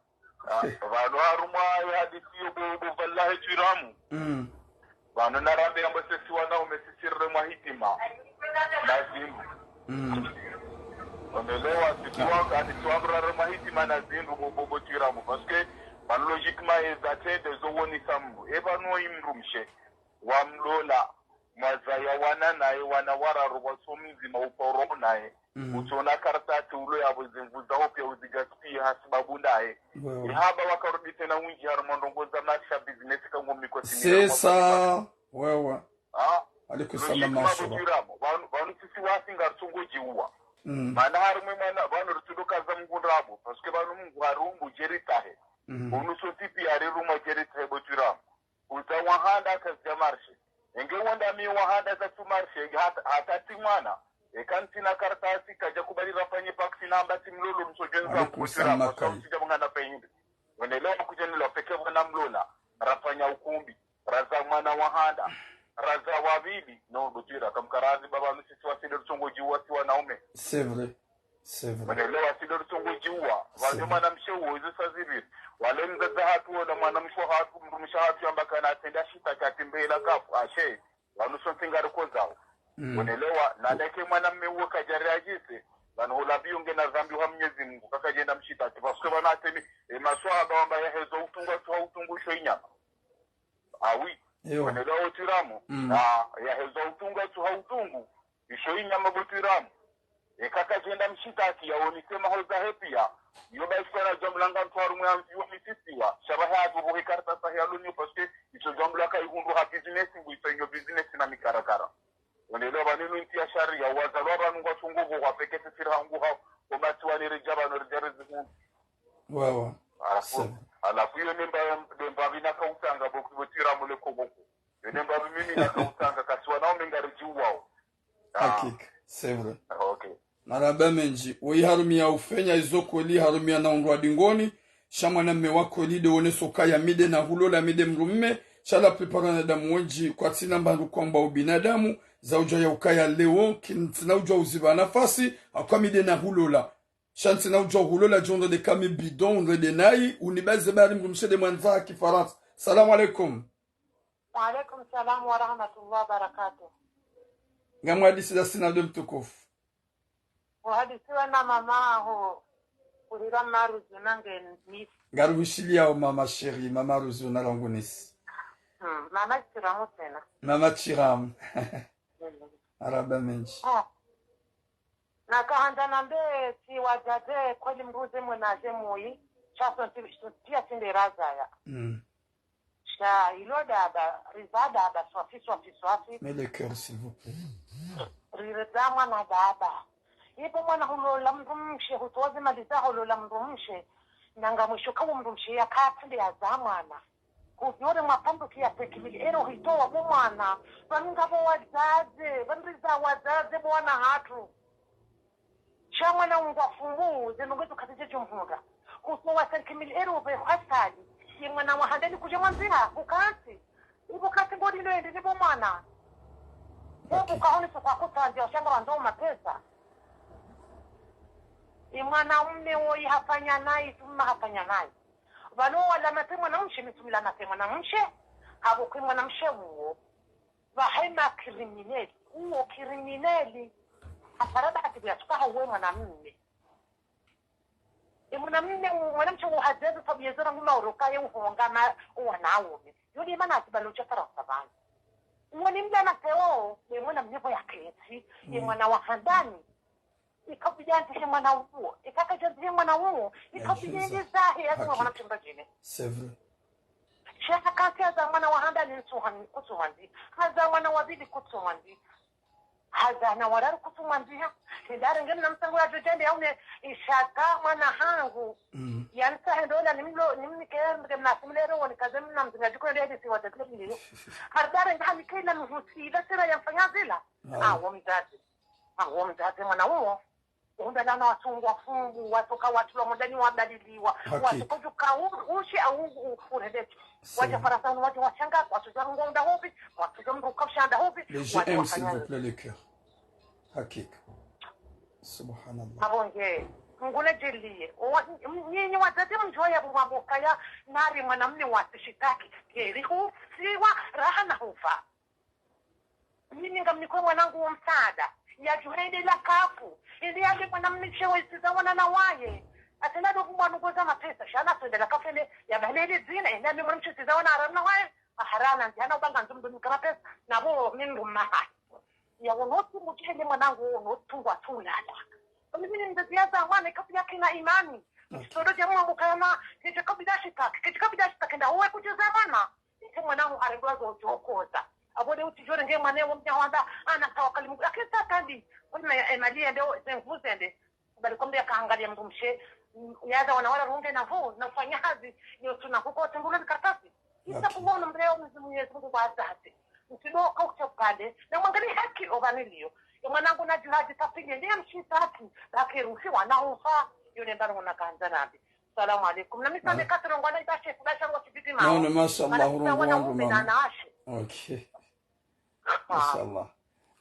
Ah, pvanu harumwa ye hadisi yo bo, bo pvala he Twiramu. Mm. Pvanu narambe yamba sisi wanaume sisi rire mwa hitima na zindru. Mm. Onelewa, sisi waka, sisi waka rire mwa hitima na zindru bo, bo, bo Twiramu. Parce que, pvanu logiquement, eza trende zo wonisa mdru. E pvanu oyi mdrumshe wamlola, mwazaya wana naye, wana wararu, waso mdzima uparo naye. Mm. Utsona kartasi ulo yabo zimvu zaho pia uzigaspille hasibabu ndaye. Wewe. Ihaba wakarudi tsena windji harumwa ndrongoo za maesha, business kango mikosi. C'est ça. Wewe. Ah. Alaikum salam, logiquement, mashallah. Bo Twiramu. Pvanu, pvanu sisi wasi ngaritsongo djiuwa. Mm. Mana harumwa mwana, pvanu ritsudo kaza Mungu ndrabo. Parce que pvanu Mungu harumbu djeri tahe. Mm. Unu so tipi harirumwa djeri tahe bo Twiramu. Uza wahanda kazidja marché. Enge wonda mi wahanda zatsu marché, hata, hata tsi mwana. Eka ntsina kartasi kadja kubali rafanye paksi namba tsi mlolo msodjenza. Alaikum salam, Makai. Msodja mwana pehindi. Wendelewa kudjendelea peke wana mlola. Rafanya ukumbi. Raza mwana wahanda. Raza wavili. No, bo Twiramu kamkarazi baba msisi wasi ndo ritsongo djiuwa si wanaume. C'est vrai. C'est vrai. Mwenelewa sisi ndo ritsongo djiuwa. C'est vrai. Pvanu mwanamshe uwo izo sa zibiri. Wale mdzadze hatru, wala mwanamshe hatru, mdrumshe hatru yamba kana atsende ashitaki atimbela kafu, ashe. Pvanu sontsi ngarikozawo. Mm. Mwenelewa, na neke mwanamme uwo kadjari ajise. Pvanu hula biyo ngena dhambi ha Mwenyezi Mungu, kakadjenda mshitaki. Parce que pvanu atemi, e maswahaba wamba yahezwa utungu, atsuha utungu isho inyama. Ah oui. Ewa. Mwenelewa bo Twiramu. Mm. Ah, yahezwa utungu, atsuha utungu. Isho inyama bo Twiramu. Eka kadjenda mshitaki yaonise mahoza he pia. Yo ba isho na djambo langa mtru harumwa ya mdji wa misisiwa. Sha ba he adjobo he kartasi he alonyo parce que isho djambo laka ihundru ha business ngu isho inyo business na mikarakara. Wendelewa pvanu inu ntsi ya sharia. Wazalwa pvanu ngwatsongo pvo wapveke sisiri hangu ha. Omasiwa ni ridja pvanu ridja rizihundru. Wawa. Halafu, halafu yo nemba, nemba pvi nakautanga bo, bo Twiramu le koboko. Yo nemba pvi mimi nakautanga kasi wanaume ngaridjiuwawo. Ah. Hakika, c'est vrai. Ok. Marahaba mendji. Woyi harumia ufenya izo kweli, harumia na undrwa dingoni. Sha mwanamme wa kweli nde woneso kaya mi nde na hulola mi nde mdrumme. Sha la plupart wanadamu wendji kwatsina mbandru kwamba ubinadamu. Za udjuwa ya ukaya leo, ki ntsina udjuwa uzipva nafasi, akwa mi nde na hulola. Sha ntsina udjuwa hulola djondro nde kami bidon, undre nde nayi, unibaze bari mdrumshe nde mwandza ha kifarantsa. Salamu alaikum. Wa alaikum salam wa rahmatullahi wa barakatuh. Ngamwadisi za sina nde mtukufu. Uhadisiwa na mama aho, kulira Maruzu nange nisi. Ngaruhushiliyawo mama chérie, mama Ruzu na langu nisi. Hmm, mama Chiramu tsena. Mama Chiramu. Mm. Marahaba mendji. Ah. Nakahanda nambe tsi wadzadze kweli mruze mwenaze muyi, sha sontsi, sontsi pia tsi nde razaya. Mm. Sha ilo daba, riza daba, swafi, swafi, swafi. Mets le cœur, s'il vous plaît. Riza mwana daba. Ibo mwana hulola mdrumshe, hutowa ze mali zaho hulola mdrumshe. Nanga mwisho kawo mdrumshe yaka tsi nde yaza mwana. Kuziore mapambo kia cinq mille euros hitowa bo mwana. Pvanu ngapvo wadzadze, pvandriza wadzadze bo wana hatru. Sha mwana ungwa fumu, zinu ngezo kazidje djumhura. Kutowa cinq mille euros pve hasali. Ye mwana wa handani kudja mwandziha, bukati. Ibukati ngoli no ende ni bo mwana. Bo buka honi sokwa kutandzi, washanga wandzo mapesa. Ye mwana mme woyi hafanya nayi, tuma hafanya nayi. Pvanu wala mate mwana mshe, misumila mate mwana mshe. Habo kwe mwana mshe uwo. Pvahe ma criminel. Uwo criminel. Hapara bahati kuyatsuka hauwe mwana mme. Ye mwana mme, mwana mshe wo hadzeze sabu yezora nguma uroka ye uhonga ma uwanaume. Yo ni mana atibalo cha Farantsa pvanu. Uwo ni mdana teo, ye mwana mme pvo yaketsi, ye mwana wa handani. Ikabidi andzi he mwana uwo. Ikakadja andzi he mwana uwo. Ikabidi ende zahe, yazi mwana mshe mba djine. C'est vrai. Sha hakati haza mwana wa handani ntsu hani kutsu mwandzi. Haza mwana wa pvili kutsu mwandzi. Haza na wararu kutsu mwandziha. Hindari nge mna msango ya djodjende ya une ishaka mwana hangu. Ya nisa hendo ola ni mlo, ni mnike mge mna simlero woni kaze mna mzinga djuko nde hisi wa tatlebi niyo. Hardare nge hamike ila mhusi ila sera ya mfanya zila. Ah, wo mdzadze. Ah, wo mdzadze mwana uwo. Unda lana watsungwa fungu, watsoka watulwa mundani wabadiliwa. Hakika. Watsoka djuka u-, ushe au u-, uredetsi. Wadja Farantsa wanu wadja washanga, watsudja ngonda hopi, watsudja mruka ushanda hopi, les G M, s'il vous plaît, le cœur. Hakika. Subhanallah. Abonge, nguna djeliye. Owa, m-, nyinyi wadzadze mdjuwa ya bumabokaya, nari mwana mme watsishitaki. Keri husiwa, raha na hufa. Mimi ngamnikwe mwanangu wo msaada. Yadjuhende la kafu. Ili yambe mwana mshe wesiza wana na waye. Atsina ndo kumwa nugoza mapesa. Sha na tsende la kafu ele ya balele dzina. Ili yambe mwana mshe wesiza wana haramu na waye. Aharana ndi hana ubanga ndzumdu nika mapesa. Na bo mindu maha. Ya wono tu mutihende mwanangu wono tu ngwa tu lala. Mimi ni mzazi ya zamani kafu ya kina imani. Mtoto jamu wa mukayama. Keje kabida shitaki. Keje kabida shitaki. Nda uwe kujuza mwana. Ike mwana hu arendwa zo djokoza. Abole utsidjore nge mwana wo mdja wanda, ana tawakali Mungu. Lakini sa kandi, kweli na ya emali yende, ze nvu zende. Bali kombe ya kaangalia mdrumshe, mm, yaza wana wala runge na vo, na ufanya hazi, yo tuna huko tembule kartasi. Isa kuona mleo Mwenyezi Mungu kwa zate. Msido kaucha upande, na mwangalie haki obaniliyo. Yo mwanangu na jihadi tapige, ndiye mshitaki, baki ruhi wana ufa, yo nembaro na kanza nabi. Salamu alaikum. Na mi sande katrongo na ibashe, kubasha ngo shibiti mao. Non, non, mashallah, wana urongo wana wangu ume na mama. Anawashe. Ok. Mashallah.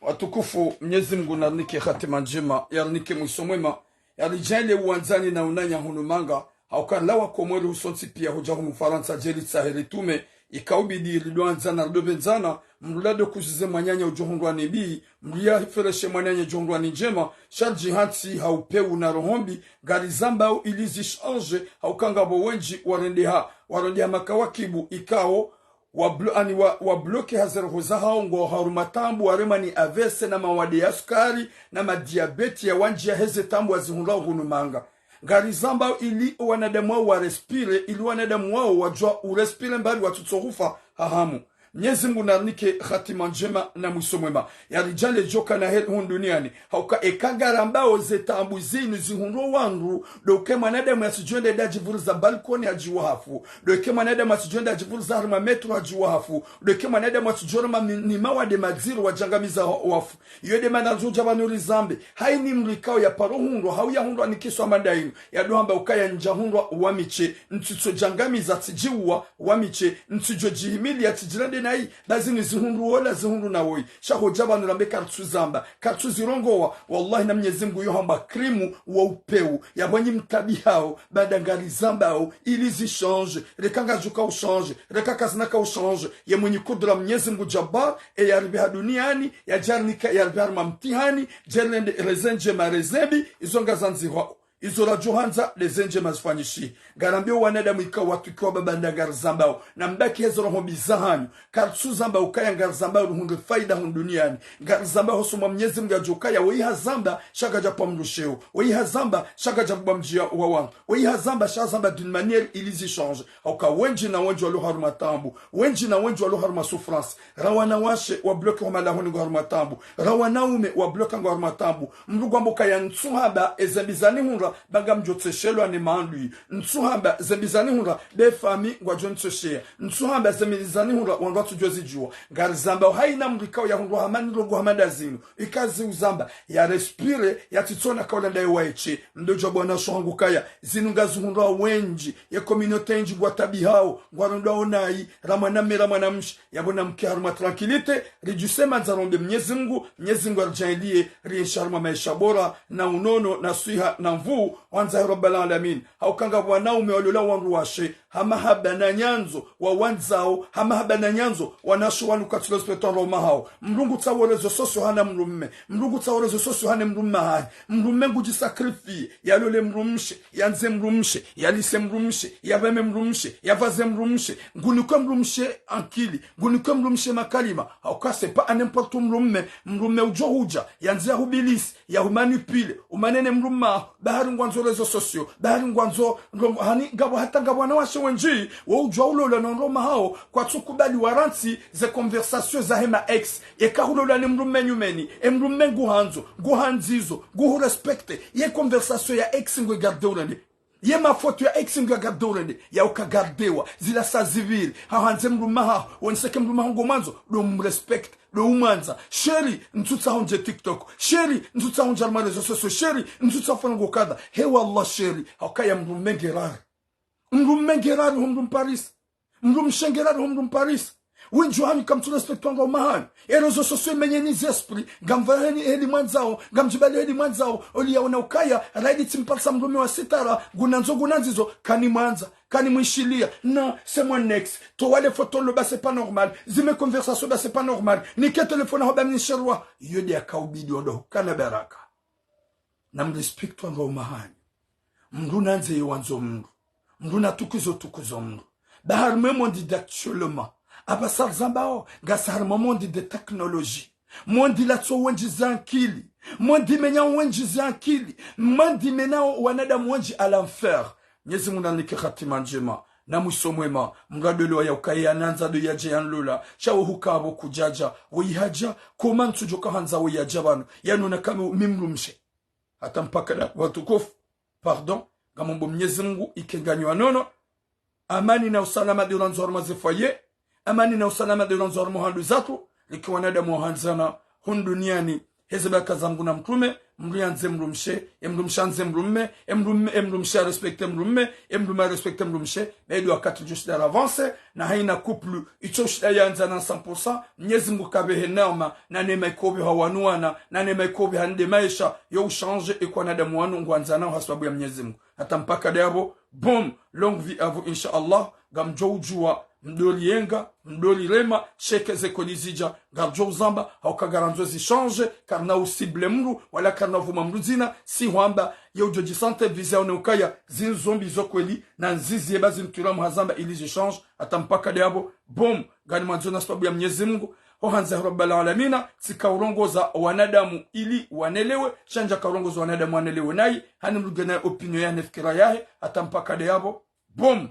Watukufu, Mnyezi Mungu narinike hatima ndjema, yarinike mwiso mwema, yaridjaanlie uwandzani na unanya hunu manga, hauka lawa Komori husontsi pia hudja hunu Farantsa djeli tsahe ritume, ikaubidi ridwandzana, ridopvendzana, mdru lado kuzize mwananya udjohundrwa ni mbi, mdru yafereshe mwananya udjohundrwa ni ndjema, sha ridjihantsi ha upvewu na roho mbi, ngarizambao ili zishange, hauka ngapvo wendji warendeha, warendeha makawakibu ikao, wablo-, ani wa-, wabloke ha ze roho zahao ngwao harumwa taabu, waremwa ni A V C na mawade ya sukari, na madiabeti ya wandji ya heze taabu wazihundrao hunu manga. Ngarizambao ili wanadamu wao warespire, ili wanadamu wao wadjua urespire mbali watsutso hufa ha hamu. Mnyezi Mungu narinike hatima ndjema na mwiso mwema. Yaridjaanlie djoka na heri hunu duniani. Hauka eka ngarambao ze taabu zinu zihundro wandru, ndo eke mwanadamu yatsidjoenda yadjivuriza balkoni hadjiwa hafu. Ndo eke mwanadamu yatsidjoenda yadjivuriza harumwa metro hadjiwa hafu. Ndo eke mwanadamu yatsidjorema mi-, ni mawade madziro wadjangamiza wa-, wafu. Iyo nde mana ndzo dja pvanu rizambe. Haini mdru ikao yaparo hundrwa, hau yahundrwa ni kiswa madainu. Yadohamba ukaya ndjahundrwa wami she, ntsitso djangamiza tsidjiwa, wami she, ntsidjo djihimiliya tsidjirande nayi, bazi ni zihundru wola, zihundru na woyi. Sha hodja pvanu rambe karitsuzamba, karitsuzirongowa, wallahi na Mnyezi Mungu yo hamba krimu wa upvewu, ya pvwanyi mtabihao, baada ngarizambao, ili zishange, reka ngazidjoka ushange, reka kazina ka ushange, ye mwenye kudura Mnyezi Mungu Jabbar, e yaripveha duniani, yadjarinika, yaripveha harumwa mtihani, djerende reze ndjema reze mbi, izo ngazandzihwao. Izo radjohandza, ndeze ndjema zifanyishihe. Ngarambio wanadamu ikao watukiwa baanda ngarizambao. Na mbaki hezo roho mbi zahanyu. Karitsuzamba ukaya ngarizambao ruhundre faida hunu duniani. Ngarizambao hosoni mwa Mnyezi Mungu yadjokaya woyi hazamba, sha kadjapva mdru sheo. Woyi hazamba, sha kadjapva mdjia wa wandru. Woyi hazamba, sha hazamba d'une manière ili zishange. Hauka wendji na wendji walo harumwa taabu. Wendji na wendji walo harumwa souffrance. Ra wanawashe wabloke ho malahoni ngwao harumwa taabu. Ra wanaume wabloke ngwao harumwa taabu. Mdru ngwambo kaya ntsuhaba, eze mbi zanihundra ba ngamdjo tseshelwa ne maadui. Ntsuhamba zembi zanihundra, be fami ngwadjo ntsesheya. Ntsuhamba zembi zanihundra, wandru watsudjo zidjuwa. Ngarizamba haina mdru ikao yahundrwa hama ndrongoo hama ndazinu. Ika ziuzamba, ya respire, yatsitsona kaula ndaye waeshe. Mdru djo bwana sho hangu kaya, zinu ngazihundrwa wendji, ye communauté ndji ngwatabihao, ngwarendwao nayi, ra mwanamme ra mwanamshe, yapvo namke harumwa tranquillité, ridjuse mandza rombe Mnyezi Mngu, Mnyezi Mngu aridjaanliye, rienshi harumwa maesha bora, na unono, na swiha, na nvuu, wandzahe Rabbal Alamin. Hauka ngapvo wanaume walola wandru washe, ha mahaba na nyandzo, wawandzao, ha mahaba na nyandzo, wanashe wanu katsu respecter wandru waume wahao. Mdru ngutsaho réseaux sociaux hana mdrumme, mdru ngutsaho réseaux sociaux hane mdrumme hahe, mdrumme ngudjisacrifier, yalole mdrumshe, yandze mdrumshe, yalise mdrumshe, yapveme mdrumshe, yapvaze mdrumshe, ngunikwe mdrumshe ankili, ngunikwe mdrumshe makalima, hauka c'est pas à n'importe mdrumme, mdrumme udjo hudja, yandze yahubilise, yahumanipule, umanene mdrumme waho, bahari ngwandzo réseaux sociaux, bahari ngwandzo ndrongo, hani, ngapvo hata ngapvo wanawashe wendji, wo udjuwa ulolwa no wandru waume wahao, kwatsukubali warantsi ze conversation zahe ma ex, yeka hulolwa ne mdrumme nyumeni, e mdrumme nguhandzo, nguhandzizo, nguhurespecte, ye conversation ya ex ngwe garde urende. Ye mafoto ya ex ngwe garde urende, yauka gardewa, zila saa zipviri, hahandze mdrumme waho, woneseke mdrumme waho ngomwandzo, ndo mrespecte, ndo umwandza. Chéri, ntsutsaho ndje TikTok. Chéri, ntsutsaho ndje harumwa réseaux sociaux. Chéri, ntsutsaho fanya ngo kadha. He wallah chéri, hauka ya mdrumme nge rari. Mdrumme nge rari ho mdru mparisa. Mdrumshe nge rari ho mdru mparisa. Wendji wahanyu kamtsu respecter wandru waume wahanyu. E réseaux sociaux imenyeni ze esprit. Ngamvaha heli, heli mwandzao, ngamdjibali heli mwandzao. Oli yaona ukaya, raili tsimparisa mdrumme wa sitara, ngunandzo, ngunandzizo, kanimwandza, kanimwishiliya. Non, c'est mon ex. Towa le foto lo ba c'est pas normal. Zime conversation ba c'est pas normal. Nike téléphone ho ba mnisherwa. Iyo nde yakaubidi wandru hukana baraka. Namrespecte wandru waume wahanyu. Mdru nandze ye wandzo mdru. Mdru natukuzo tukuzo mdru. Ba harumwa e monde d'actuellement. Apvasa rizambao, ngasi harumwa e monde de technologie. Monde latso wendji ze ankili. Monde imenyao wendji ze ankili. Monde imenyao wanadamu wendji à l'enfer. Mnyezi Mngu nanike hatima ndjema, na mwiso mwema, mradwelewa ya ukaya yanandza ndo yadje yanlola, sha wo huka apvo kudjadja, wo yihadja, koma ntsudjo kahandza wo yadja pvanu, yanona kame mi mdrumshe. Hata mpaka nda watukufu, pardon, ngamombo Mnyezi Mngu, ike nganyi wanono, amani na usalama ndo randzo harumwa ze foyer, amani na usalama ndo randzo harumwa handru zatru, rike wanadamu wahandzana, hunu duniani, heze baraka za Mngu na mtrume, mdru yandze mdrumshe, e mdrumshe yandze mdrumme, e mdrumme, e mdrumshe yarespecte mdrumme, e mdrumme yarespecte mdrumshe, na ndo wakati djo shinda ravance, na haina couple, itso shinda yandzana cent pour cent, Mnyezi Mngu kapvehe neema, na neema ikopvi ha wanu wana, na neema ikopvi ha nde maesha, yo uchanger, eka wanadamu wanu ngwandzanao ha sababu ya Mnyezi Mngu. Hata mpaka nde apvo, boum, longue vie à vous, insha Allah, ngamdjo udjuwa, mdori yenga, mdori rema, sheke ze kweli zidja, ngaridjo uzamba, hauka ngarandzo zi changer, karina u cibler mdru, wala karina uvuma mdru dzina, si hwamba, ye udjo dji sentir visé yaone ukaya, zinu zo mbi zo kweli, na ndzizi ye ba zinu tula muhazamba ili zi changer, hata mpaka nde apvo, boum, nganimwandzo na sababu ya Mnyezi Mngu, ho handza Rabbal Alamina, tsika urongoza wanadamu ili wanelewe, sha ndjaka urongoza wanadamu wanelewe nayi, hani mdru ngena opinion yahe ne fikira yahe, hata mpaka nde apvo, boum.